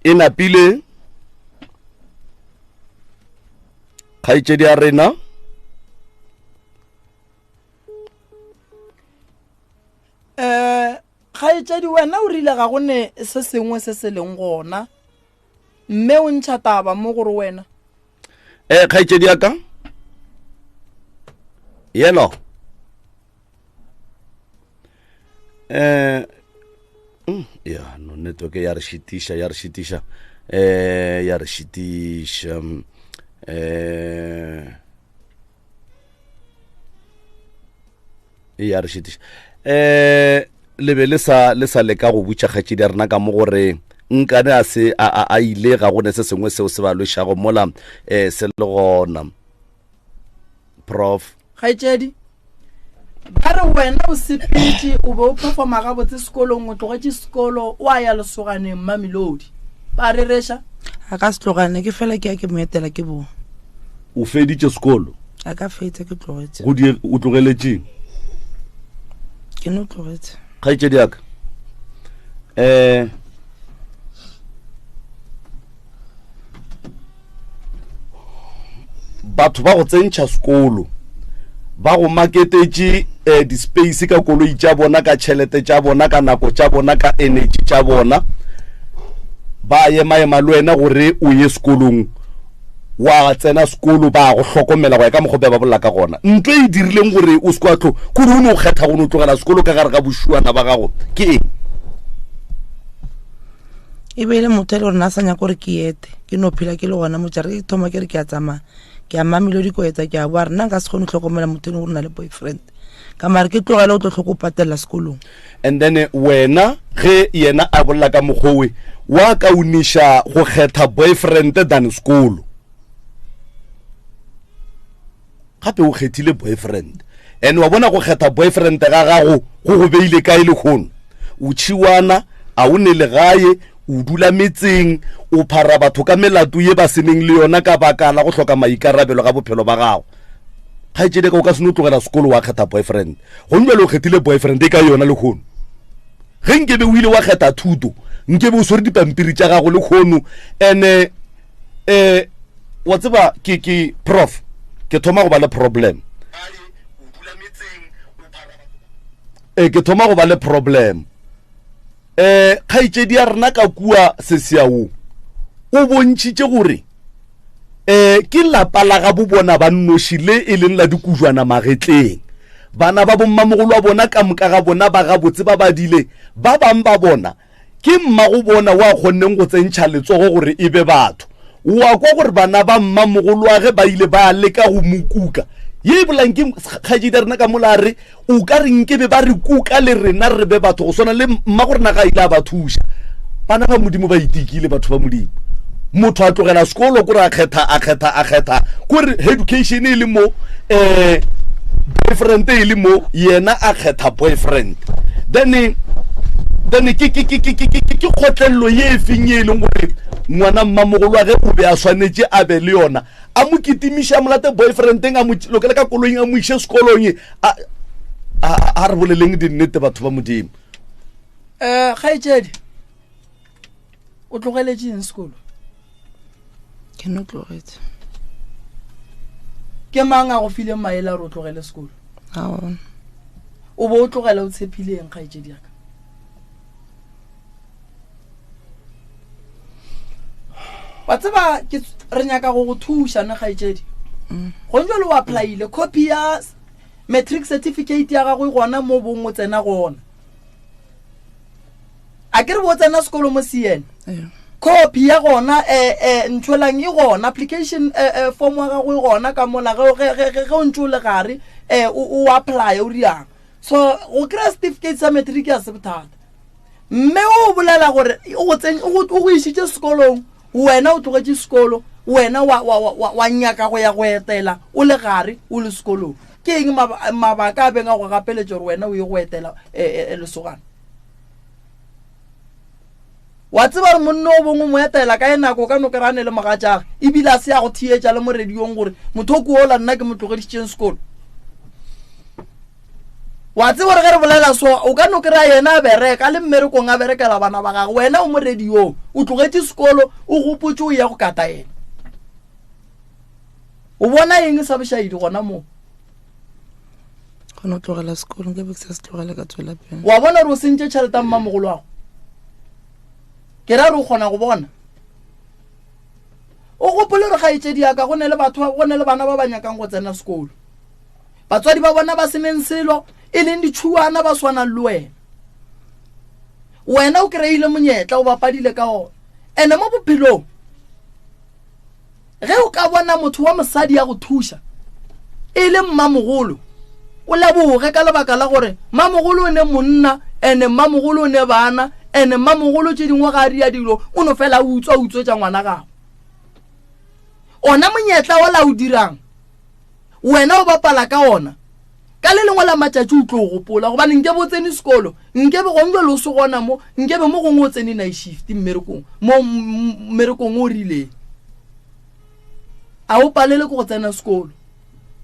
e napile kgaetšedi ya rena um kgaetšedi wena o rile ga go ne se sengwe se se leng gona mme o ntšha taba mo gore wena um kgaetšedi ya ka yelo um ya no network ya re šitiša ya re šitiša um ya re šitiša um ya re šitiša um le be le sa le sa leka go butša kgatšedi ya rena ka mo gore nkane a se a a ile ga go ne se sengwe seo se ba lwešago mola um se le gona prof kgaetšedi ba re wena o sepetše o be o performa gabotse sekolong o tlogetše sekolo o a ya lesoganeng mamelodi ba rereša a ka se tlogane ke fela ke ya ke mo etela ke bo o feditše sekolo a ka fetsa ke tlogetse go die o tlogeletšeng ke no tlogetse kgaetšedi yaka um batho ba go tsentšha sekolo ba go maketetše um di-space ka koloi tša bona ka tšhelete tša bona ka nako tša bona ka energy tša bona ba emaema le wena gore o ye sekolong wa tsena sekolo ba go hlokomela go ya ka mokgwa ba bolela ka gona ntho e dirileng gore o se kwa tlo kore o ne o kgetha go no tlogela sekolo ka gare ga bošuana ba gago ke eng e be e le motho e le gore na sa nyaka gore ke ete ke no phela ke le gona motšare ke thoma ke re ke a tsamaya ke a mamelo di ko etsa ke a boa re nna nka se kgone go tlhokomela motho e leng gore na le boyfriend ka mare ke tlogele o tlo tlhoko o patelela sekolong and then eh, wena ge yena a bolela ka mokgowe wa kauniša go kgetha boyfriend than sekolo Gape o kgethile boyfriend. And wa bona go kgetha boyfriend ga gago go go beile kae lehono? O tšhiwana, a o ne legae, o dula metseng, o phara batho ka melato ye ba seneng le yona ka baka la go hloka maikarabelo ga bophelo ba gago. Kgaetšedi ka o ka se no tlogela sekolo wa kgetha boyfriend. Gomme bjale o kgethile boyfriend e ka yona lehono. Ge nkebe o ile wa kgetha thuto, nkebe o swere dipampiri tša gago lehono. Ene eh wa tseba ke ke prof ke thoma go ba le problem. Eh ke thoma go ba le problem. Eh kgaetšedi ya rena ka kua Sesiao o bontšhitše gore eh ke lapa la ga bobona ba nnoši le e leng la dikujwana magetleng. Bana ba bommamogolo wa bona ka moka ga bona ba gabotse ba badile, ba bang ba bona ke mmago bona wa kgonneng go tsentšha letsogo gore e be batho. Wa kwa gore bana ba mmamogoloage ba ile ba leka go mo kuka. Ye e bolang ke kgaetšedi ya rena ka mola a re o ka re nkebe ba re kuka le rena re be batho go swana le mma go rena ga ile a ba thuša. Bana ba Modimo ba itikile, batho ba Modimo. Motho a tlogela sekolo kore a kgetha, a kgetha, a kgetha kore education e le mo, eh, boyfriend e le mo, yena a kgetha boyfriend. Then, then ke, ke, ke, ke, ke, ke, ke kgotlelelo ye e feng ye e leng gore ngwana mmamogolo wa ge o be a swanetše a be le yona, a mo kitimiše, a mo late boyfriendeng, a mo lokele ka koloing, a mo iše sekolong. A, a, a re boleleng dinnete batho ba Modimo. Eh, kgaetšedi, o tlogeletše eng sekolo? Ke no tlogetse. Ke mang a go fileng maele a gore o tlogele sekolo? Ga gona. O bo o tlogela o tshepile eng, kgaetšedi ya ka? Wa tseba, ke re nyaka go go thuša ne kgaetšedi. Go njalo o applyile copy ya matric certificate ya gago e gona mo bong o tsena gona. A ke re bo tsena sekolo mo CN. Copy ya gona eh eh ntholang e gona, application eh, eh form wa gago e gona ka mola ge ge ge ge o ntse o le gare eh o apply o riang. So go kry-a certificate sa matric ya se bothata. Mme o bolela gore o go tseng o go isitše sekolong, wena o tlogetše sekolo, wena wa wa wa wa nyaka go ya go etela o le gare o le sekolong. Ke eng mabaka a beng a go gapeletša gore wena o ye go etela eh, eh, lesogana? Wa tseba gore monna o bongwe mo etela ka e nako o ka no kry-a ne le mogatšage ebile a se ya go theetša le mo radiong gore motho o ke ola nna ke mo tlogedišitšeng sekolo. Wa tseba gore ge re bolela so o ka no kry-a yena a bereka a le mmerekong a berekela bana ba gagwe, wena o mo radiong o tlogetše sekolo o gopotše o ya go kata yena. O bona eng sa bošaedi gona moo? Go no tlogela sekolo nke be ke sa se tlogela ka tswela pele. Wa bona gore o sentše tšhelete ya mmamogolo wago? Ke ra re o kgona go bona. O gopole gore kgaetšedi ya ka go ne le batho, go ne le bana ba ba nyakang go tsena sekolo. Batswadi ba bona ba seneng selo, e leng ditšhuana ba swanang le wena. Wena o kry-ile monyetla, o bapadile ka ona. Ene mo bophelong, ge o ka bona motho wa mosadi ya go thuša e le mmamogolo, o leboge ka lebaka la gore mmamogolo o ne monna, ene mmamogolo o ne bana, ene mmamogolo tše dingwe ga a ria dilo, o no fela a utswa utswetša ngwana gago. Ona monyetla ola o dirang, wena o bapala ka ona, ka le lengwe la matšatši o tlo o gopola, gobane nkebe o tsene sekolo, nkebe gong jwale o se gona mo, nkebe mo gongwe o tsene night shift mmerekong, mo mmerekong o rileng. A o palele ke go tsena sekolo,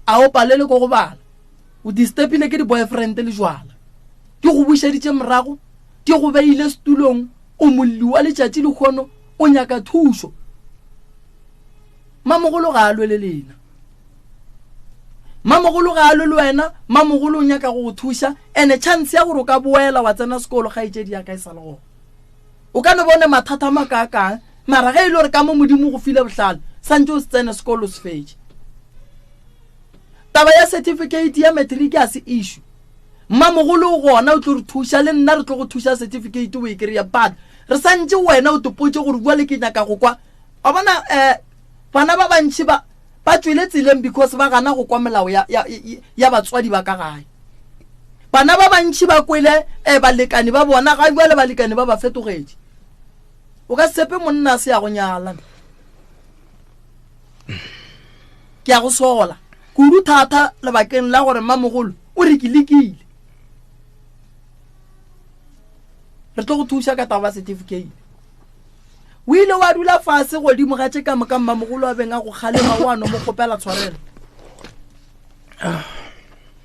a o palele ke go bala, o disturbile ke di-boyfriend le jwala, ke go bušeditše morago, ke go beile setulong, o molli wa letšatši lehono, o nyaka thušo. Mamogolo ga a lwe le lena. Mamogolo ga a lwe le wena, mamogolo o nyaka go go thuša, ene chance ya gore o ka boela wa tsena sekolo kgaetšedi ya ka e sa le gona. O ka no bone mathata a makaakang, mara ge e le gore ka mo Modimo go file bohlale, santse o se tsene sekolo o se fetše. Taba ya certificate ya matric a se issue. Mmamogolo o gona o tlo re thuša, le nna re tlo go thuša certificate o e kry-a, but re santse wena o topotše gore bua le ke nyaka go kwa. Wa bona, eh, bana ba bantši ba ba tšwele tseleng because ba gana go kwa melao ya, ya, ya batswadi ba ka gae. Bana ba bantši ba kwele eh, balekane ba bona, ga bjale balekane ba ba fetogetše. O ka se tshepe monna a se ya go nyala. Ke ya go sola. Kudu thata lebakeng la gore mmamogolo o re ke lekile. Re tlo go thuša ka taba certificate. O ile wa dula fase godimo ga tše ka moka mmamogolo a beng a go kgalema wa no mo kgopela tshwarelo.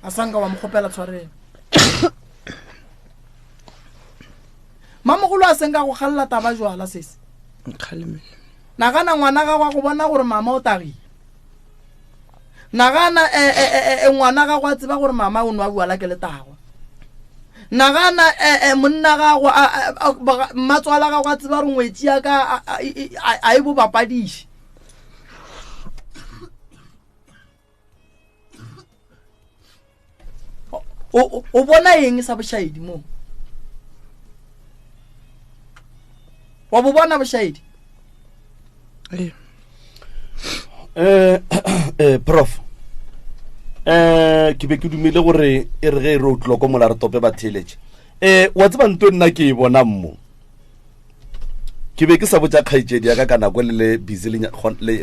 A sanka wa mo kgopela tshwarelo. Mmamogolo a senka go kgalela taba jwala sese. Nkgalemele. Nagana ngwana gago a go bona gore mama o tagile. Nagana e, e, e, e, ngwana gago a tseba gore mama o nwa bjala ke letagwa. Nagana e, e, monna gago mmatswala gago a tseba gore ngwetši ya ka a e bo bapadiše. O bona eng sa bošaedi mo? Wa bo bona bošaedi? Ee. Eh, eh, prof eh ke be ke dumele gore e re ge e re o tloko mola re tope ba theeletše eh wa tseba nto nna ke e bona mmo ke be ke sa botša kgaetšedi ya ka ka nako le le busy le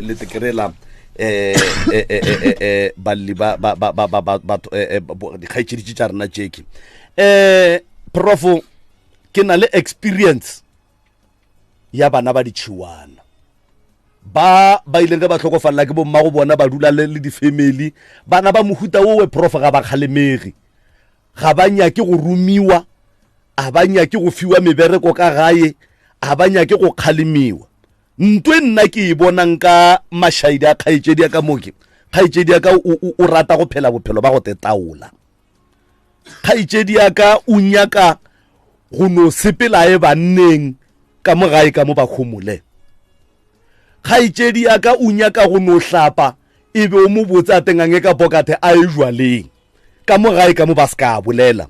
le tekerela eh eh eh eh, eh balli ba ba ba ba ba batho eh, eh dikgaetšedi tše tša rena tšeke eh prof ke na le experience ya bana ba ditšhiwana ba ba ileng ge ba hlokofalela ke bommago bona ba dula le le di-family bana ba mohuta owe prof ga ba kgalemege ga ba nyake go romiwa a ba nyake go fiwa mebereko ka gae a ba nyake go kgalemiwa nto e nna ke e bonang ka mašaedi a kgaetšedi ya ka moke kgaetšedi ya ka o rata go phela bophelo ba go tetaola kgaetšedi ya ka o nyaka go no sepela e banneng ka mo gae ka mo ba homole kgaetšedi ya ka o nyaka go no hlapa e be o mo botse a tengange ka pokathe a e jwaleng ka mo gae ka mo ba se ka bolela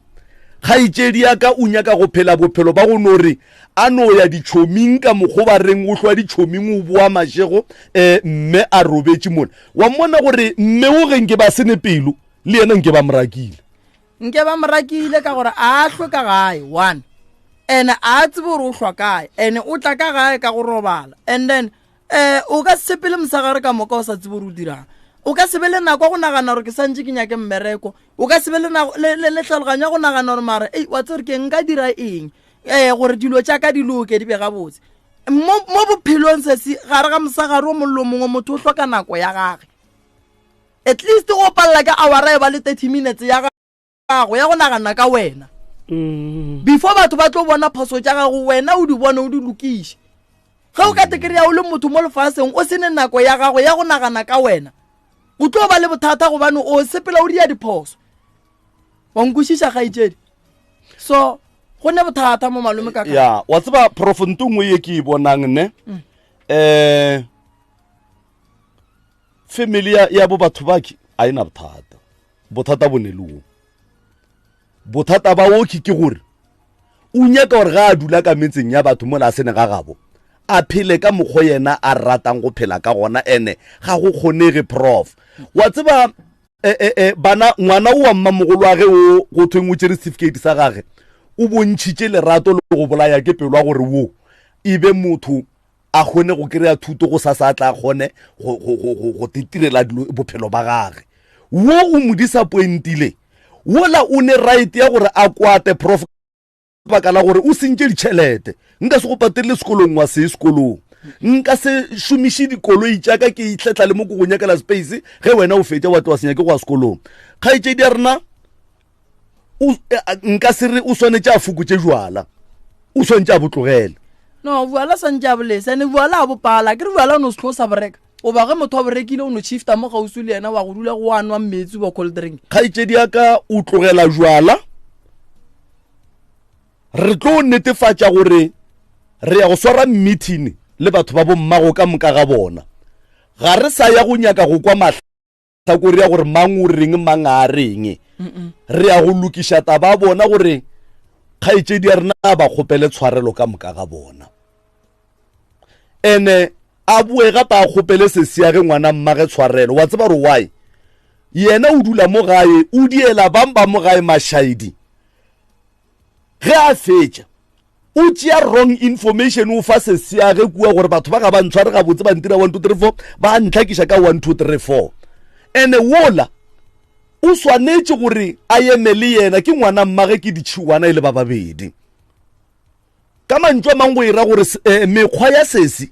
kgaetšedi ya ka o nyaka go phela bophelo ba go no re a no ya ditšhoming ka mokgo ba reng o hlwa ditšhoming o boa mašego um mme a robetše mola wa mmona gore mme o ge nke ba sene pelo le yena nke ba morakile nke ba morakile ka gore a hlwe ka gae one ene a tsebe gore o hlwa kae ene o tla ka gae ka go robala and then um o ka se sepele mosegare ka moka o sa tsebe gore o dirang o ka se be le nako go nagana gore ke santse ke nyake mmereko o ka se be le tlhaloganyo ya go nagana gore mara ei wa tse gore ke nka dira eng um gore dilo tša ka di loke di be gabotse mo bophelong sesi gare ga mosegare o mollo mongwe motho o hloka nako ya gage at least go palela ka awara e ba le 30 minutes ya gago ya go nagana ka wena mm. before batho ba tlo bona phoso tša gago wena o di bone o di lokiše ge o ka tekreya o le motho mo lefaseng o sene nako ya gago ya go nagana ka wena o tlo ba le bothata gobane o sepela o dia diphoso wa nkwešiša kgaetšedi so go ne bothata mo malome ka ya wa tseba profonto nngwe ye ke e bonang ne um family ya, ya bo batho baki a e na bothata bothata bo ne le wo bothata ba oki ke gore o nyaka gore ga a dula ka metseng ya batho mola a sene ga gabo a phele ka mokgwa yena a ratang go phela ka gona ene ga go kgonege prof wa tseba e, e, e, bana ngwana o wa mmamogolo wa ge o go thweng o tšere certificate sa gage o bontšhitše lerato le go bolaya ke pelo ya gore wo e be motho a kgone go kry-a thuto go sa sa tla kgone go tetirela bophelo ba gage wo o mo disappointile wola o ne right ya gore a kwate prof baka la gore o sentše ditšhelete nka se go patelele sekolong wa se sekolong nka se šomiše dikoloi tša ka ke itlhetla le mo ko go nyakela space ge wena o fetša wa tloa senyake go ya sekolong kgaetšedi ya rena nka se re o swanetše a fokotše jwala o swanetše a botlogele no bjala swantše a bolese ane bjala a bopala ke re bjala o no se tlo sa boreka o ba ge motho a borekile o no shifta mo gausi le yena wa go dula go a nwa metsi ba cold drink kgaetšedi ya ka o tlogela jwala re tlo netefatša gore re ya go swara meeting le batho ba bommago ka moka ga bona ga re sa ya go nyaka go kwa mahla tlhakore ya gore mang o reng mang a reng re ya go lokiša taba bona gore kgaetšedi ya rena a ba kgopele tshwarelo ka moka ga bona ene a boe gape a kgopele sesiage ngwana mmage tshwarelo wa tseba gore why yena o dula mo gae o diela bang ba mo gae mašaedi ge a fetša o tšea wrong information o fa sesiage kua gore batho ba ga ba ntshware gabotse ba ntira 1 2 3 4 ba ntlhakiša ka 1 2 3 4. Ene wola o swanetše gore a eme le yena, ke ngwana mmage, ke ditšhiwana e le ba babedi. Ka mantšu a mangwe go e ra gore eh, mekgwa ya sesi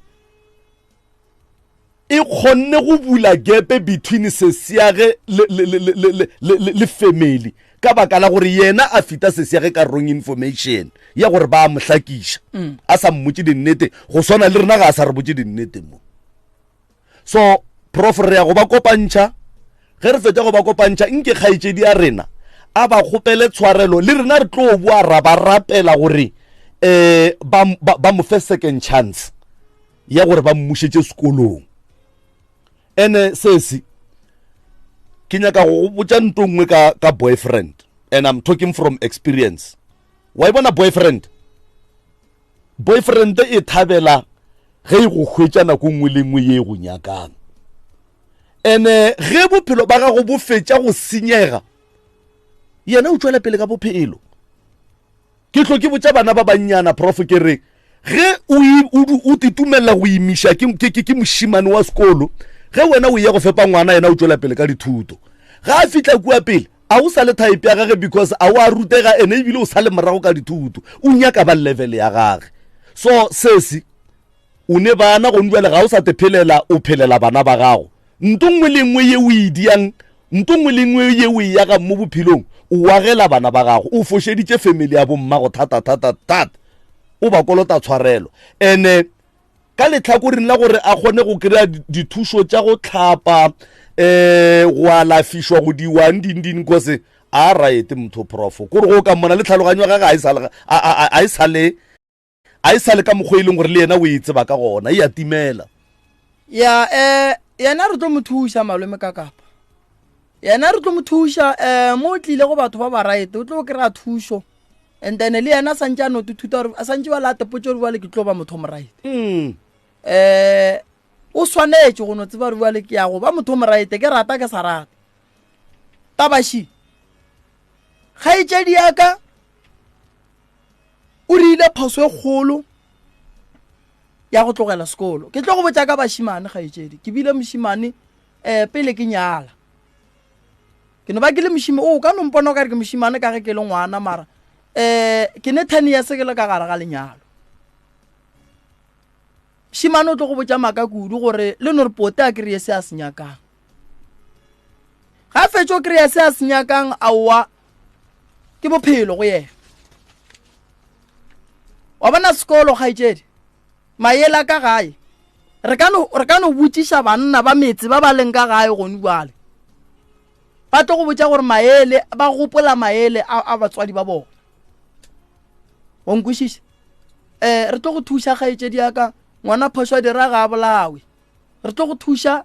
e kgonne go bula gepe between sesiage le, le, le, le, le, le, le family ka baka la gore yena a fita sesiage ka wrong information ya gore ba mo hlakiša mm. a sa mmotse dinnete go swana le rena ga a sa re botse dinnete mo so prof re ya go ba kopantšha ge re fetša go ba kopantšha nke kgaetšedi ya rena a ba kgopele tshwarelo le rena re tlo boa ra ba rapela gore um ba, ba, ba mo fe second chance ya gore ba mmušetše sekolong ene sesi ke nyaka go botša nto nngwe ka, ka boyfriend and i'm talking from experience wa e bona boyfriend boyfriend e thabela ge e go hwetša nako nngwe le nngwe ye e go nyakang ene ge bophelo ba gago bo fetša go senyega yena o tšwela pele ka bophelo ke tlo ke botša bana ba bannyana prof ke re ge o titumelela go imiša ke mošimane wa sekolo ge wena o ya go fepa ngwana yena o tšwela pele ka dithuto ga a fihla kua pele a o sa le type ya gage because a o a rutega ene ebile o sa le morago ka dithuto o nyaka ba level ya gage so sesi o ne bana gone jale ga o sa te phelela o phelela bana ba gago nto nngwe le nngwe ye o e diang nto nngwe le nngwe ye o e yagang mo bophelong o agela bana ba gago o fošeditše family ya bommago thata thata thata o ba kolota tshwarelo ene ka letlhakoreng la gore a kgone go kry-a dithušo tša go tlhapa um go alafišwa go diwang ding ding kose a raete motho profo kore go ka mmona le tlhaloganyo ga ga a e sale a e sale ka mokgwa e leng gore le yena o e tseba ka gona e a timela ya um yena re tlo mo thuša malome ka kapa yena re tlo mo thuša um mo o tlile go batho ba ba raete o tlo kry-a thušo and then le yena a santse a no tuthuta gore a santse ba late potso gore bjale ke tlo ba motho moraete um o swanetše go no tseba gore bjale ke ya go ba motho moraete ke rata ke sa rata tabaši kgaetšedi ya ka o rile phoso e kgolo ya go tlogela sekolo ke tlo go botša ka bašimane kgaetšedi ke bile mošimane um pele ke nyala ke no ba ke le mošime o ka no mpona o ka re ke mošimane ka ge ke le ngwana mara um ke ne ten years ke le ka gare ga lenyalo mošimane o tlo go botša maaka kudu gore le no re pote a kry-e se a se nyakang ga fetše o kry-a se a se nyakang aowa ke bophelo go yena wa bona sekolo kgaetšedi Maele a ka gae. Re ka no, re ka no botšiša banna ba metse ba ba leng ka gae gone bjale. Ba tlo go botša gore maele, ba gopola maele a, a batswadi ba bona. Wa nkwešiša? Eh, re tlo go thuša kgaetšedi ya ka, ngwana phošo a dira ga a bolawe. Re tlo go thuša,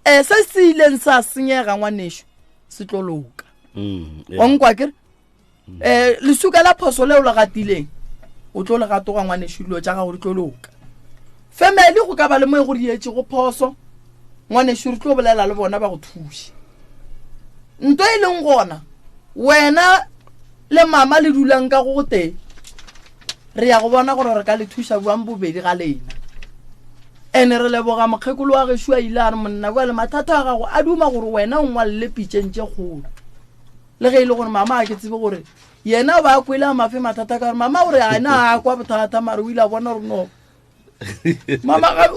eh, se se ileng sa senyega ngwanešo, se tlo loka. Mm, yeah. Wa nkwa ke re? um lesuka la phoso leo le gatileng o tlo le gatoga ngwanešu dilo tša gago di tlo loka family go ka ba le mo e go dietšego phoso ngwanešu re tlo bolela le bona ba go thuše nto e leng gona wena le mama le dulang ka go tee re ya go bona gore re ka le thuša buang bobedi ga lena ene re leboga mokgekolo wa gešo a ile a re monna bjale mathata a gago a duma gore wena o ngwalele pitšeng tše kgolo le ge e le gore mama a ke tsebe gore yena o ba a kwele a mafe mathata ka gore mama gore a na a kwa bothata mare o ile a bona gore no mama ga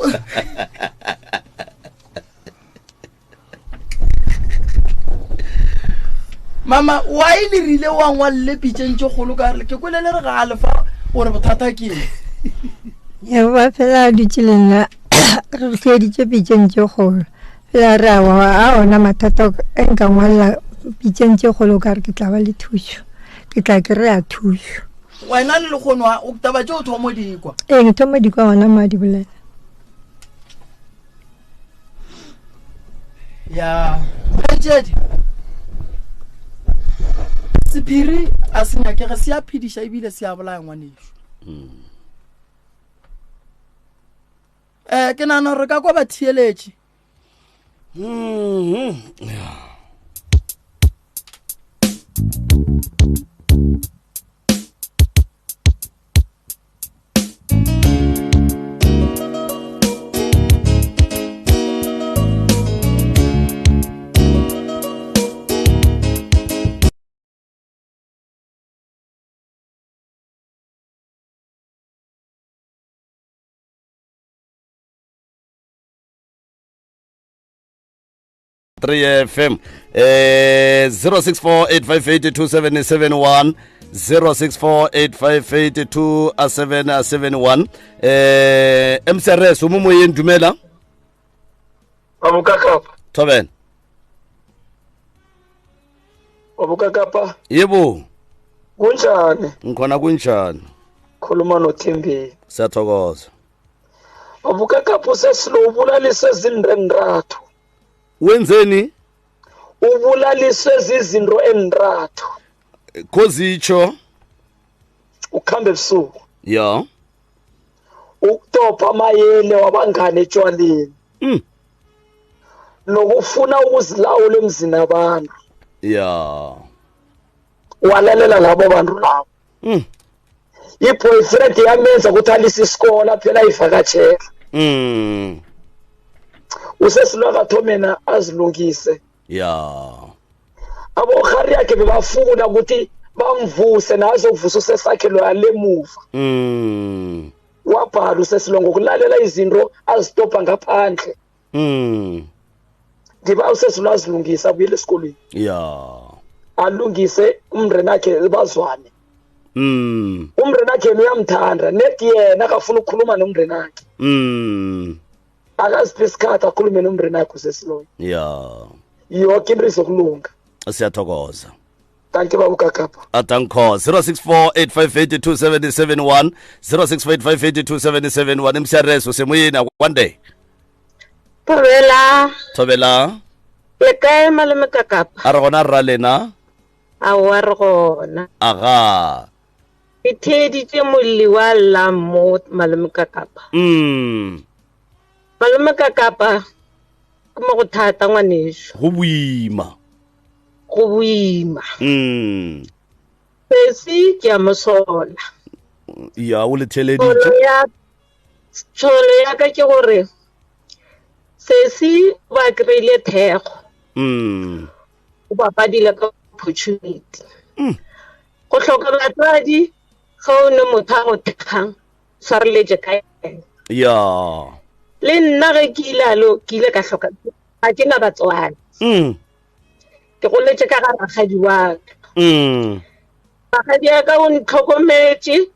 mama wa e le rile wa ngwalele pitšeng tše kgolo ka ke kwele le re ga a lefa gore bothata ke eng ba fela a dutše le nna re hweditše pitšeng tše kgolo Fela re a wa a ona mathata e nka ngwalela pitšeng tše kgolo ka re ke tla ba le thušo ke tla kry-a thušo wena le lekgono o taba tše o thomo dikwa ee ke thomo dikwa gona mo a di bolela ya kgaetšedi sephiri a se nyakege se a phediša ebile se a bolaya ngwanešu um ke nagana gore re ka kwa batheeletše mm-hmm. 3 fm eh 0648582771 0648582771 eh mcrs o mo moyeng dumela Babukakapa. Thobela. Babukakapa. Yebo. Kunjani? Ngikhona kunjani? Khuluma noThembeni. Siyathokoza. Babukakapa usesilo ubulalise zinto Wenzeni? Ubulaliswe zizinto enrathu. Kozitsho. Ukuhamba ebusuku. Ya. Ukutopha amayele wabangane etshwaleni. Nokufuna ukuzilawula emzini abantu. Ya. Walalela labo bantu labo. I-boyfriend yamenza ukuthi alise isikole phela ayivakatshela. Usesilwakathomena azilungise. Ya. Abohari yakhe bebafuna ukuthi bamvuse nazokuvusa usesakhe lo alemuva. Wabhala usesilo ngokulalela izinto azitopha ngaphandle. Ngiba usesilo azilungise abuyele esikolweni. Ya. Alungise umndeni wakhe bazwane. Umndeni wakhe uyamthanda nedi yena akafuna ukukhuluma nomndeni wakhe. Akaziphi isikhathi akhulume nomndeni wakhe usesiloyo. Ya. Yonke into izokulunga. Siyathokoza. Thank you baba Kakapa. Adanko 0648582771 0648582771 MCRS usemoyeni one day. Thobela. Thobela. Le kae malome Kakapa? A re gona rra lena? Aowa re gona. Aga. Ke theeditše molli wa lla mo malome Kakapa. Malome Kakapa ke mo go thata ngwaneso. Go boima. Go boima. Sesi ke a mo sola. Ya o le theleditše. Tsholo ya ka ke gore sesi ba kry-ile thekgo. O bapadile ka opportunity. Go hloka batswadi ge o ne motho a go thekgang tshwareletše ka yena. Ya. Le nna ge ke ile alo ke ile ka hloka ga ke na batswadi. Ke goletše ka ga rakgadi wa ka. Rakgadi ya ka o ntlhokometše.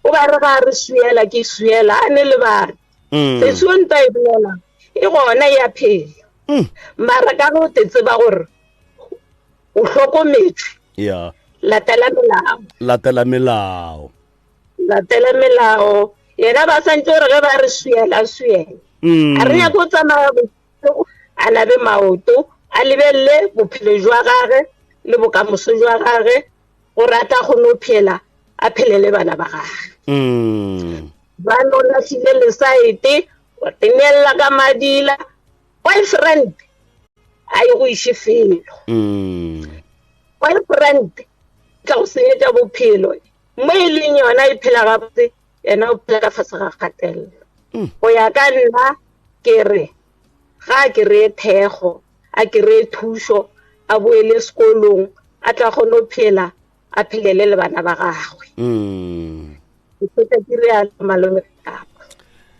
O ba re ga re swiela ke swiela a ne le bana. Sesi o nta e bolela e gona ya phela. Mara ka go te tseba gore o hlokometšwe. Ya. Latela melao. Latela melao. Latela melao. Yena ba santse gore ge ba re swiela swiela. A re nyake go tsamaya bošego a nabe maoto a lebelele bophelo jwa gage le bokamoso jwa gage gore a tla kgone go phela a phele le bana ba gage. Ba no lahlile lesaete wa tenelela ka madila boyfriend a e go iše felo. Boyfriend tla go senyetša bophelo mo e leng yona e phela gabotse yena o phela ka fase ga kgatelelo. Go ya ka nna ke re ga a kry-e thekgo a kry-e thušo a boele sekolong a tla kgone go phela a phelele le bana ba gagwe. Ke fetsa ke re malome Kapa.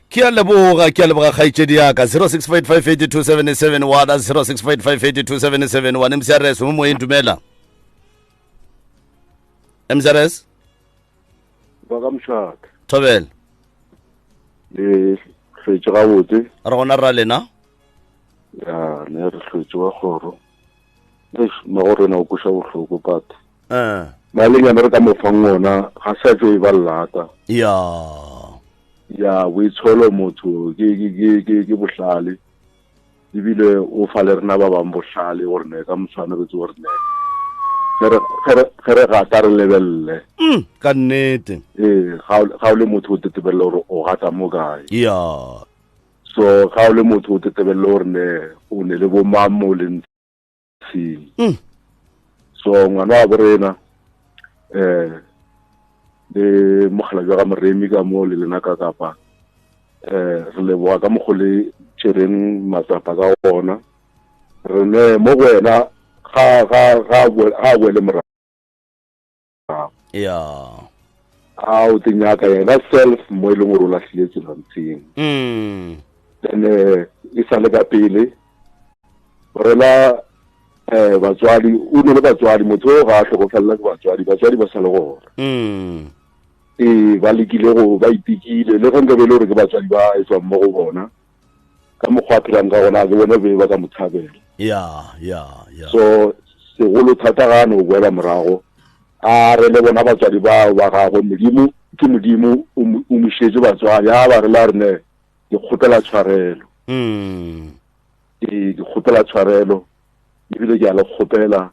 Ke a leboga, ke a leboga kgaetšedi ya ka 0655827771 0655827771 MCRS mo moyeng dumela. MCRS Ba ka mošate. Thobela. Le hlwetše gabotse. Re gona rra lena? Ya, ne re hlwetše wa kgoro. Eish, mmago rena o kweša bohloko but. Malenyana re ka mo fang ona ga sa tlo e ba llata. Ya. Ya, boitsholo motho ke ke ke ke ke bohlale. Ebile o fa le rena ba bang bohlale gore ne ka motshwane re tse gore ne. Ge re gata re lebelele. Ka nnete. Ee, ga o le motho o tetebelele gore o gata mo kae. Ya. So ga o le motho o tetebelele gore ne o ne le bo mang mo leng tshing. So ngwana wa borena le mogala jwa ga Moremi ka mo le lena ka kapa re leboga ka mokgo le tšereng matsapa ka ona. Re ne mo go wena ga boele morago. Ya. A o te nyaka yena self mo e leng gore o lahlile tsela ntseng. Then e sa le ka pele. Rela eh batswadi o ne le batswadi motho o ga a hlokofelela ke batswadi batswadi ba sa le gona mm. ee ba lekile go ba itekile le ge nka be e le gore ke batswadi ba e tswang mo go bona ka mokgwa a phelang ka gona a ke bone be ba ka mo thabela ya ya ya so segolo thata ga a no boela morago a re le bona batswadi bao ba gagwe modimo ke modimo o mo šetše batswadi a ba re la re ne ke kgopela tshwarelo mm. ee ke kgopela tshwarelo ebile ke a le kgopela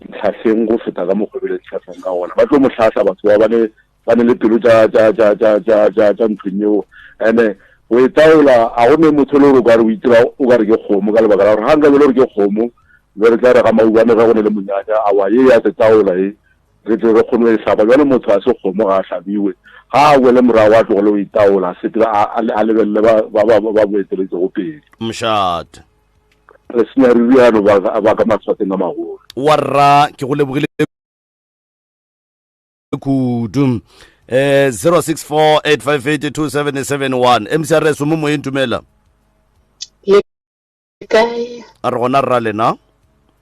ntlhahleng go feta ka mokgwa ebile ntlhahleng ka gona ba tlo mo hlahla batho ba bane ba ne le pelo tša tša tša tša tša tša tša nthong eo ene o e taola a go ne motho le gore o ka re o itira o ka re ke kgomo ka lebaka la gore ga nka be le gore ke kgomo be re tla re ga maubane ge go ne le monyanya awa ye ya te taola e re tle re kgone go e hlapa bjale motho a se kgomo ga a hlabiwe ga a wele morago a tlogele go itaola sepele a lebelele ba ba ba mo eteletsego pele mošate re senya re rialo ba ka matshwateng a magolo warra ke go lebogile kudu eh 0648582771 mcrs mo moyeng tumela le kae a re gona rra lena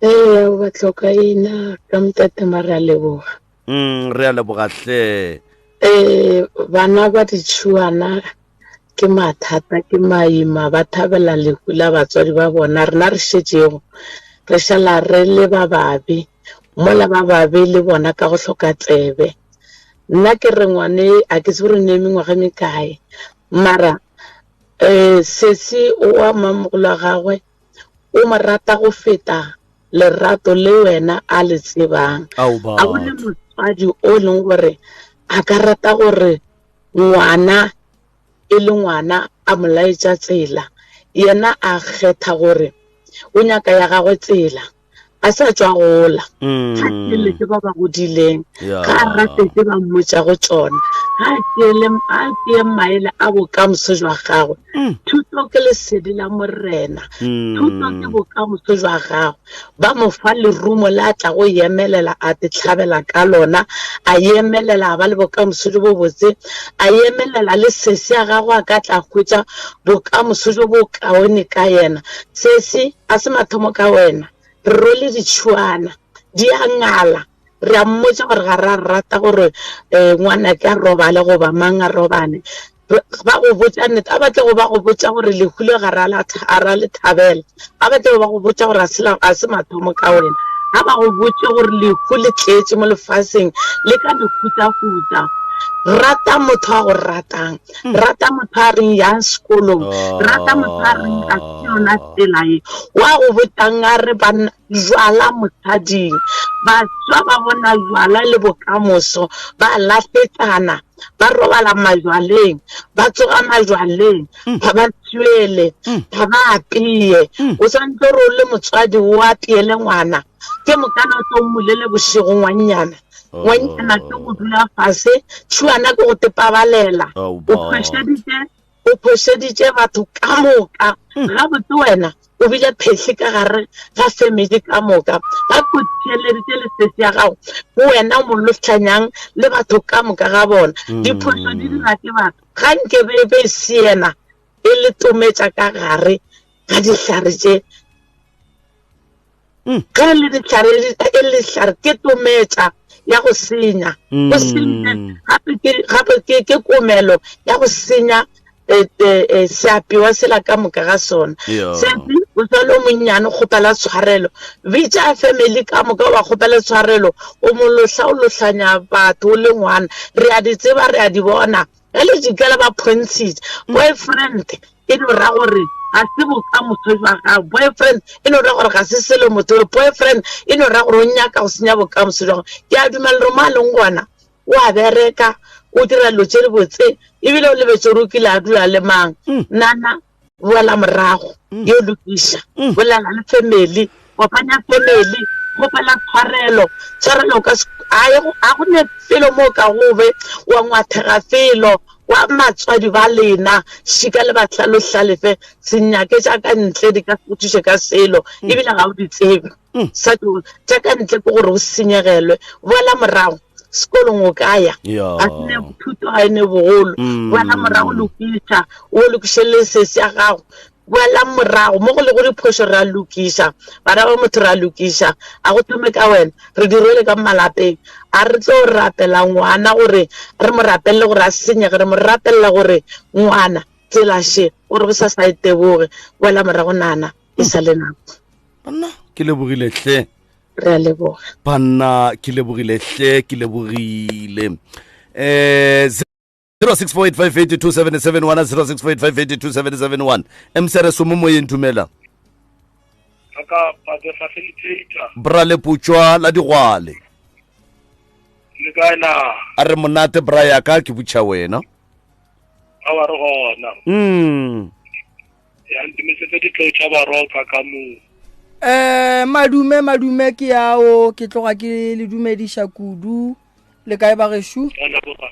ee o batloka ina ka mtate mare a leboga mm re a leboga hle eh bana ba ditšhuana ke mathata ke maima ba thabela lehu la batswadi ba bona rena re šetšego re šala re le ba babe mola ba babe le bona ka go hloka tsebe nna ke re ngwane a ke tsebe gore ne mengwaga mekae mara um sesi oa mamogolo wa gagwe o mo rata go feta lerato le wena a le tsebang a gone motswadi o e leng gore a ka rata gore ngwana e le ngwana a mo laetša tsela yena a kgetha gore o nyaka ya gagwe tsela a sa tšwa gola mm. ga kele ke ba ba godileng ga a rate ke ba mmotšago tšona ga a tšee maele a bokamoso jwa gagwe mm. thuto ke lesedi la morena mm. thuto ke bokamoso jwa gagwe ba mo fa lerumo le a tla go emelela a te tlhabela ka lona a emelela a ba le bokamoso jo bo botse a emelela le sesi ya gagwe a ka tla hwetša bokamoso jo bo kaone ka yena sesi A se mathomo ka wena. Re rwele ditšhuana. Di a ngala. Re a mmotša gore ga ra rata gore um ngwanake a robale goba mang a robane. Ba go botša nnete. A ba tle go ba go botša gore lehu le ga ra ra le thabela. A ba tle go ba go botša gore a se mathomo ka wena. Ga ba go botše gore lehu le tletše mo lefaseng le ka mehutahuta. Rata motho a go ratang. Hmm. Rata motho a reng yang sekolong. Rata motho a reng a se yona tsela ye. Wa go botang a re banna jwala mosading. Baswa ba bona jwala le bokamoso ba lahletsana ba robala majwaleng ba tsoga majwaleng hmm. ga ba tswele hmm. ga ba apeye o santse gore o le motswadi o apeele ngwana ke mokana o tlo mmulele bošego ngwannyana ngwannyana ke go dula fase tšhuana ke go tepabalela o phošeditše o phošeditše batho ka moka hmm. gabotse wena o bile phehle ka gare ga family ka moka ba ko theeleditše lesesi ya gago go wena o molohlanyang le batho ka moka ga bona hmm. diphošo di dira ke batho ga nke be be siena e le tometša ka gare ga dihlare tše mm. ge e le dihlare e le dihlare ke tometša ya go senya go senya mm. gape ke gape ke ke komelo ya go senya e, e, e, seapewa sela ka moka ga sona sepi o sa le monnyane kgopela tshwarelo bitša family ka moka wa kgopela tshwarelo o molohla o lohlanya batho o le ngwana re a di tseba re a di bona Ge le dikela ba phontshitše, boyfriend e no ra gore ga se bokamoso jwa gago. Boyfriend e no ra gore ga se selo motho yo. Boyfriend e no ra gore o nyaka go senya bokamoso jwa gago. Ke a dumela gore mo a leng gona o a bereka, o dira dilo tše dibotse, ebile o lebetše gore o kile a dula le mang. Nana, boela morago mm. yo lokiša mm. bolela le family kopanya family kgopela tshwarelo tshwarelo ka a go ne felo mo ka gobe wa ngwathega felo wa matswadi ba lena šika le bahlalohlalefe senyake tša ka ntle di ka se go thuše ka selo mm. ebile ga o di tsebe sa tša ka ntle ke gore o senyegelwe boela morago sekolong o ka ya ga se ne thuto ga e ne bogolo mm. boela morago lokiša o lokiše le sesi ya gago Boelang morago mo go lego diphošo re a lokiša, bana ba motho re a lokiša, a go thome ka wena, re di rwele ka malapeng. A re tlo rapela ngwana gore re mo rapelele gore a se senyege, re mo rapelela gore ngwana tsela še gore go sa sa e teboge. Boela morago nana, e sa le nako. Banna, ke lebogile hle. Re a leboga. Banna, ke lebogile hle, ke lebogile. Eh 0648582771 0648582771 mcr somo moyeng dumela bra leputswa la digwale le kae na a re monate bra yaka ke butšha wena a wa re gona mm ya ntumisetse ditlou tša baroka ka moo eh madume madume ke yao ke tloga ke le dumediša kudu le kae bagešo Ke a leboga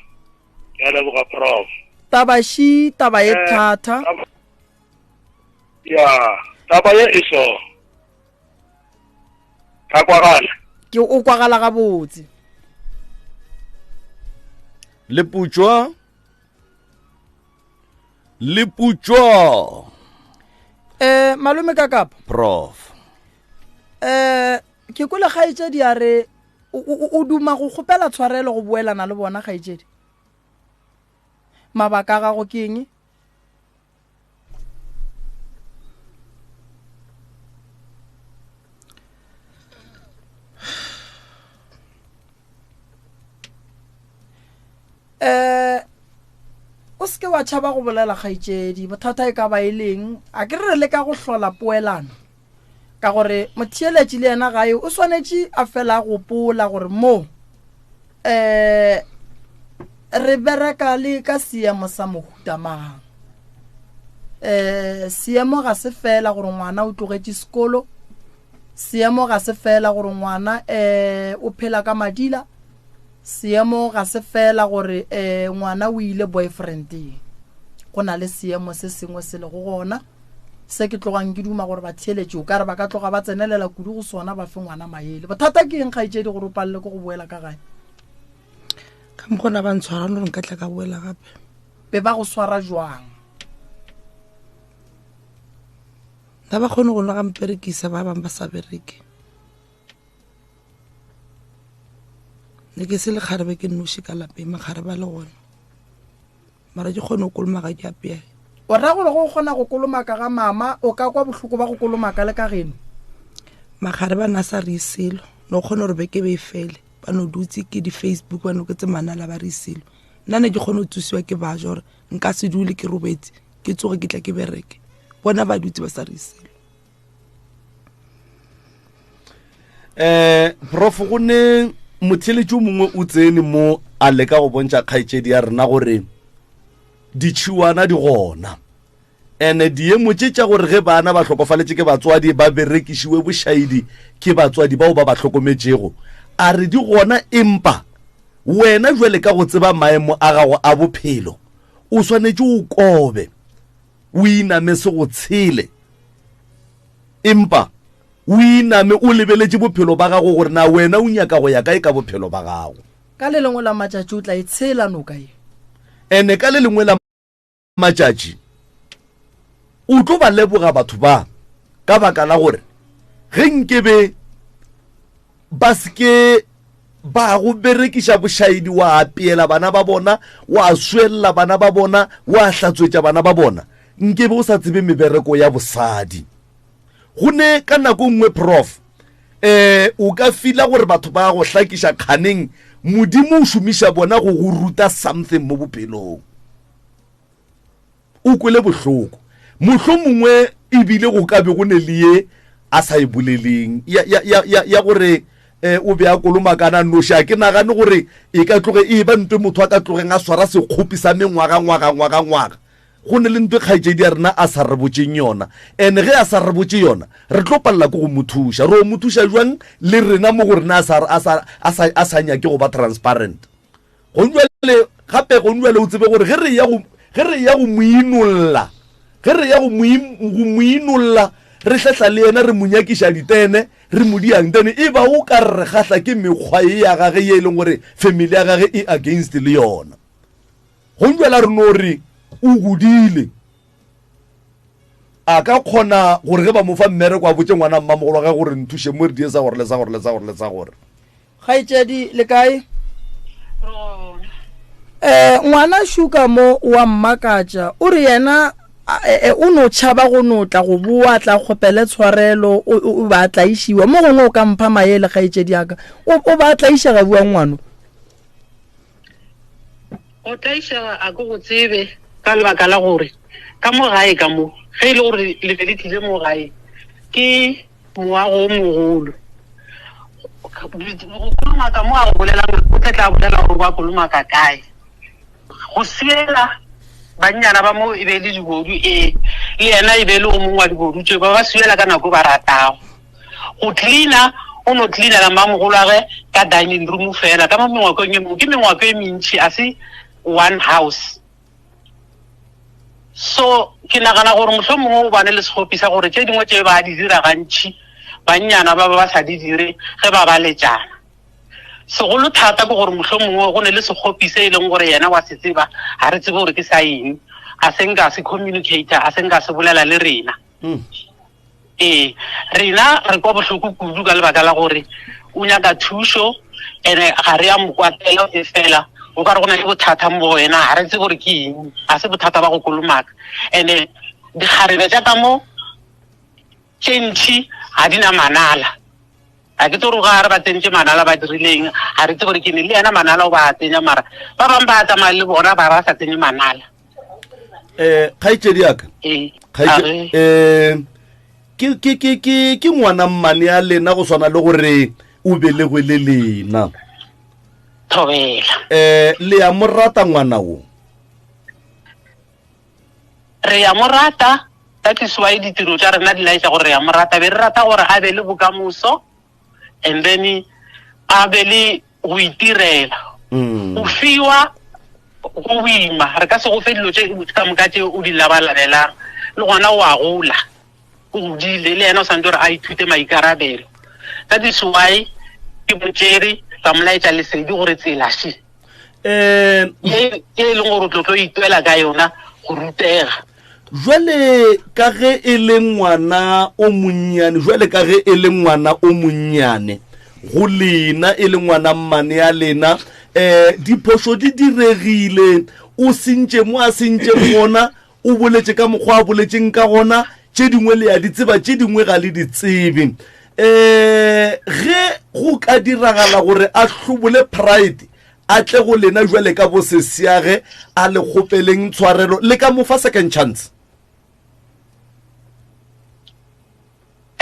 ke a leboga prof tabaši taba e Eh, thata ya taba ye e so ka kwagala ke o kwagala gabotse leputswa leputswa eh malome ka kapa prof eh ke kwele kgaetšedi a re o duma go kgopela tshwarelo go boelana le bona kgaetšedi mabaka a gago ke eng eh o seke wa tšhaba go bolela kgaetšedi bothata e ka ba e leng a ke re re leka go hlola poelano ka gore motheeletši le yena gae o swanetše a fela a gopola gore mo um re bereka le ka seemo sa mohuta mang um seemo ga se fela gore ngwana o tlogetše sekolo seemo ga se fela gore ngwana um o phela ka madila seemo ga se fela gore um ngwana o ile boyfriendeng go na le seemo se sengwe se lego gona Se ke tlogang ke duma gore batheeletši o ka re ba ka tloga ba tsenelela kudu go sona ba fe ngwana maele. Bothata ke eng kgaetšedi gore o palele ke go boela ka gae? Ka mokgwa na ba ntshwara gore nka tla ka boela gape. Be ba go swara jwang? Na ba kgone go nwa ga mperekisa ba bangwe ba sa bereke. Ne ke se lekgarebe ke nnoši ka lapeng makgarebe a le gona. Mara ke kgone go kolomaka ke apea. O ra gore go kgona go kolomaka ga mama o ka kwa bohloko ba go kolomaka le ka geno? Magare ba na sa re selo. No kgone gore beke be e fele. Ba no dutse ke di Facebook ba no ke tse manala ba re selo. Nna ne ke kgone go tsosiwa ke ba gore nka se dule ke robetse ke tsoge ke tla ke bereke. Bona ba dutse ba sa re selo. Eh prof go ne motheletši o mongwe o tsene mo a leka go bontšha kgaetšedi ya rena gore ditšhiwana di gona ene diemo tše tša gore ge bana ba hlokofaletše ke batswadi ba berekišiwe bošaedi ke batswadi bao ba ba hlokometšego a re di gona empa wena jwale ka go tseba maemo a gago a bophelo o swanetše o kobe o iname se go tshele empa o iname o lebeletše bophelo ba gago gore na wena o nyaka go ya kae ka bophelo ba gago. Ka le lengwe la matšatši o tla e tshela noka ye. Ene ka le lengwe la matšatši o tlo ba leboga batho ba ka baka la gore ge nkebe ba se ke ba go berekiša bošaedi wa apeela bana ba bona wa swelela bana ba bona wa hlatswetša bana ba bona nkebe o sa tsebe mebereko ya bosadi go ne ka nako nngwe prof eh o ka fila gore batho ba go hlakiša kganeng modimo o šomiša bona go go ruta something mo bophelong o kwele bohloko mohlomongwe ebile go ka be go ne le ye a sa e boleleng ya, ya, ya, ya, ya gore eh, o be a kolomakana noši a ke nagane gore e ka tloge e ba ntwe motho a ka tlogeng a swara sekgopi sa mengwaga ngwaga ngwaga ngwaga go ne le ntwe kgaetšedi ya rena a sa re botšeng yona and ge a sa re botše yona re tlo palela ke go mo thuša re o mo thuša jwang le rena mo go rena a sa nyake go ba transparent Gonjwale gape gonjwale o tsebe gore ge re ya go ge re ya go moinolla ge re ya go go moinolla re hlehla le yena re mo nyakiša ditene re mo diang tene e ba o ka re gahla ke mekgwa e ya gage ye e leng gore family ya gage e against le yona gonjwale re no re o godile. A ka kgona gore ge ba mo fa mmereko a botše ngwana mmamogolo wa gage gore nthuše mo re die sa gore le sa gore le sa gore le sa gore. Kgaetšedi, le kae? Eh, ngwana Shuka mo o a mmakatša. O re yena e, e, o no tšhaba go no tla go boa tla kgopele tshwarelo o, o ba tlaišiwa. Mo gongwe o ka mpha maele kgaetšedi ya ka. O, o ba tlaišega bua ngwano. Go tlaišega a ke go tsebe ka lebaka la gore ka mo gae ka mo ge e le gore le be le tlile mo gae ke moago o mogolo. Go kolomaka mo a go bolelang o tle tla bolela gore ba kolomaka kae. Go siela bannyana ba mo e be e le dibodu ee le yena e be e le o mongwe wa dibodu tšeo ba ba siela ka nako ba ratago. Go cleaner o no cleanela mmamogolwagwe ka dining room fela ka mo mengwakong e mengwe ke mengwako e mentši a se one house. So ke nagana gore mohlomongwe o bane le sekgopi sa gore tše dingwe tše ba di dira gantši bannyana ba ba ba sa di dire ge ba ba letšana. Segolo thata ke gore mohlomongwe go ne le sekgopi se e leng gore yena wa se tseba ga re tsebe gore ke sa eng a se nka se communicator a se nka se bolela le rena. Ee, rena re kwa bohloko kudu ka lebaka la gore o nyaka thušo ene ga re ya mo kwatela e fela o ka re go na le bothata mo go wena ga re tsebe gore ke eng ga se bothata ba go kolomaka ene dikgarebe tša ka mo tše ntšhi ga di na manala ga ke tsore ga re ba tsentše manala ba dirileng ga re tsebe gore ke ne le yena manala o ba a tsenya mara ba bangwe ba tsamaya le bona ba ba sa tsenye manala um kgaetšedi yaka um ke ke ke ke ke ngwana mmane ya lena go swana le gore o belegwe le lena thobela um le ya mo rata ngwana wo re ya mo rata that is why ditiro tša rena di laetša gore re ya mo rata be re rata gore a be le bokamoso and then a be le go itirela mm. go fiwa go boima re ka se go fe dilo tše ka moka tše o di labalabelang le gona o a gola o godile le yena o santse gore a ithute maikarabelo that is why ke motšere ka molaetša lesedi gore tsela še um ye e leng gore o tlo tlo itwela ka yona go rutega jwale ka ge e le ngwana o monnyane jwale ka ge e le ngwana o monnyane go lena e le ngwana mmane ya lena um diphošo di diregile o sentše mo a sentšeng gona o boletše ka mokgwa a boletšeng ka gona tše dingwe le ya di tseba tše dingwe ga le di tsebe um ge go ka diragala gore a hlobole pride a tle go lena jwale ka bosesiage a le kgopeleng tshwarelo le ka mo fa second chance?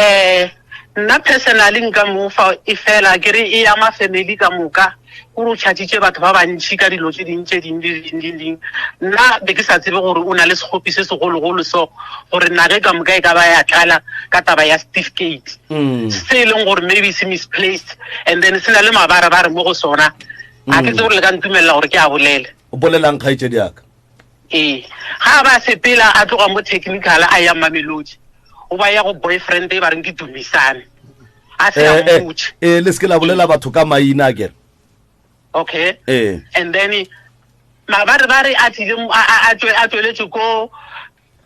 Eh, nna personally nka mo fa e fela ke re e ama family ka moka gore o tšhatšitše batho ba bantšhi ka dilo tše ding tše ding le ding le ding nna be ke sa tsebe gore o na le sekgopi se segologolo so gore nage ka moka e ka ba ya tlala ka taba ya certificate mm. se e leng gore maybe se misplaced and then se na le mabarebare mo go sona a ke tse gore le ka ntumelela gore ke a bolele o bolelang kgaetšedi yaka ee ga ba sepela a tloga mo technical a ya mamelodi o ba ya go boyfriend e ba reng ke tumisane a se a eh, eh, mmotse eh, le se ke la bolela batho ka maina a kere okay ee and then mabarebare a tlile a tsweletše ko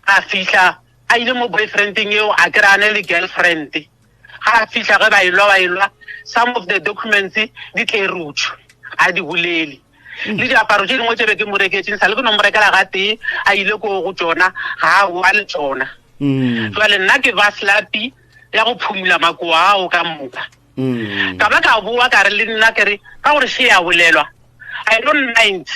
a fihla a ile mo boyfriendeng eo a kry a ne le girlfriend ga a fihla ge ba elwa ba elwa some of the documents di tlerutšwe a di bolele mm. le diaparo tše dingwe tše be ke mo reketseng sa le ke no mo rekela ga tee a ile ko go tsona ga a boa le tsona mm. jale nna ke ba slapi ya go phumula makoa ao ka moka mm. ka ba ka boa ka re le nna ke re ka gore še ya bolelwa i don't mind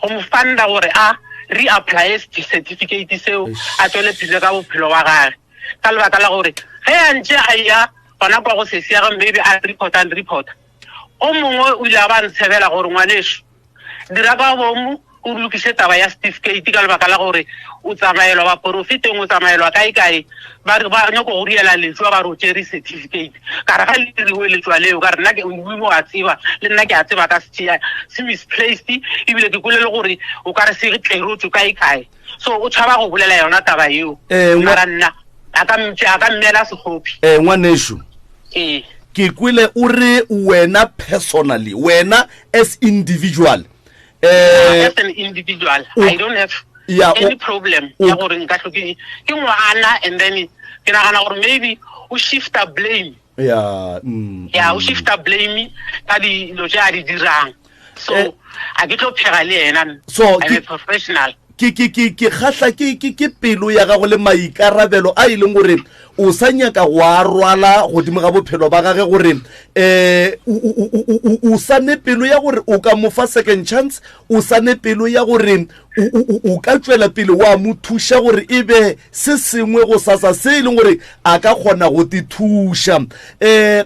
go mo fanda gore a re-applye certificate seo a tswele pele ka bophelo wa gage ka lebaka la gore ge a ntse a ya gona kwa go sesi ya ge maybe a report and report o mongwe o ile a ba ntshebela gore ngwaneso dira ka bomo o lokiše taba ya certificate ka lebaka la gore o tsamaelwa baporofeteng o tsamaelwa kae kae ba re ba nyako go riela letswa ba re o tšere certificate ka re ga le diriwe letswa leo ka re nna ke modimo a tseba le nna ke a tseba ka se se misplaced ebile ke kwele le gore o ka re se tlerotswe kae kae so o tshaba go bolela yona taba eo eh, mara nna a ka a ka mmela sekgopi eh ngwanešu ee ke kwele o re wena personally wena as individual eh as an individual i don't have any problem ya gore nka hloke ke ngwana and then ke nagana gore maybe o shifta blame ya ya o shifta blame ka dilo tse a di dirang so eh. a ke tlo phega le yena so I'm a professional ke ke ke ke kgahla ke ke ke pelo ya gago le maikarabelo a e leng gore o sa nyaka go a rwala godimo ga bophelo ba gage gore um o sa ne pelo ya gore o ka mo fa second chance o sa ne pelo ya gore o ka tšwela pele wa mo thuša gore e be se sengwe go sasa se e leng gore a ka kgona go te thuša um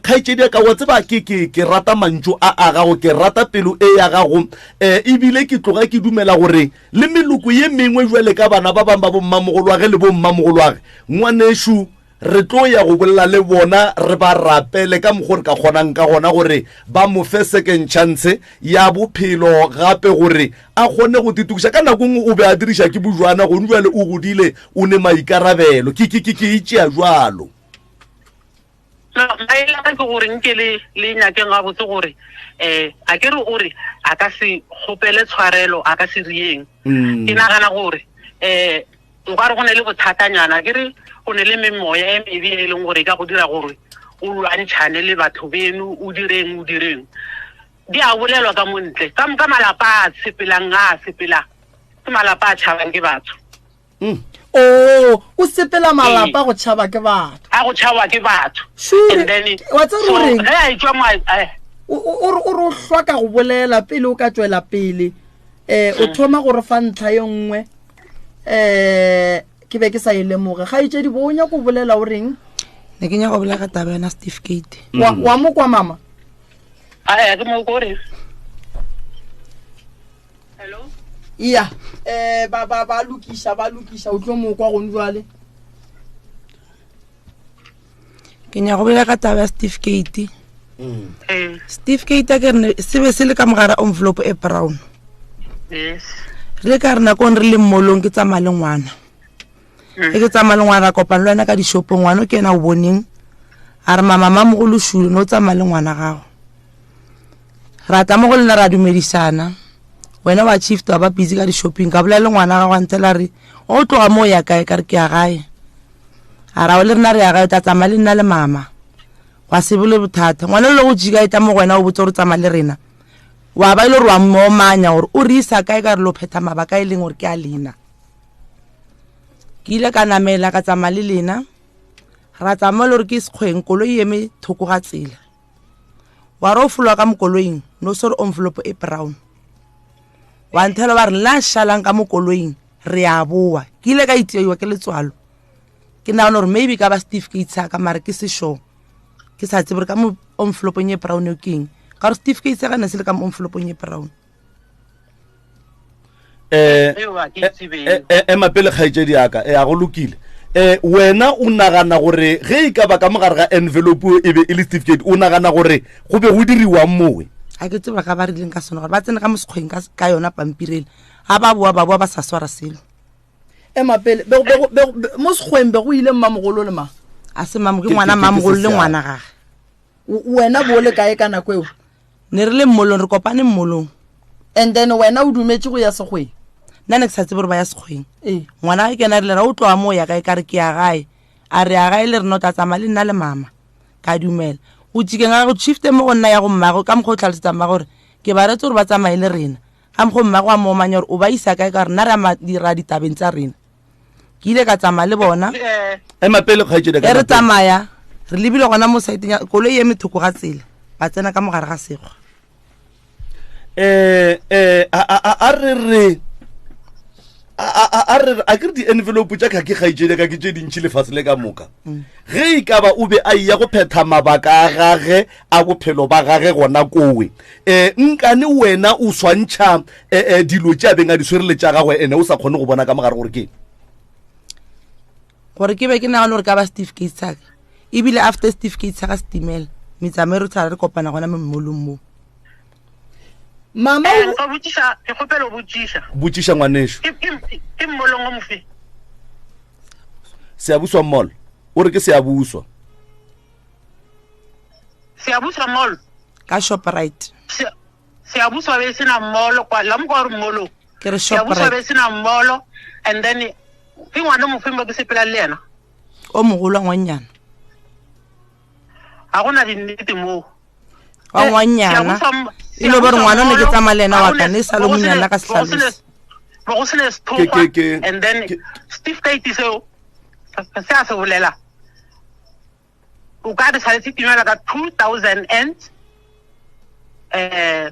kgaetšedi ya ka wa tseba ke ke ke rata mantšu a a gago ke rata pelo e ya gago um ebile ke tloga ke dumela gore le meloko ye mengwe jwale ka bana ba bangwe ba bommamogolwage le bommamogolwage ngwanešu Re tlo ya go bolela le bona, re ba rapele ka mokgo re ka kgonang ka gona gore ba mo fe second chance ya bophelo gape gore a kgone go titukiša. Ka nako nngwe o be a diriša ke bojwana, gone bjale o godile, o ne maikarabelo. Ke, ke, ke, ke e tšea jwalo. No, maele a ka ke gore nke le le nyakeng gabotse gore um a ke re o re a ka se kgopele tshwarelo a ka se rieng. Ke nagana gore um o ka re go ne le bothatanyana ke re go ne le memoya e mebe e leng gore e ka go dira gore o lwantšhane le batho beno o direng o direng di a bolelwa ka montle ka ka malapa a sepelang a sepelang ke malapa a tšhabang ke batho mm. o oh, o sepela malapa go tšhaba ke batho a go tšhaba ke batho and then wa tseba gore ge a etswa mo eh. o re o hlwaka go bolela pele o ka tšwela pele eh o mm. thoma gore fa ntlha ye nngwe eh ke be ke sa e lemoge gaetšedi bo o nyako bolela o reng ne ke nyaka go bolela ka taba yona certificate wa mm. wa mo kwa mama a ke mo kore hello iya eh ba ba ba lokiša ba lokiša o tlo mo kwa gone jwale ke nyaka go bolela ka taba ya certificate mm. certificate a ke rene se be se le ka mogara envelope e brown yes re le ka re nakong re le mmolong ke tsamaya le ngwana mm. e ke tsamaya le ngwana ra kopana le wena ka dishopong ngwana o ke ena o boneng a re mama mamogolo šule ne o tsamaya le ngwana gago ra tla mo go lena ra dumedisana wena wa chief wa ba busy ka di-shopping ka bolela le ngwana gago a ntsela re o tloga mo o ya kae ka re ke ya gae a ra o le rena re ya gae o tla tsamaya le nna le mama gwa se bole bothata ngwana le go jika e tla mo go wena o botse gore tsamaya le rena wa ba e le gore wa mmomanya gore o re isa kae ka re lo phetha mabaka e leng gore ke a lena ke ile ka namela ka tsamaya le lena ra tsamaya le gore ke sekgweng koloi e eme thoko ga tsela wa re o folwa ka mokoloing no se re envelope e brown wa nthela ba re la šalang ka mokoloing re a boa ke ile ka iteiwa ke letswalo ke nagana gore maybe ka ba certificate sa ka mare ke se sure ke sa tsebe gore ka mo envelopeng e brown eo ke eng ka gore certificate sa ka ne se le ka mo envelopeng e brown eh, eh, eh, ema pele kgaetšedi yaka e a go lokile eh wena o nagana gore ge e ka ba ka mogare ga envelope e be e le certificate o nagana gore go be go diriwang mowe ga ke tseba ka ba rileng ka sone gore ba tsene ka mosekgweng ka yona pampirele ga ba boa ba boa ba sa swara selo ema pele mo sekgweng be go ile mmamogolo le mang a se mamo ke ngwana mmamogolo le ngwana gage wena bo le kae ka nako eo ne re le mmolong re kopane mmolong and then wena o dumetse go ya sekgweng nna ne ke sa tsebe gore ba ya sekgweng ee. ngwana ge kena rile ra o tloga moo ya kae ka re ke ya gae a re ya gae le rena o tla tsamaya le nna le mama ka dumela go tšikeng ga go shifte mo go nna ya go mmago ka mokgwa o tlhalosetsa mma gore ke ba retse gore ba tsamaye le rena ga mokgwa mmago a moomanya gore o ba isa kae ka gore nna re a dira ditabeng tsa rena ke ile ka tsamaya le bona eh. ema pele kgaetšedi e re tsamaya re lebile gona mo saeteng ya koloi e eme thoko ga tsela ba tsena ka mogare ga sekgwa eh eh a re re a re a ke re di-envelope tša ka ke kgaetšedi ka ke tše dintšhi lefase le ka moka mm. ge e ka ba o be a eya go phetha mabaka a gage a bophelo ba gage gona kowe um nkane wena o swantšha um dilo tše a beng a di swere le tša gagwe ene o sa kgone go bona ka mogare gore ke gore ke be ke nagane gore ka ba certificate sa ka ebile after certificate sa ka setimela metsamao re tshwara re kopana gona mo mmolong moo mama eh, nka botšiša ke kgopela o botšiša botšiša ngwaneso ke mmolong o mofe seabuswa mall o re ke seabuswa Ke re Shoprite. Be sena mmolo and then ke ngwana mofeng ba ke sepela le yena. O mogolo wa ngwannyana. Ga gona dinnete moo. Wa eh, ngwannyana. E no ba re ngwana ne ke tsamaya le yena wa ka ne sa le monyana ka setlhalosi. Bo go sene sethokgwa and then certificate seo se a se bolela. O ka re sale se timela ka 2000 and eh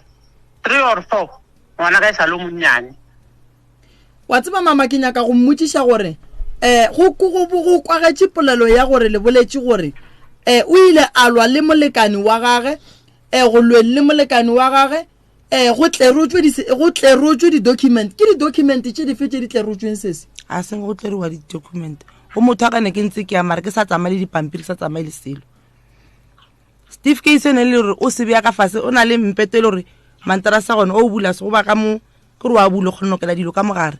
3 or 4 ngwana ka e sa le monnyane. Wa tseba mama ke nyaka go mmotšiša gore eh go go go kwagetše polelo ya gore le boletše gore eh o ile a lwa le molekane wa gage eh go lweng le molekane wa gage eh go tlerotšwe di go tlerotšwe di-document ke di-document tše dife tše di tlerotšweng sese a seng go tleriwa di-document go motho a ka ne ke ntse ke ya mare ke sa tsamaye le dipampiri ke sa tsamaye le selo steve ke se ne le gore o se beya ka fase o na le mpete e le gore mantara sa gone o bula se go ba ka mo ke gore wa bula o kgone nokela dilo ka mogare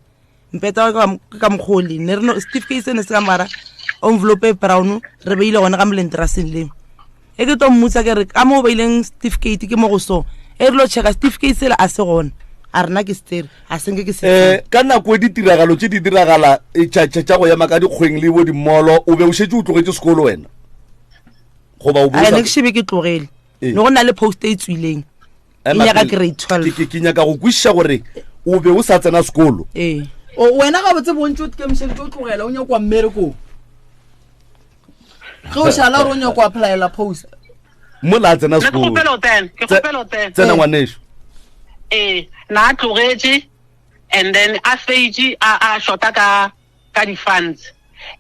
mpeta ke ka mokgwa o leng ne re no certificate sene se ka mogara envelope e brown re beile gone ka molenteraseng leo e ke tlo mmutsa ke re ka mo o beileng certificate ke mo go so e re lo checka certificate sela a se gona a rena ke setere a senke ke se eh ka nako e ditiragalo tše di diragala e, tša go ema ka dikgweng le bo dimmolo o be o šetše o tlogetše sekolo wena goba o ne ke shebe ke tlogele ne go na le post e tswileng ke nyaka grade 12 ke nyaka go kwešiša gore o be o sa tsena sekolo ee o wena ga botse bontsi o ikemišeditse o tlogela o nyakwa mmerekong ge o šala gore o nyako applyela post mola a tsena sekolo tsena ngwaneso ee na a tlogetše and then a feitše a shota ka ka di-funds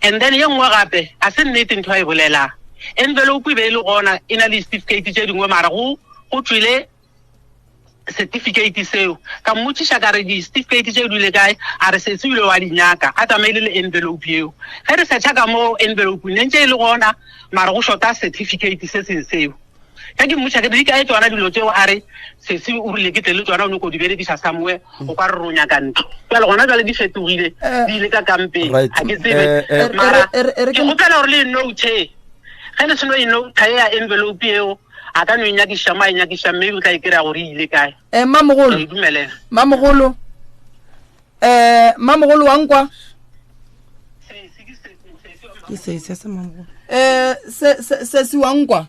and then ye nngwe gape a se nnete ntho a e bolelang envelope e be e le gona e na le certificate tše dingwe mara go go tswile certificate seo ka mmotšiša ka re di-certificate tše dule kae a re setse ile wa di nyaka a tsamaile le envelope eo ge re searcha ka mo envelope ne ntse e le gona mara go shota certificate se seng seo ge ke mmotša ke di kae tsona dilo tseo a re sese o rile ke tle le tsona o nyako di berekisa somewhere o ka re ro nyaka ntlo jale gona jale di fetogile eh. di ile ka kampeng ga ke tsebe eh, eh. mara ke gopela gore le e note ge le seno e note ya envelope eo a ka no e nyakiša mo a e nyakiša mme o tla e kry-a gore e ile kae um mamogolo mamogolo um mamogolo wa nkwa ke se se se mamogolo um se se wa nkwa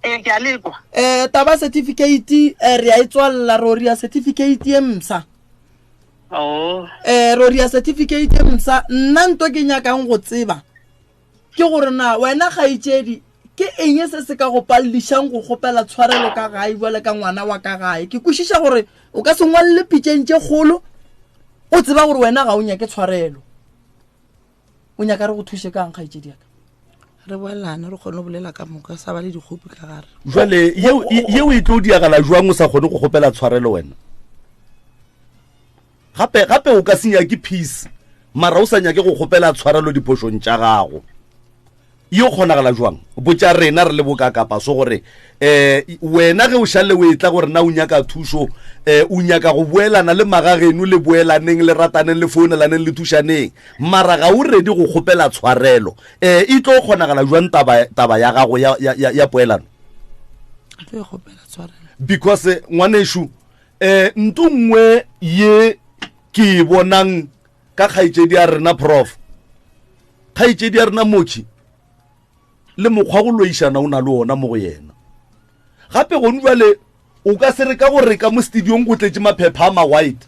ee ke a lekwa um taba certificate eh, re a e tswalela ro ria certificate ye msa oh um ro ria certificate ye msa nna nto ke nyakang go tseba ke gore na wena kgaetšedi ke eng se se ka go paledišang go kgopela tshwarelo ka gae bjale ka ngwana wa ka gae ke kwešiša gore o ka se ngwalele pitšeng tše kgolo o tseba gore wena ga o nyake tshwarelo o nyaka re go thuše kang kgaetšedi yaka re boelane re kgone go bolela ka moka sa ba le dikgopi ka gare jale yeo e tlo diagala jwang o sa kgone go kgopela tshwarelo wena gape gape o ka se nyake peace mara o sa nyake go kgopela tshwarelo diphošong tša gago yo kgonagala jwang botša rena re le bokakapa so gore um wena ge o šale o etla gore na o nyaka thušo um o nyaka go boelana le magageno le boelaneng le rataneng le founelaneng le thušaneng mara ga o ready go kgopela tshwarelo um e tlo kgonagala jwang taba, taba ya gago ya, ya, ya, ya poelano because eh, ngwanešu um nto nngwe ye ke e bonang ka kgaetšedi ya rena prof kgaetšedi ya rena mochi le mokgwa go loišana o na le ona mo go yena gape gone jale o ka se re ka gore ka mo studiong go tletše maphepha a ma-white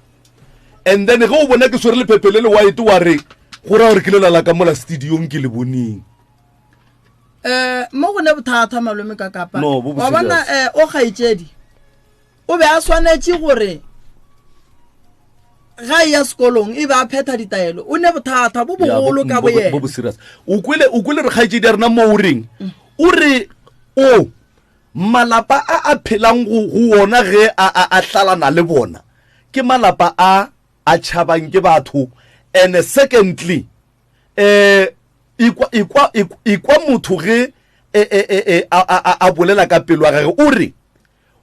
and then ge o bona ke swere lephephe le le white wa re go ra gore ke lelala ka mola studiong ke le boneng um mo go ne bothata malome ka kapa wa bona um o kgaetšedi o be a swanetše gore ga e ya sekolong e be a phetha ditaelo o ne bothata bo bogolo ka boyena bo serious o kwele o kwele re kgaetšedi ya rena mo o reng o re o malapa a a phelang go wona ge a a a hlalana le bona ke malapa a a tšhabang ke batho and secondly eh ikwa ikwa ikwa motho ge e, e, e, a, a bolela ka pelo ya gage o re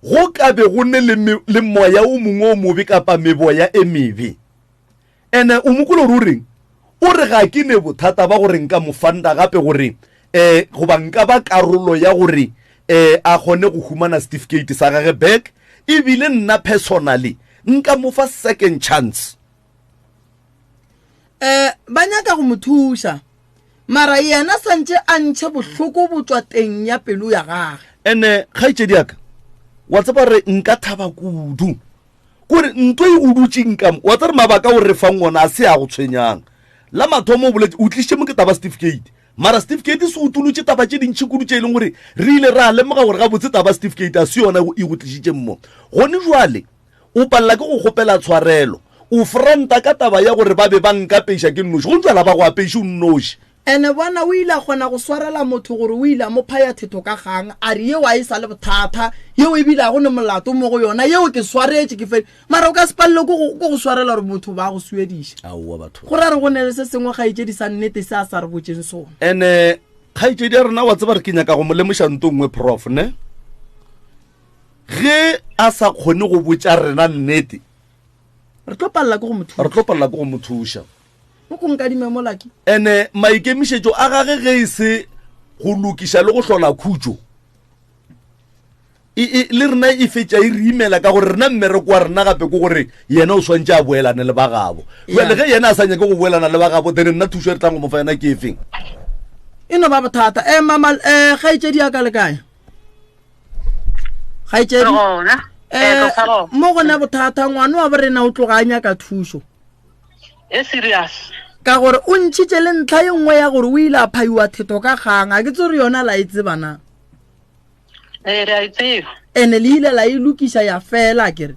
Go ka be go ne le, le moya o mongwe o mobe kapa meboya e mebe. Ene o mo kwele gore o reng? O re ga ke ne bothata ba gore nka mo fanda gape gore um goba nka ba karolo ya gore um a kgone go humana certificate sa gage back ebile nna personally nka mo fa second chance. Um ba nyaka go mo thuša mara yena santše a ntšhe bohloko bo tšwa teng ya pelo ya gage. Ene kgaetšedi ya ka, wa tseba re nka thaba kudu kore nto e o dutšeng ka mo, wa tseba re mabaka o re fang ona a se a go tshwenyang. La mathomo o boletše, o tlišitše mo ke taba certificate, mara certificate se utolotše taba tše dintši kudu tše e leng gore re ile ra lemoga gore gabotse taba certificate a se yona e go tlišitšeng mo. Gone jwale o palela ke go kgopela tshwarelo, o franta ka taba ya gore ba be ba nkapeiša ke nnoši, go jwala ba go apeiše o nnoši. Ene bona o ile a kgona go swarela motho gore o ile a mo phaya thetho ka kgang, a re yeo a e sa le bothata, yeo e bile a go ne molato mo go yona, yeo ke swaretše ke fedi. Mara o ka se palelwe ke go, ke go swarela gore motho ba go suediša. Aowa batho. Go ra re go ne le se sengwe kgaetšedi sa nnete se a sa re botšeng sona. Ene kgaetšedi ya rena wa tseba re ke nyaka go mo lemoša nto nngwe prof ne. Ge a sa kgone go botša rena nnete, re tlo palela ke go mo thuša. Re tlo palela ke go mo thuša. Mo ko nkadime mola ke. Ene maikemišetšo a gage ge e se go lokiša le go hlola khutšo, e, e, le rena e fetša e re imela ka gore rena mmereko wa rena gape ke gore yena o swantše a boelane le ba gabo. Jale ge yena a sa nyake go boelana le ba gabo, then nna thušo e re tlang go mo fa yona ke efeng? E no ba bothata. E mama, e kgaetšedi ya ka le kae? Kgaetšedi? E, mo gona bothata, ngwana wa borena o tloga a nyaka thušo. E serious. Ka gore o ntšhitše le ntlha ye nngwe ya gore o ile a phaiwa thetho ka kgang, a ke tse gore yona la e tseba na? Ee, re a e tseba. Ene le ile la e lokiša ya fela, ke re.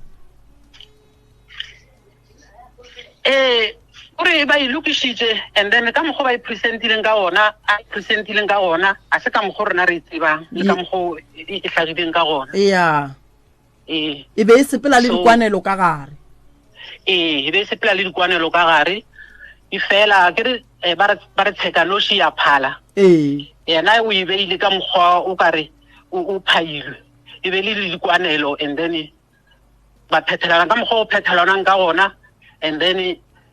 Ee, o re ba e lokišitše and then ka mokgwa ba e presentileng ka gona, a e presentileng ka gona, a se ka mokgwa rena re e tsebang le ka mokgwa e hlagileng ka gona. Ya. Ee. E be e sepela le dikwanelo ka gare. Ee, e be e sepela le dikwanelo ka gare. E fela ke re eh, ba re ba re tshekanoši ya phala. Ee. Yena o e beile ka mokgwa o ka re o phailwe. E be le dikwanelo and then ba phethelana ka mokgwa o phethelanang ka gona and then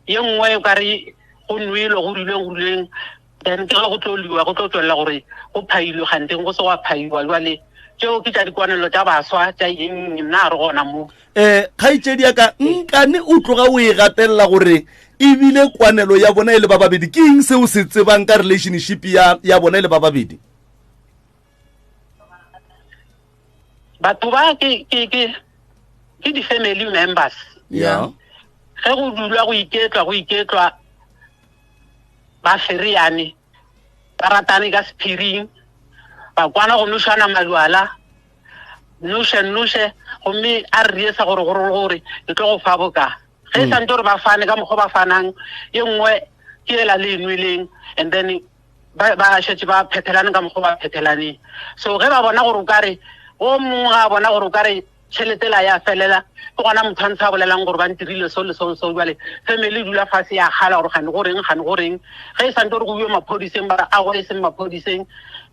ye nngwe o ka re go nwelwe go rilweng go rilweng then ke ge go tlo liwa go tlo tswelela gore go phailwe kganteng go se gwa phaiwa jwale tšeo ke tša dikwanelo tša baswa tša eng nna a re gona mo um kgaetšedi ya ka nkane o tloga o e gatelela gore ebile kwanelo ya bona e le ba babedi ke eng se o se tsebang ka relationship ya, ya bona e le ba babedi batho ba ke ke ke ke di-family members yeah ge go dulwa go iketlwa go iketlwa ba fereyane ba ratane ka sephiring ba kwana go nošana majwala noše noše gomme a re riesa gore gore gore ke tlo go fa boka ge e santse gore ba fane ka mokgwa ba fanang ye nngwe ke ela le e nweleng and then ba ba šetše ba phethelane ka mokgwa ba phethelaneng so ge ba bona gore o kare o mongwe ga a bona gore o kare tšhelete la ya felela ke gona motho a ntse a bolelang gore ba ntirile so le so so jale family e dula fase ya kgala gore gane go reng gane go reng ge e santse gore go bue maphodiseng ba re a go e seng maphodiseng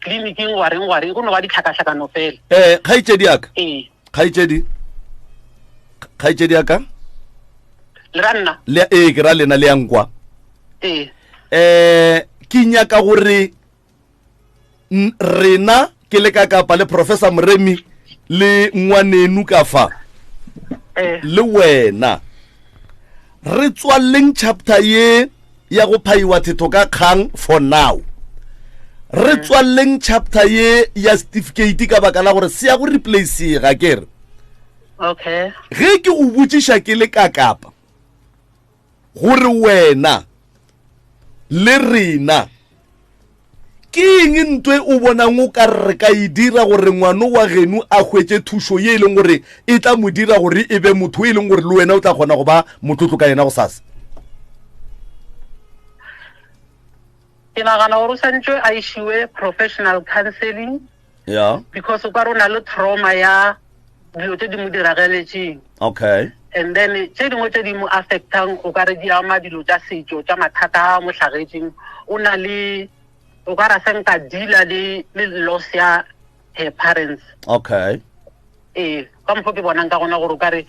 tleliniking gwa reng gwa reng go no ba ditlhakatlhakano fela um kgaetšedi yaka ee kgaetšedi kgaetšedi yaka le ra nna le ee ke ra lena le yang kwa ee eh ke nyaka gore rena ke le ka kapa le professor Moremi le ngwanenu ka fa eh. le wena re tswaleng chapter ye ya go phaiwa thetho ka kgang for now re mm. tswaleng chapter ye ya certificate ka baka la gore se ya go replacega ke re okay ge ke go botšiša ke le ka kapa gore wena le rena ke eng ntwe o bonang o ka re ka e dira gore ngwano wa geno a hwetše thušo ye e leng gore e tla mo dira gore e be motho e leng gore le wena o tla kgona go ba motlotlo ka yena go sasa ke nagana gore o santse a išiwe professional counseling yeah because o ka re o na le trauma ya dilo tse di mo dirageletšeng okay and then tse dingwe tse di mo affectang o ka re di ama dilo tša setšo tša mathata a mo hlagetšeng o na le o ka ra se nka deala le le loss ya her parents okay ee ka mokgwa ke bonang ka gona gore o ka re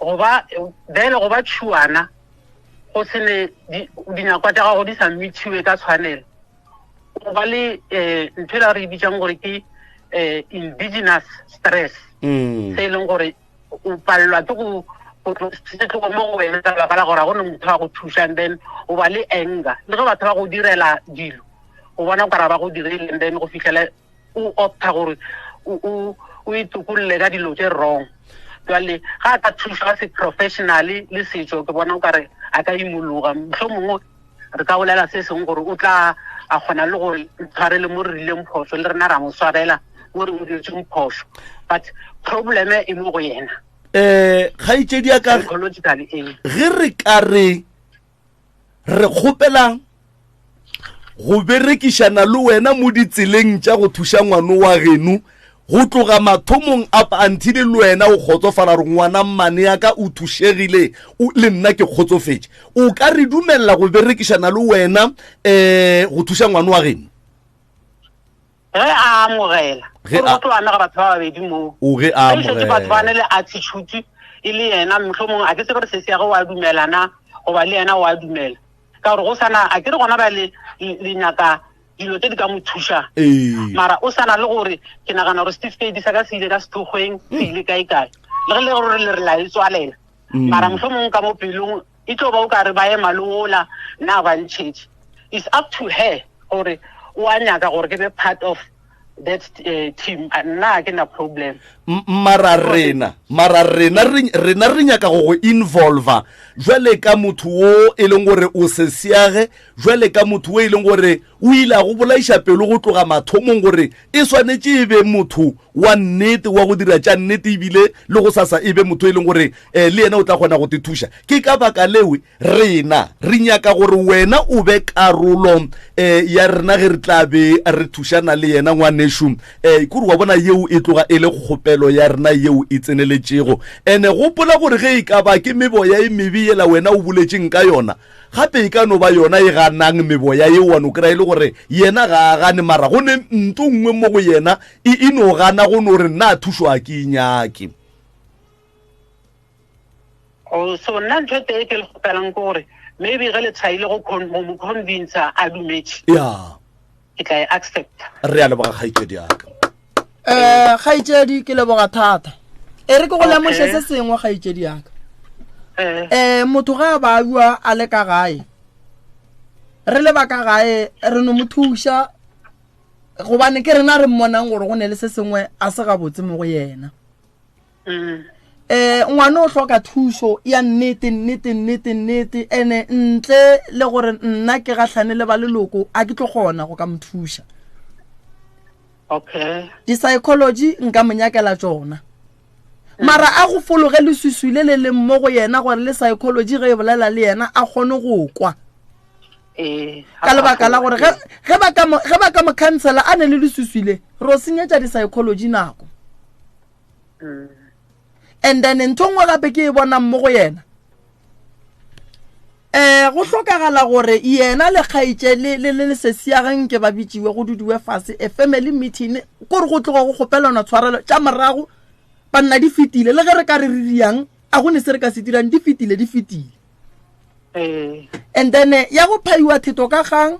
go ba bele go ba tšhuana go sene dinyakwa tša gago di sa methiwe ka tshwanelo go ba le um ntho e la re e bitsang gore ke um indigenous stress mm. se e leng gore o palelwa ke go go se tlogo mo go wena ka lebaka la gore ga go ne motho wa go thuša and then o ba le anger le ge batho ba go direla dilo o bona kara ba go dirile and then go fitlhela o opta gore o itokolle ka dilo tse wrong jale ga a ka thušwa ka se-professionally le setšo ke bona o kare a ka imologa motlho mongwe re ka bolela se sengwe gore o tla a kgona le gore tshwarele mo re rileng phoso le rena ra mo swarela mo re mo diretseng phoso but problem e mo go yena um kgaetšedi ya ka ge re ka re re kgopela go berekišana le wena mo ditseleng tša go thuša ngwano wa geno go tloga mathomong up until le wena o kgotsofala gore ngwana mmane ya ka o thušegile le nna ke kgotsofetše o ka re dumelela go berekišana le wena um go thuša ngwano wa geno ge a amogela Ge gore a- go tlo amega batho ba babedi moo O ge a Ge šetše batho ba amogela. ne le attitude e le yena mohlomongwe a ke tsebe gore sesi ya ge wa dumela na goba le yena wa dumela ka gore go sana a ke re gona ba le le nyaka dilo tse di ka mo thušang Ee. mara o sana le gore ke nagana gore certificate sa ka se ile ka sethokgweng se ile kae kae le ge le gore le re la e tswalela mara mohlomongwe ka mo pelong e tlo ba o ka re ba ema le ola nna ba ntšhetše it's up to her gore o a nyaka gore ke be part of that uh, team nna ke na problem mara rena mara rena rena re nyaka go go involva jwale ka motho wo e leng gore o se siage jwale ka motho wo e leng gore o ile a go bolaiša pelo go tloga mathomong gore e swanetše e be motho wa nnete wa go dira tša nnete ebile le go sasa e be motho e leng gore um le yena o tla kgona go te thuša ke ka baka lewe rena re nyaka gore wena o be karolo um ya rena ge re tla be re thušana le yena ngwanešu um kore wa bona yeo e tloga e le kgopelo ya rena yeo e tseneletšego ene gopola gore ge e ka ba ke meboya e mebe yela wena o boletšeng ka yona Gape e ka no ba yona e ganang meboya yeo wa no kry-a e le gore yena ga a gane mara go ne nto nngwe mo go yena e e no gana go no re nna thušo a ke e nyake. Oh, so nna ntho e tee ke le kgopelang ke gore maybe ge le tshwaile go go mo convince a dumetše ya ke tla e accepta re a leboga kgaetšedi yaka um kgaetšedi ke leboga thata e re ke go lemoše se sengwe kgaetšedi yaka um motho ga a ba bua a le ka gae re le ba ka gae re no mo thuša gobane ke rena re mmonang gore go ne le se sengwe a se gabotse mo go yena um ngwana o hloka thušo ya nnete nnete nnete nnete ene ntle le gore nna ke gahlane le ba leloko a ke tlo kgona go ka mo thuša okay di-psychology nka mo nyakela tšona mara a go fologe leswiswi le le leng mo go yena gore le psychology ge e bolela le yena a kgone go kwa ee ka lebaka la gore ge ba ka mo councela a ne le leswiswi le ro senyetša di-psychology nako mm. and then ntho nngwe gape ke e bonang mo go yena um go hlokagala gore yena le kgaetše le le le sesiageng ke ba bitšiwe go dudiwe fase a family meeting kore go tloga go kgopelana tshwarelo tša morago banna di fetile le ge re ka re re diang a go ne se re ka se dirang di fetile di fetile ee. and then eh, ya go phaiwa theto ka gang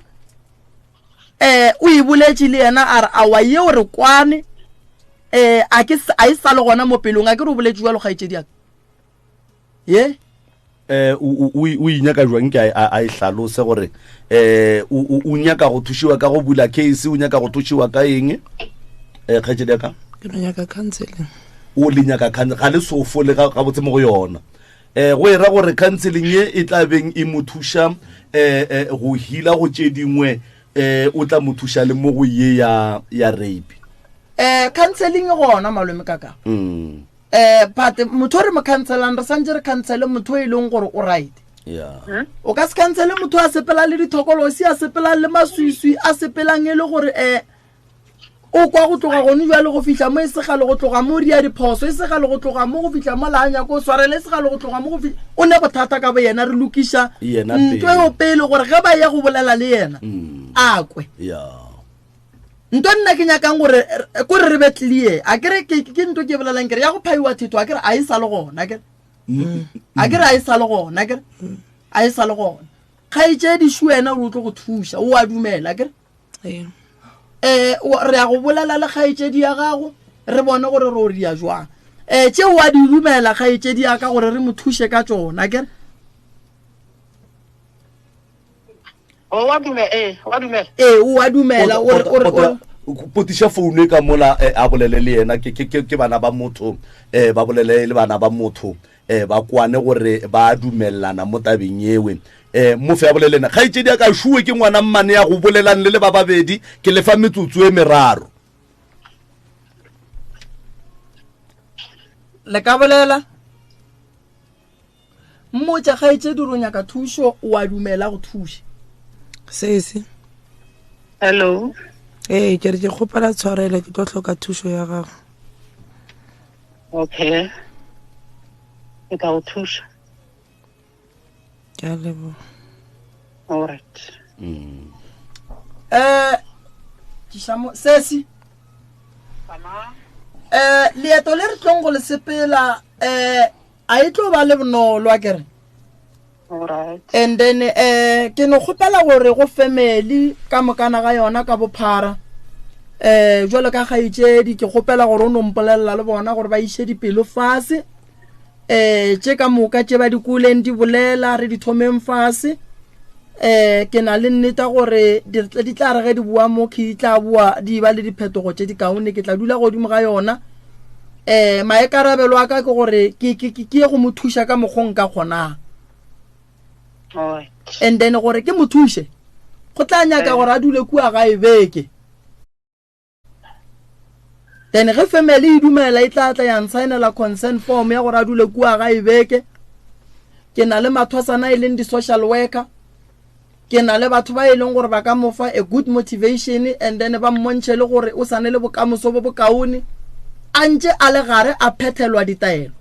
um o e boletše le yena a re awa yeo re kwane um a ke a e sa le gona mo pelong a ke re o boletše jalo kgaetšedi yaka ye eh o inyaka jwang ke a e hlalose gore eh o nyaka go thušiwa ka go bula case o nyaka go thušiwa ka eng eh kgaetšedi ya ka ke no nyaka counseling o le nyaka ga le sofo le ga botse mo go yona eh go era gore counseling ye e tla beng e mo thuša eh, eh go hila go tše dingwe eh o tla mo thuša le mo go ye ya ya rape eh counseling e gona malome kaka mm. eh but motho re mo counselang re santse re counsele motho e leng gore o right yeah hmm? o ka se counsele motho a sepelang le dithokolosi a sepelang le maswiswi a sepelang e le gore eh o kwa go tloga gone jale go fihla mo e segale go tloga mo ria diphoso e segale go tloga mo go fihla mo la nyako o swarele e segale go tloga mo go fihla o ne bothata ka bo yena re lokiša ntho eo pele gore ge ba ya go bolela le yena mm. a kwe nto nna ke nyakang gore kore re be clear a kere ke nto ke bolelang kere ya go phaiwa thetho a kere a e sa le gona kere mm. a kere a e sa le gona kere a e sa le gona kgaetšedi šu wena gore o tlo go thuša o a dumela kere um re ya go bolela le kgaetšedi ya gago re bone gore re o ria jwang um tšeo wa di dumela kgaetšedi ya ka gore re mo thuše ka tšona kere O wa dumela, ee, wa dumela. Ee, o wa dumela o re o re o potiša founu e ka mola eh, a bolele le yena ke, ke, ke, ke bana ba motho eh, ba bolele le bana ba motho eh, ba kwane gore ba dumelelana mo tabeng ewe eh, mofe a bolele ena kgaetšedi ya ka šuwe ke ngwana mmane ya go bolelang le le ba babedi ke lefa metsotso e meraro le ka bolela Mmotša, Kgaetšedi o re o nyaka thušo, o a dumela go thuše? Sesi. Hello. Ee, ke re ke kgopela tshwarelo, ke tlo hloka thušo ya gago. Okay. Ke tla go thuša. Ke a leboga. All right. Mm. Eh, sesi. Eh, leeto le re tlong go le sepela eh a e tlo ba le bonolo a kere and then eh ke no kgopela gore go family ka mokana ga yona ka bophara eh jwalo ka gaitšedi ke kgopela gore o no mpolelela le bona gore ba iše dipelo fase eh tše ka moka tše ba di kuleng di bolela re di thomeng fase eh ke na le nneta gore di tla re ge di boa mo ke di tla boa di ba le diphetogo tše di kaone ke tla dula godimo ga yona eh maikarabelo a ka ke gore ke ke ke ye go mo thuša ka mokgwa nka kgonang and then gore ke mo thuše go tla nyaka eh. gore a dule kua gae beke then ge family e dumela e tla tla ya nsaenela consent form ya gore a dule kua gae beke ke na le mathwasana e leng di-social worker Ke na le batho ba e leng gore ba ka mo fa a good motivation and then ba mmontšhe le gore o sane le bokamoso bo bokaone a ntše a le gare a phethelwa ditaelo.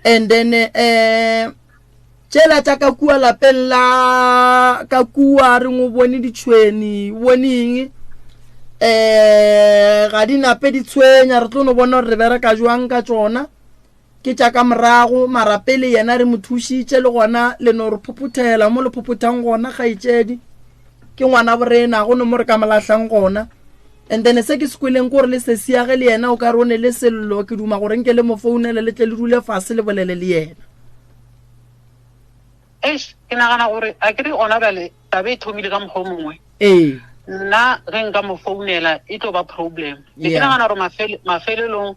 And then eh tšela tša ka kua lapeng la ka kua re ngo bone ditšhweni boneng eh ga di nape di tshwenya re tlo no bona gore re bereka jwang ka tšona. Ke tša ka morago, mara pele yena re mo thušitše, le gona le no re phophothela mo le phophothang gona, kgaetšedi. Ke ngwana borena, go no mo re ka mo lahlang gona. And then se ke se kweleng ke gore le sesi ya ge le yena o ka re o ne le sello, ke duma gore nke le mo founele le tle le dule fase le bolele le yena. Eish, ke nagana gore a ke re gona bjale taba e thomile ka mokgwa o mongwe. Ee. Nna ge nka mo founela e tlo ba problem. Be ke nagana gore mafelelong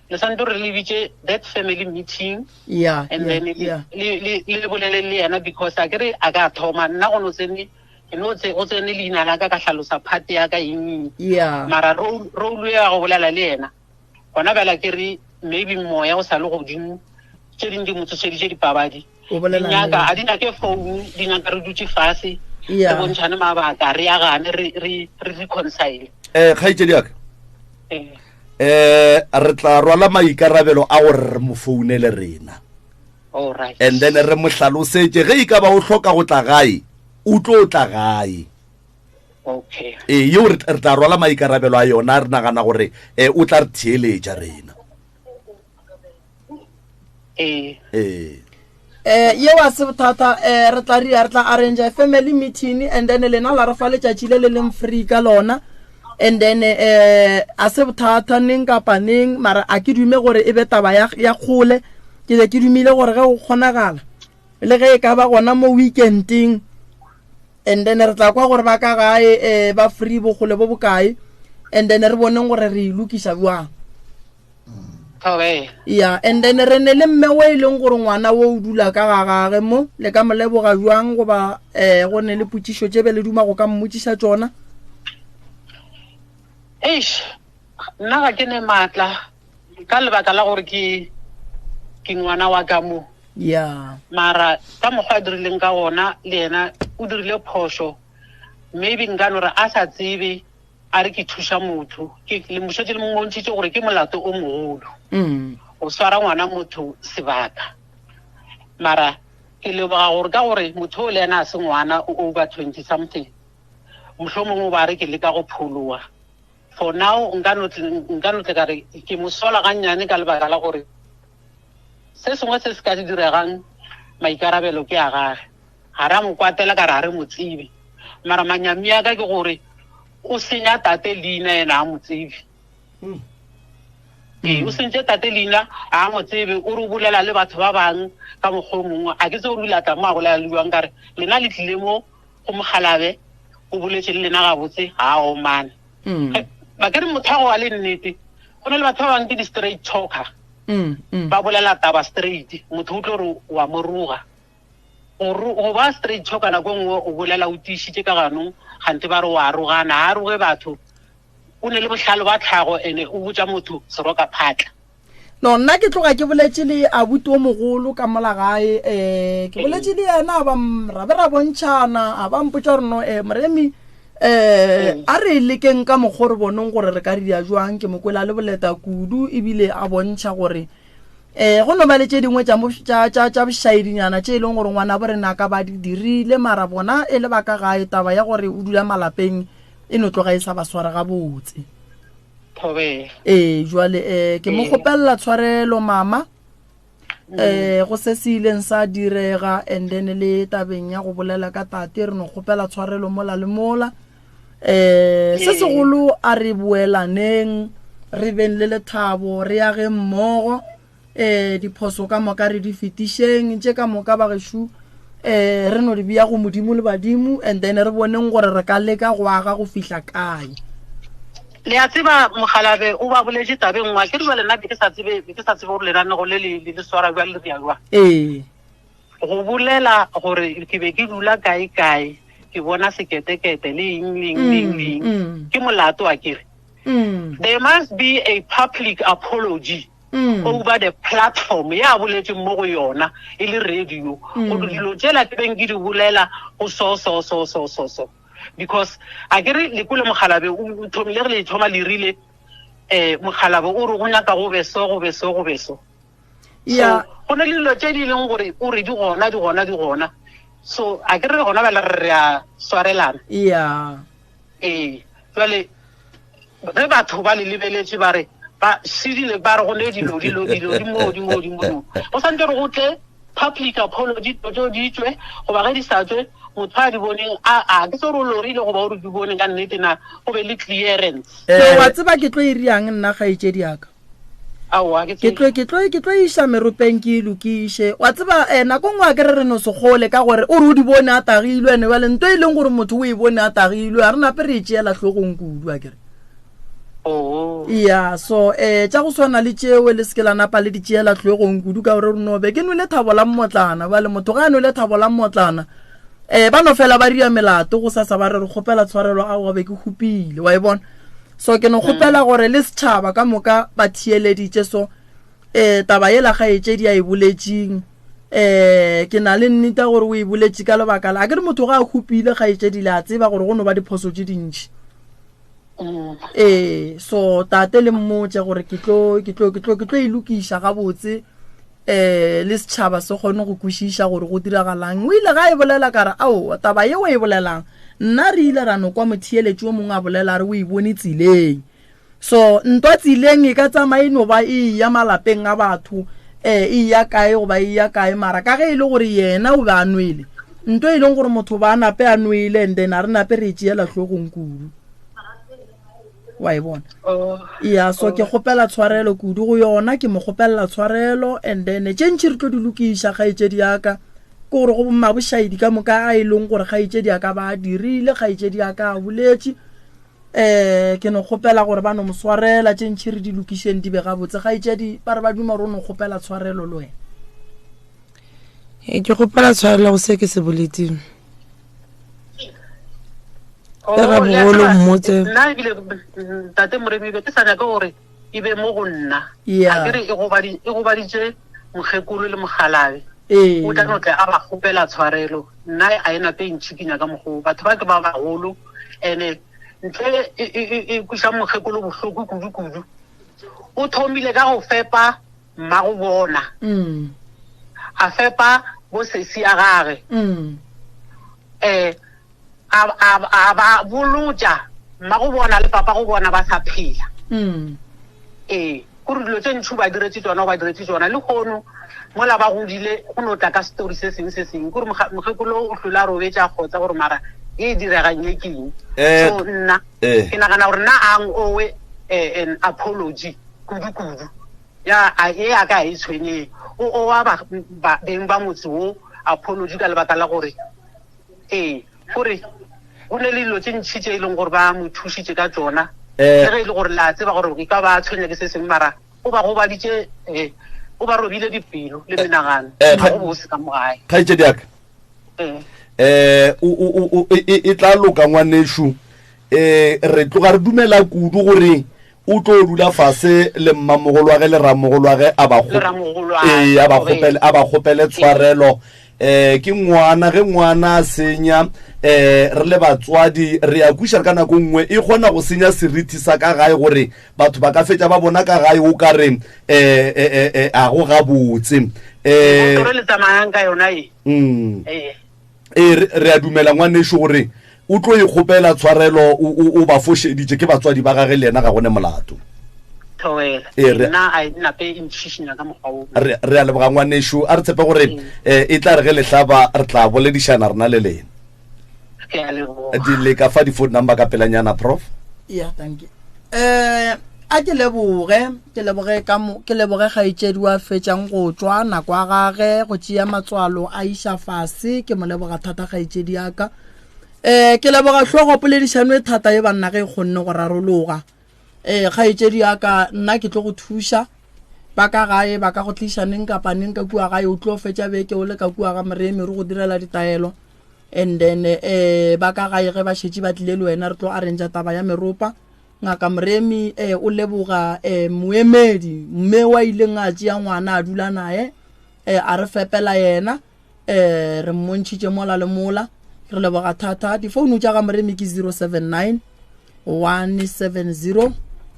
le santse re le bitse that family meeting yeah, and yeah, then yeah. le le bolele le yena because a ke re a ka thoma nna go no tsene ke no tse go tsene leina la ka ka hlalosa part ya ka eng yeah. mara role ya go bolela le yena gona bjala ke re maybe moya o sa le godimo tše dingwe di mo tsošeditše dipabadi nyaka a di nyake founu di nyaka re dutse fase re bontšhane mabaka re agane re reconcile um kgaetšedi yaka um re tla rwala maikarabelo a gore re mo founele rena and then re mo hlalosetše ge e ka ba o hloka go tla gae o tlo tla gae okay ee yeo re tla rwala maikarabelo a yona re nagana gore um o tla re theeletša rena ee ee eh yeo a se bothata eh re tla ria re tla arrange a family meeting and then lena la re fa letšatši le le leng free ka lona and then eh a se bothata neng kapa neng mara a ke dume gore e be taba ya ya kgole ke be ke dumile gore ge go kgonagala le ge e ka ba gona mo weekending and then re tla kwa gore ba ka gae eh ba free bogole bo bokae and then re boneng gore re e lokiša bjang ya and then re ne le mme o e leng gore ngwana o o dula ka ga gage mo le ka mo leboga jwang goba um go ne le potšišo tše be le duma go ka mmotšiša tšona eish nna ga ke ne maatla ka lebaka la gore ke ke ngwana wa ka mo ya mara ka mokgwa a dirileng ka gona le yena o dirile phošo maybe nka no re a sa tsebe a re ke thuša motho ke le mošetše le mmontšhitše gore ke molato o mogolo mm. go swara ngwana motho sebaka mara ke leboga gore ka gore motho o le ena a se ngwana o over 20 something mohlomongwe o ba re ke leka go pholoa for now nka no tle ka re ke mo sola gannyane ka lebaka la gore se sengwe se se ka se diregang maikarabelo ke a gage ga ra mo kwatela ka re ga re mo tsebe mara manyami ya ka ke gore o senya tate leina ena a mo tsebe hmm. Ee, o sentše tate leina, a a mo tsebe, o re o bolela le batho ba bang ka mokgwa o mongwe. A ke tsebe gore o ile a tla mo a bolela le bjang, ka re lena le tlile mo go mokgalabe, o boletše le lena gabotse, ga a omane. Ge, ba ke re motho wa go ba le nnete, go na le batho ba bangwe ke di-straight talker, ba bolela taba straight, motho o tlo re wa mo roga. Go, go ba straight talker nako e nngwe o bolela o tiišitše ka ganong, kganthe ba re wa rogana, ga a roge batho. O ne le bohlale ba tlhago ene o botša motho seroka phatla. No, nna ke tloga ke boletše le abuti o mogolo ka mola gae, um ke boletše le yena a ba ra be ra bontšhana, a ba mpotša gore no, um Moremi, um a re lekeng ka mokgwa o re boneng gore re ka dira jwang. Ke mo kwele a le boleta kudu ebile a bontšha gore um go no ba le tše dingwe tša bošaedinyana tše e leng gore ngwana bo rena ka ba di dirile, mara bona e le ba ka gae taba ya gore o dula malapeng e no tloga e sa ba swara gabotse. Thobela. Ee, jwale um ke mo kgopelela tshwarelo mama um go se se ileng sa direga, and then le tabeng ya go bolela ka tate re no kgopela tshwarelo mola le mola. Um se segolo a re boelaneng, re beng le lethabo, re ageng mmogo. um diphoso ka moka re di fetišeng, tše ka moka ba gešo um re no di bea go Modimo le badimo, and then re boneng gore re ka leka go aga go fihla kae. Le a tseba mogalabe o ba boletše tabeng nngwe, a ke re jwale nna be ke sa tsebe, be ke sa tsebe gore lenanego le le le swara bjang le ria jwang. Ee. Go bolela gore ke be ke dula kae kae, ke bona seketekete le eng le eng le eng le eng, ke molato a ke re. There must be a public apology. Over the platform ya boletseng mo go yona e le radio, gore dilo tšela ke beng ke di bolela go so so so so so so, because a ke re le kule mogalabe o thomile re le thoma le rile mogalabe o re go nyaka go be so go be so go be so. Yeah. So go na le dilo tše di leng gore o re di gona di gona di gona, so a ke re gona bjale re a swarelana. Yeah. Ee, jwale ge batho ba le lebeletše ba re ba šidile, ba re go ne dilo dilo dilo di mo di mo di mo di mo, go santse re go tle public apology, dilo tšeo di tšwe, goba ge di sa tšwe motho a di boneng a a ke se gore o lorile goba o re di bone ka nnete na, go be le clearance. So wa tseba ke tlo e riang nna kgaetšedi ya ka? Aowa, ke Ke tlo, ke tlo, ke tlo iša meropeng ke e lokiše. Wa tseba, eh, nako nngwe a ke re re no se kgole ka gore o re o di bone a tagilwe, ene bjale nto e leng gore motho o e bone a tagilwe, a re nape re e tšeela hlogong kudu, a ke re. Oh. Ya, so, eh, tša go swana le tšeo le se ke la napa le di tšeela hlogong kudu ka gore re no be ke nwele thabo la mmotlana. Bjale motho ga a nwele thabo la mmotlana, eh, ba no fela ba ria melato go sasa ba re re kgopela tshwarelo, aowa be ke hupile, wa e bona. So ke no kgopela gore le setšhaba ka moka ba theeleditše so eh taba yela kgaetšedi a e boletšeng, eh ke na le nnete gore o e boletše ka lebaka la a ke re motho ga a hupile kgaetšedi le a tseba gore go no ba diphoso tše dintši. Ee, so tate le mmotše gore ke tlo, ke tlo, ke tlo, ke tlo e lokiša gabotse, eh le setšhaba se kgone go kwešiša gore go diragalang. O ile ga e bolela ka re aowa taba yeo e bolelang nna re ile ra no kwa motheeletši o mongwe a bolela a re o e bone tseleng. So ntwa tseleng e ka tsamaya e no ba e ya malapeng a batho, eh e ya kae goba e ya kae, mara ka ge e le gore yena o be a nwele nto e leng gore motho ba nape a nwele, and then a re nape re e tšeela hlogong kudu, wa e bona. Oh. Ya, so ke kgopela tshwarelo kudu go yona, ke mo kgopelela tshwarelo, and then tše ntši re tlo di lokiša kgaetšedi ya ka. Ke gore go mabošaedi ka moka a e leng gore kgaetšedi ya ka ba a dirile, kgaetšedi ya ka a boletše, um ke no kgopela gore ba no mo swarela, tše ntši re di lokišeng di be gabotse. Kgaetšedi ba re ba duma gore o no kgopela tshwarelo le wena. Ee, ke kgopela tshwarelo go se ke se boletseng. Oh, Ka le a bogolo tseba, mmotse. Nna ebile ntate Moremi be ke sa nyake gore e be mo go nna. Yeah. A ke re e e gobaditše mokgekolo le mogalabe. Ee. O tla no tle a ba kgopela tshwarelo. Nna a e nape e ntšhikinya ka mokgwa o. Batho ba ke ba bagolo, ene ntle e, e, e, e kweša mokgekolo bohloko kudu-kudu. O thomile ka go fepa mmago bona. A fepa bo sesi ya gage. A ba bolotša mmago bona le papa go bona ba sa phela. Ee, gore dilo tše ntšhi o ba diretše tšona, o ba diretše tšona. Le kgono mola ba godile go no tla ka story se sengwe se sengwe, kore mokgekolo o hlole a robetše a kgotsa gore mara e diregang e keng. So nna ke nagana gore nna a owe an apology. Kudu-kudu. Ya, a e ya ka a e tshwenyeng. O o wa ba, ba, beng ba motse wo apology ka lebaka la gore, ee, gore go ne le dilo tše ntši tše e leng gore ba mo thušitše ka tšona. Eh. Le ge e le gore le a tseba gore e ka ba a tshwenya ke se sengwe, mara o ba gobaditše, eh, o ba robile dipelo le menagano. Eh, Ga go bose ka mo gae. Kgaetšedi ya ka. Eh. Eh, o, o, o, o, e, e, e tla loka ngwanešu. Eh, re tloga re dumela kudu gore o tlo dula fase le mmamogolwage le ramogolwage a ba ee a ba kgopele a ba kgopele tshwarelo eh ke ngwana ge ngwana a senya eh re le batswadi re a kwiša ka nako nngwe e kgona go senya seriti sa ka gae gore batho ba ka fetša ba bona ka gae o ka re eh, eh, eh, eh a go gabotse eh re tsamayang ka yona e mm. Ee, re, re a dumela ngwanešu gore o tlo ikgopela tshwarelo, o, o, o ba fošeditše, ke batswadi ba gage le yena ga go ne molato. Thobela. Ee, re- Nna a e nape e ntšhišinya ka mokgwa wo. Re, re a leboga ngwanešu, a re tshepe gore eh, e tla re ge le hlaba re tla boledišana rena le lena. Ke a leboga. Di le ka fa di-phone number ka pelanyana, Prof. Yeah, thank you. Eh, a ke leboge, ke leboge ka mo, ke leboge kgaetšedi wa fetšang go tšwa nako ya gage go tšea matswalo a iša fase, ke mo leboga thata kgaetšedi ya ka. Eh, ke leboga hlogo poledišano e thata e banna ge e kgonne go rarologa. Eh, kgaetšedi ya ka, nna ke tlo go thuša. Ba ka gae ba ka go tliša neng kapa neng ka kua gae, o tlo fetša beke o le ka kua ga Moremi re go direla ditaelo. And then eh ba ka gae ge ba šetše ba tlile le wena re tlo arrangea taba ya meropa. Ngaka Moremi eh o leboga eh moemedi mme wa ileng a tšea ngwana a dula naye eh a re fepela yena eh re mmontšhitše mola le mola re leboga thata. Difounu tša ga Moremi ke 079 170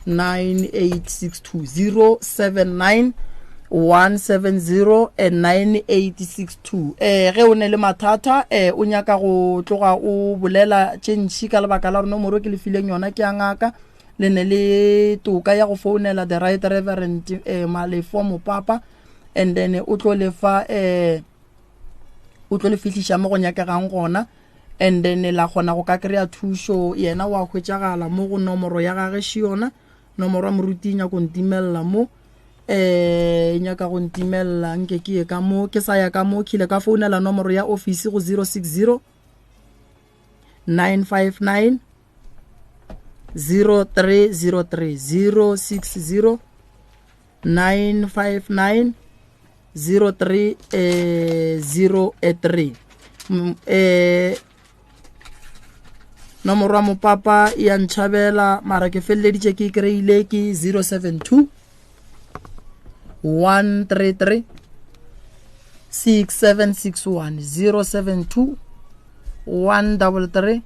9862 079 170 9862 eh ge o ne le mathata eh o nyaka go tloga o bolela tše ntši ka lebaka la gore nomoro ke le fileng yona ke ya ngaka le ne le toka ya go founela the right reverend eh, Malefo Mopapa and then o tlo lefa eh o tlo le fihliša mo go nyakegang gona and then la kgona go ka kry-a thušo yena wa hwetšagala mo go nomoro ya gage še yona nomoro ya moruti e nyako ntimelela mo eh e nyaka go ntimelela nke ke ye ka mo ke sa ya ka mo ke ile ka founela nomoro ya ofisi go 060 959 0303 060 959 03 eh, 03 mm, eh, nomoro ya mopapa ya ntšhabela mara ke feleleditše ke e kry-ile ke 072 133 6761 072 133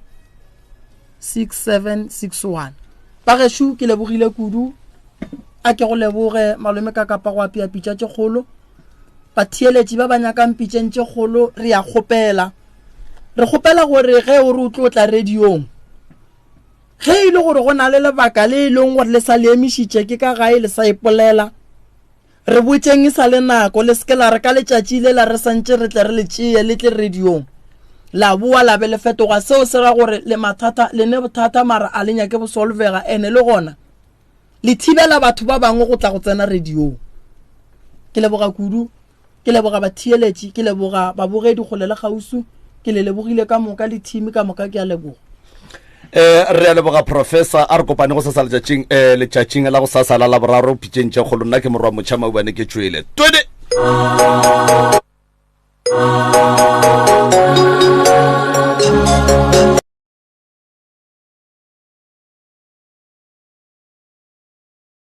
6761 bagešo ke lebogile kudu a ke go leboge malome ka kapa go apea pitša tše kgolo batheeletši ba ba nyakang pitšeng tše kgolo re ya kgopela re kgopela gore ge o re o tlo tla radiong ge e le gore go na le lebaka le e leng gore le sa le emišitše ke ka gae le sa ipolela Re botšeng e sa le nako, le se ke la re ka letšatši le la re santše re tle re le tšee le tle radiong. La boa la be le fetoga, seo se ra gore le mathata, le ne bothata mara a le nyake bo solvega ene le gona le thibela batho ba bangwe go tla go tsena radiong. Ke leboga kudu. Ke leboga batheeletši, ke leboga babogedi kgole le kgauswi, ke le lebogile ka moka le thimi ka moka, ke a leboga. Eh, re a leboga professor a re kopane go sasa letšatšing eh, letšatšing la go sasa la laboraro pitšeng tše kgolo nna ke morwa motšha maubane ke tšwele twede.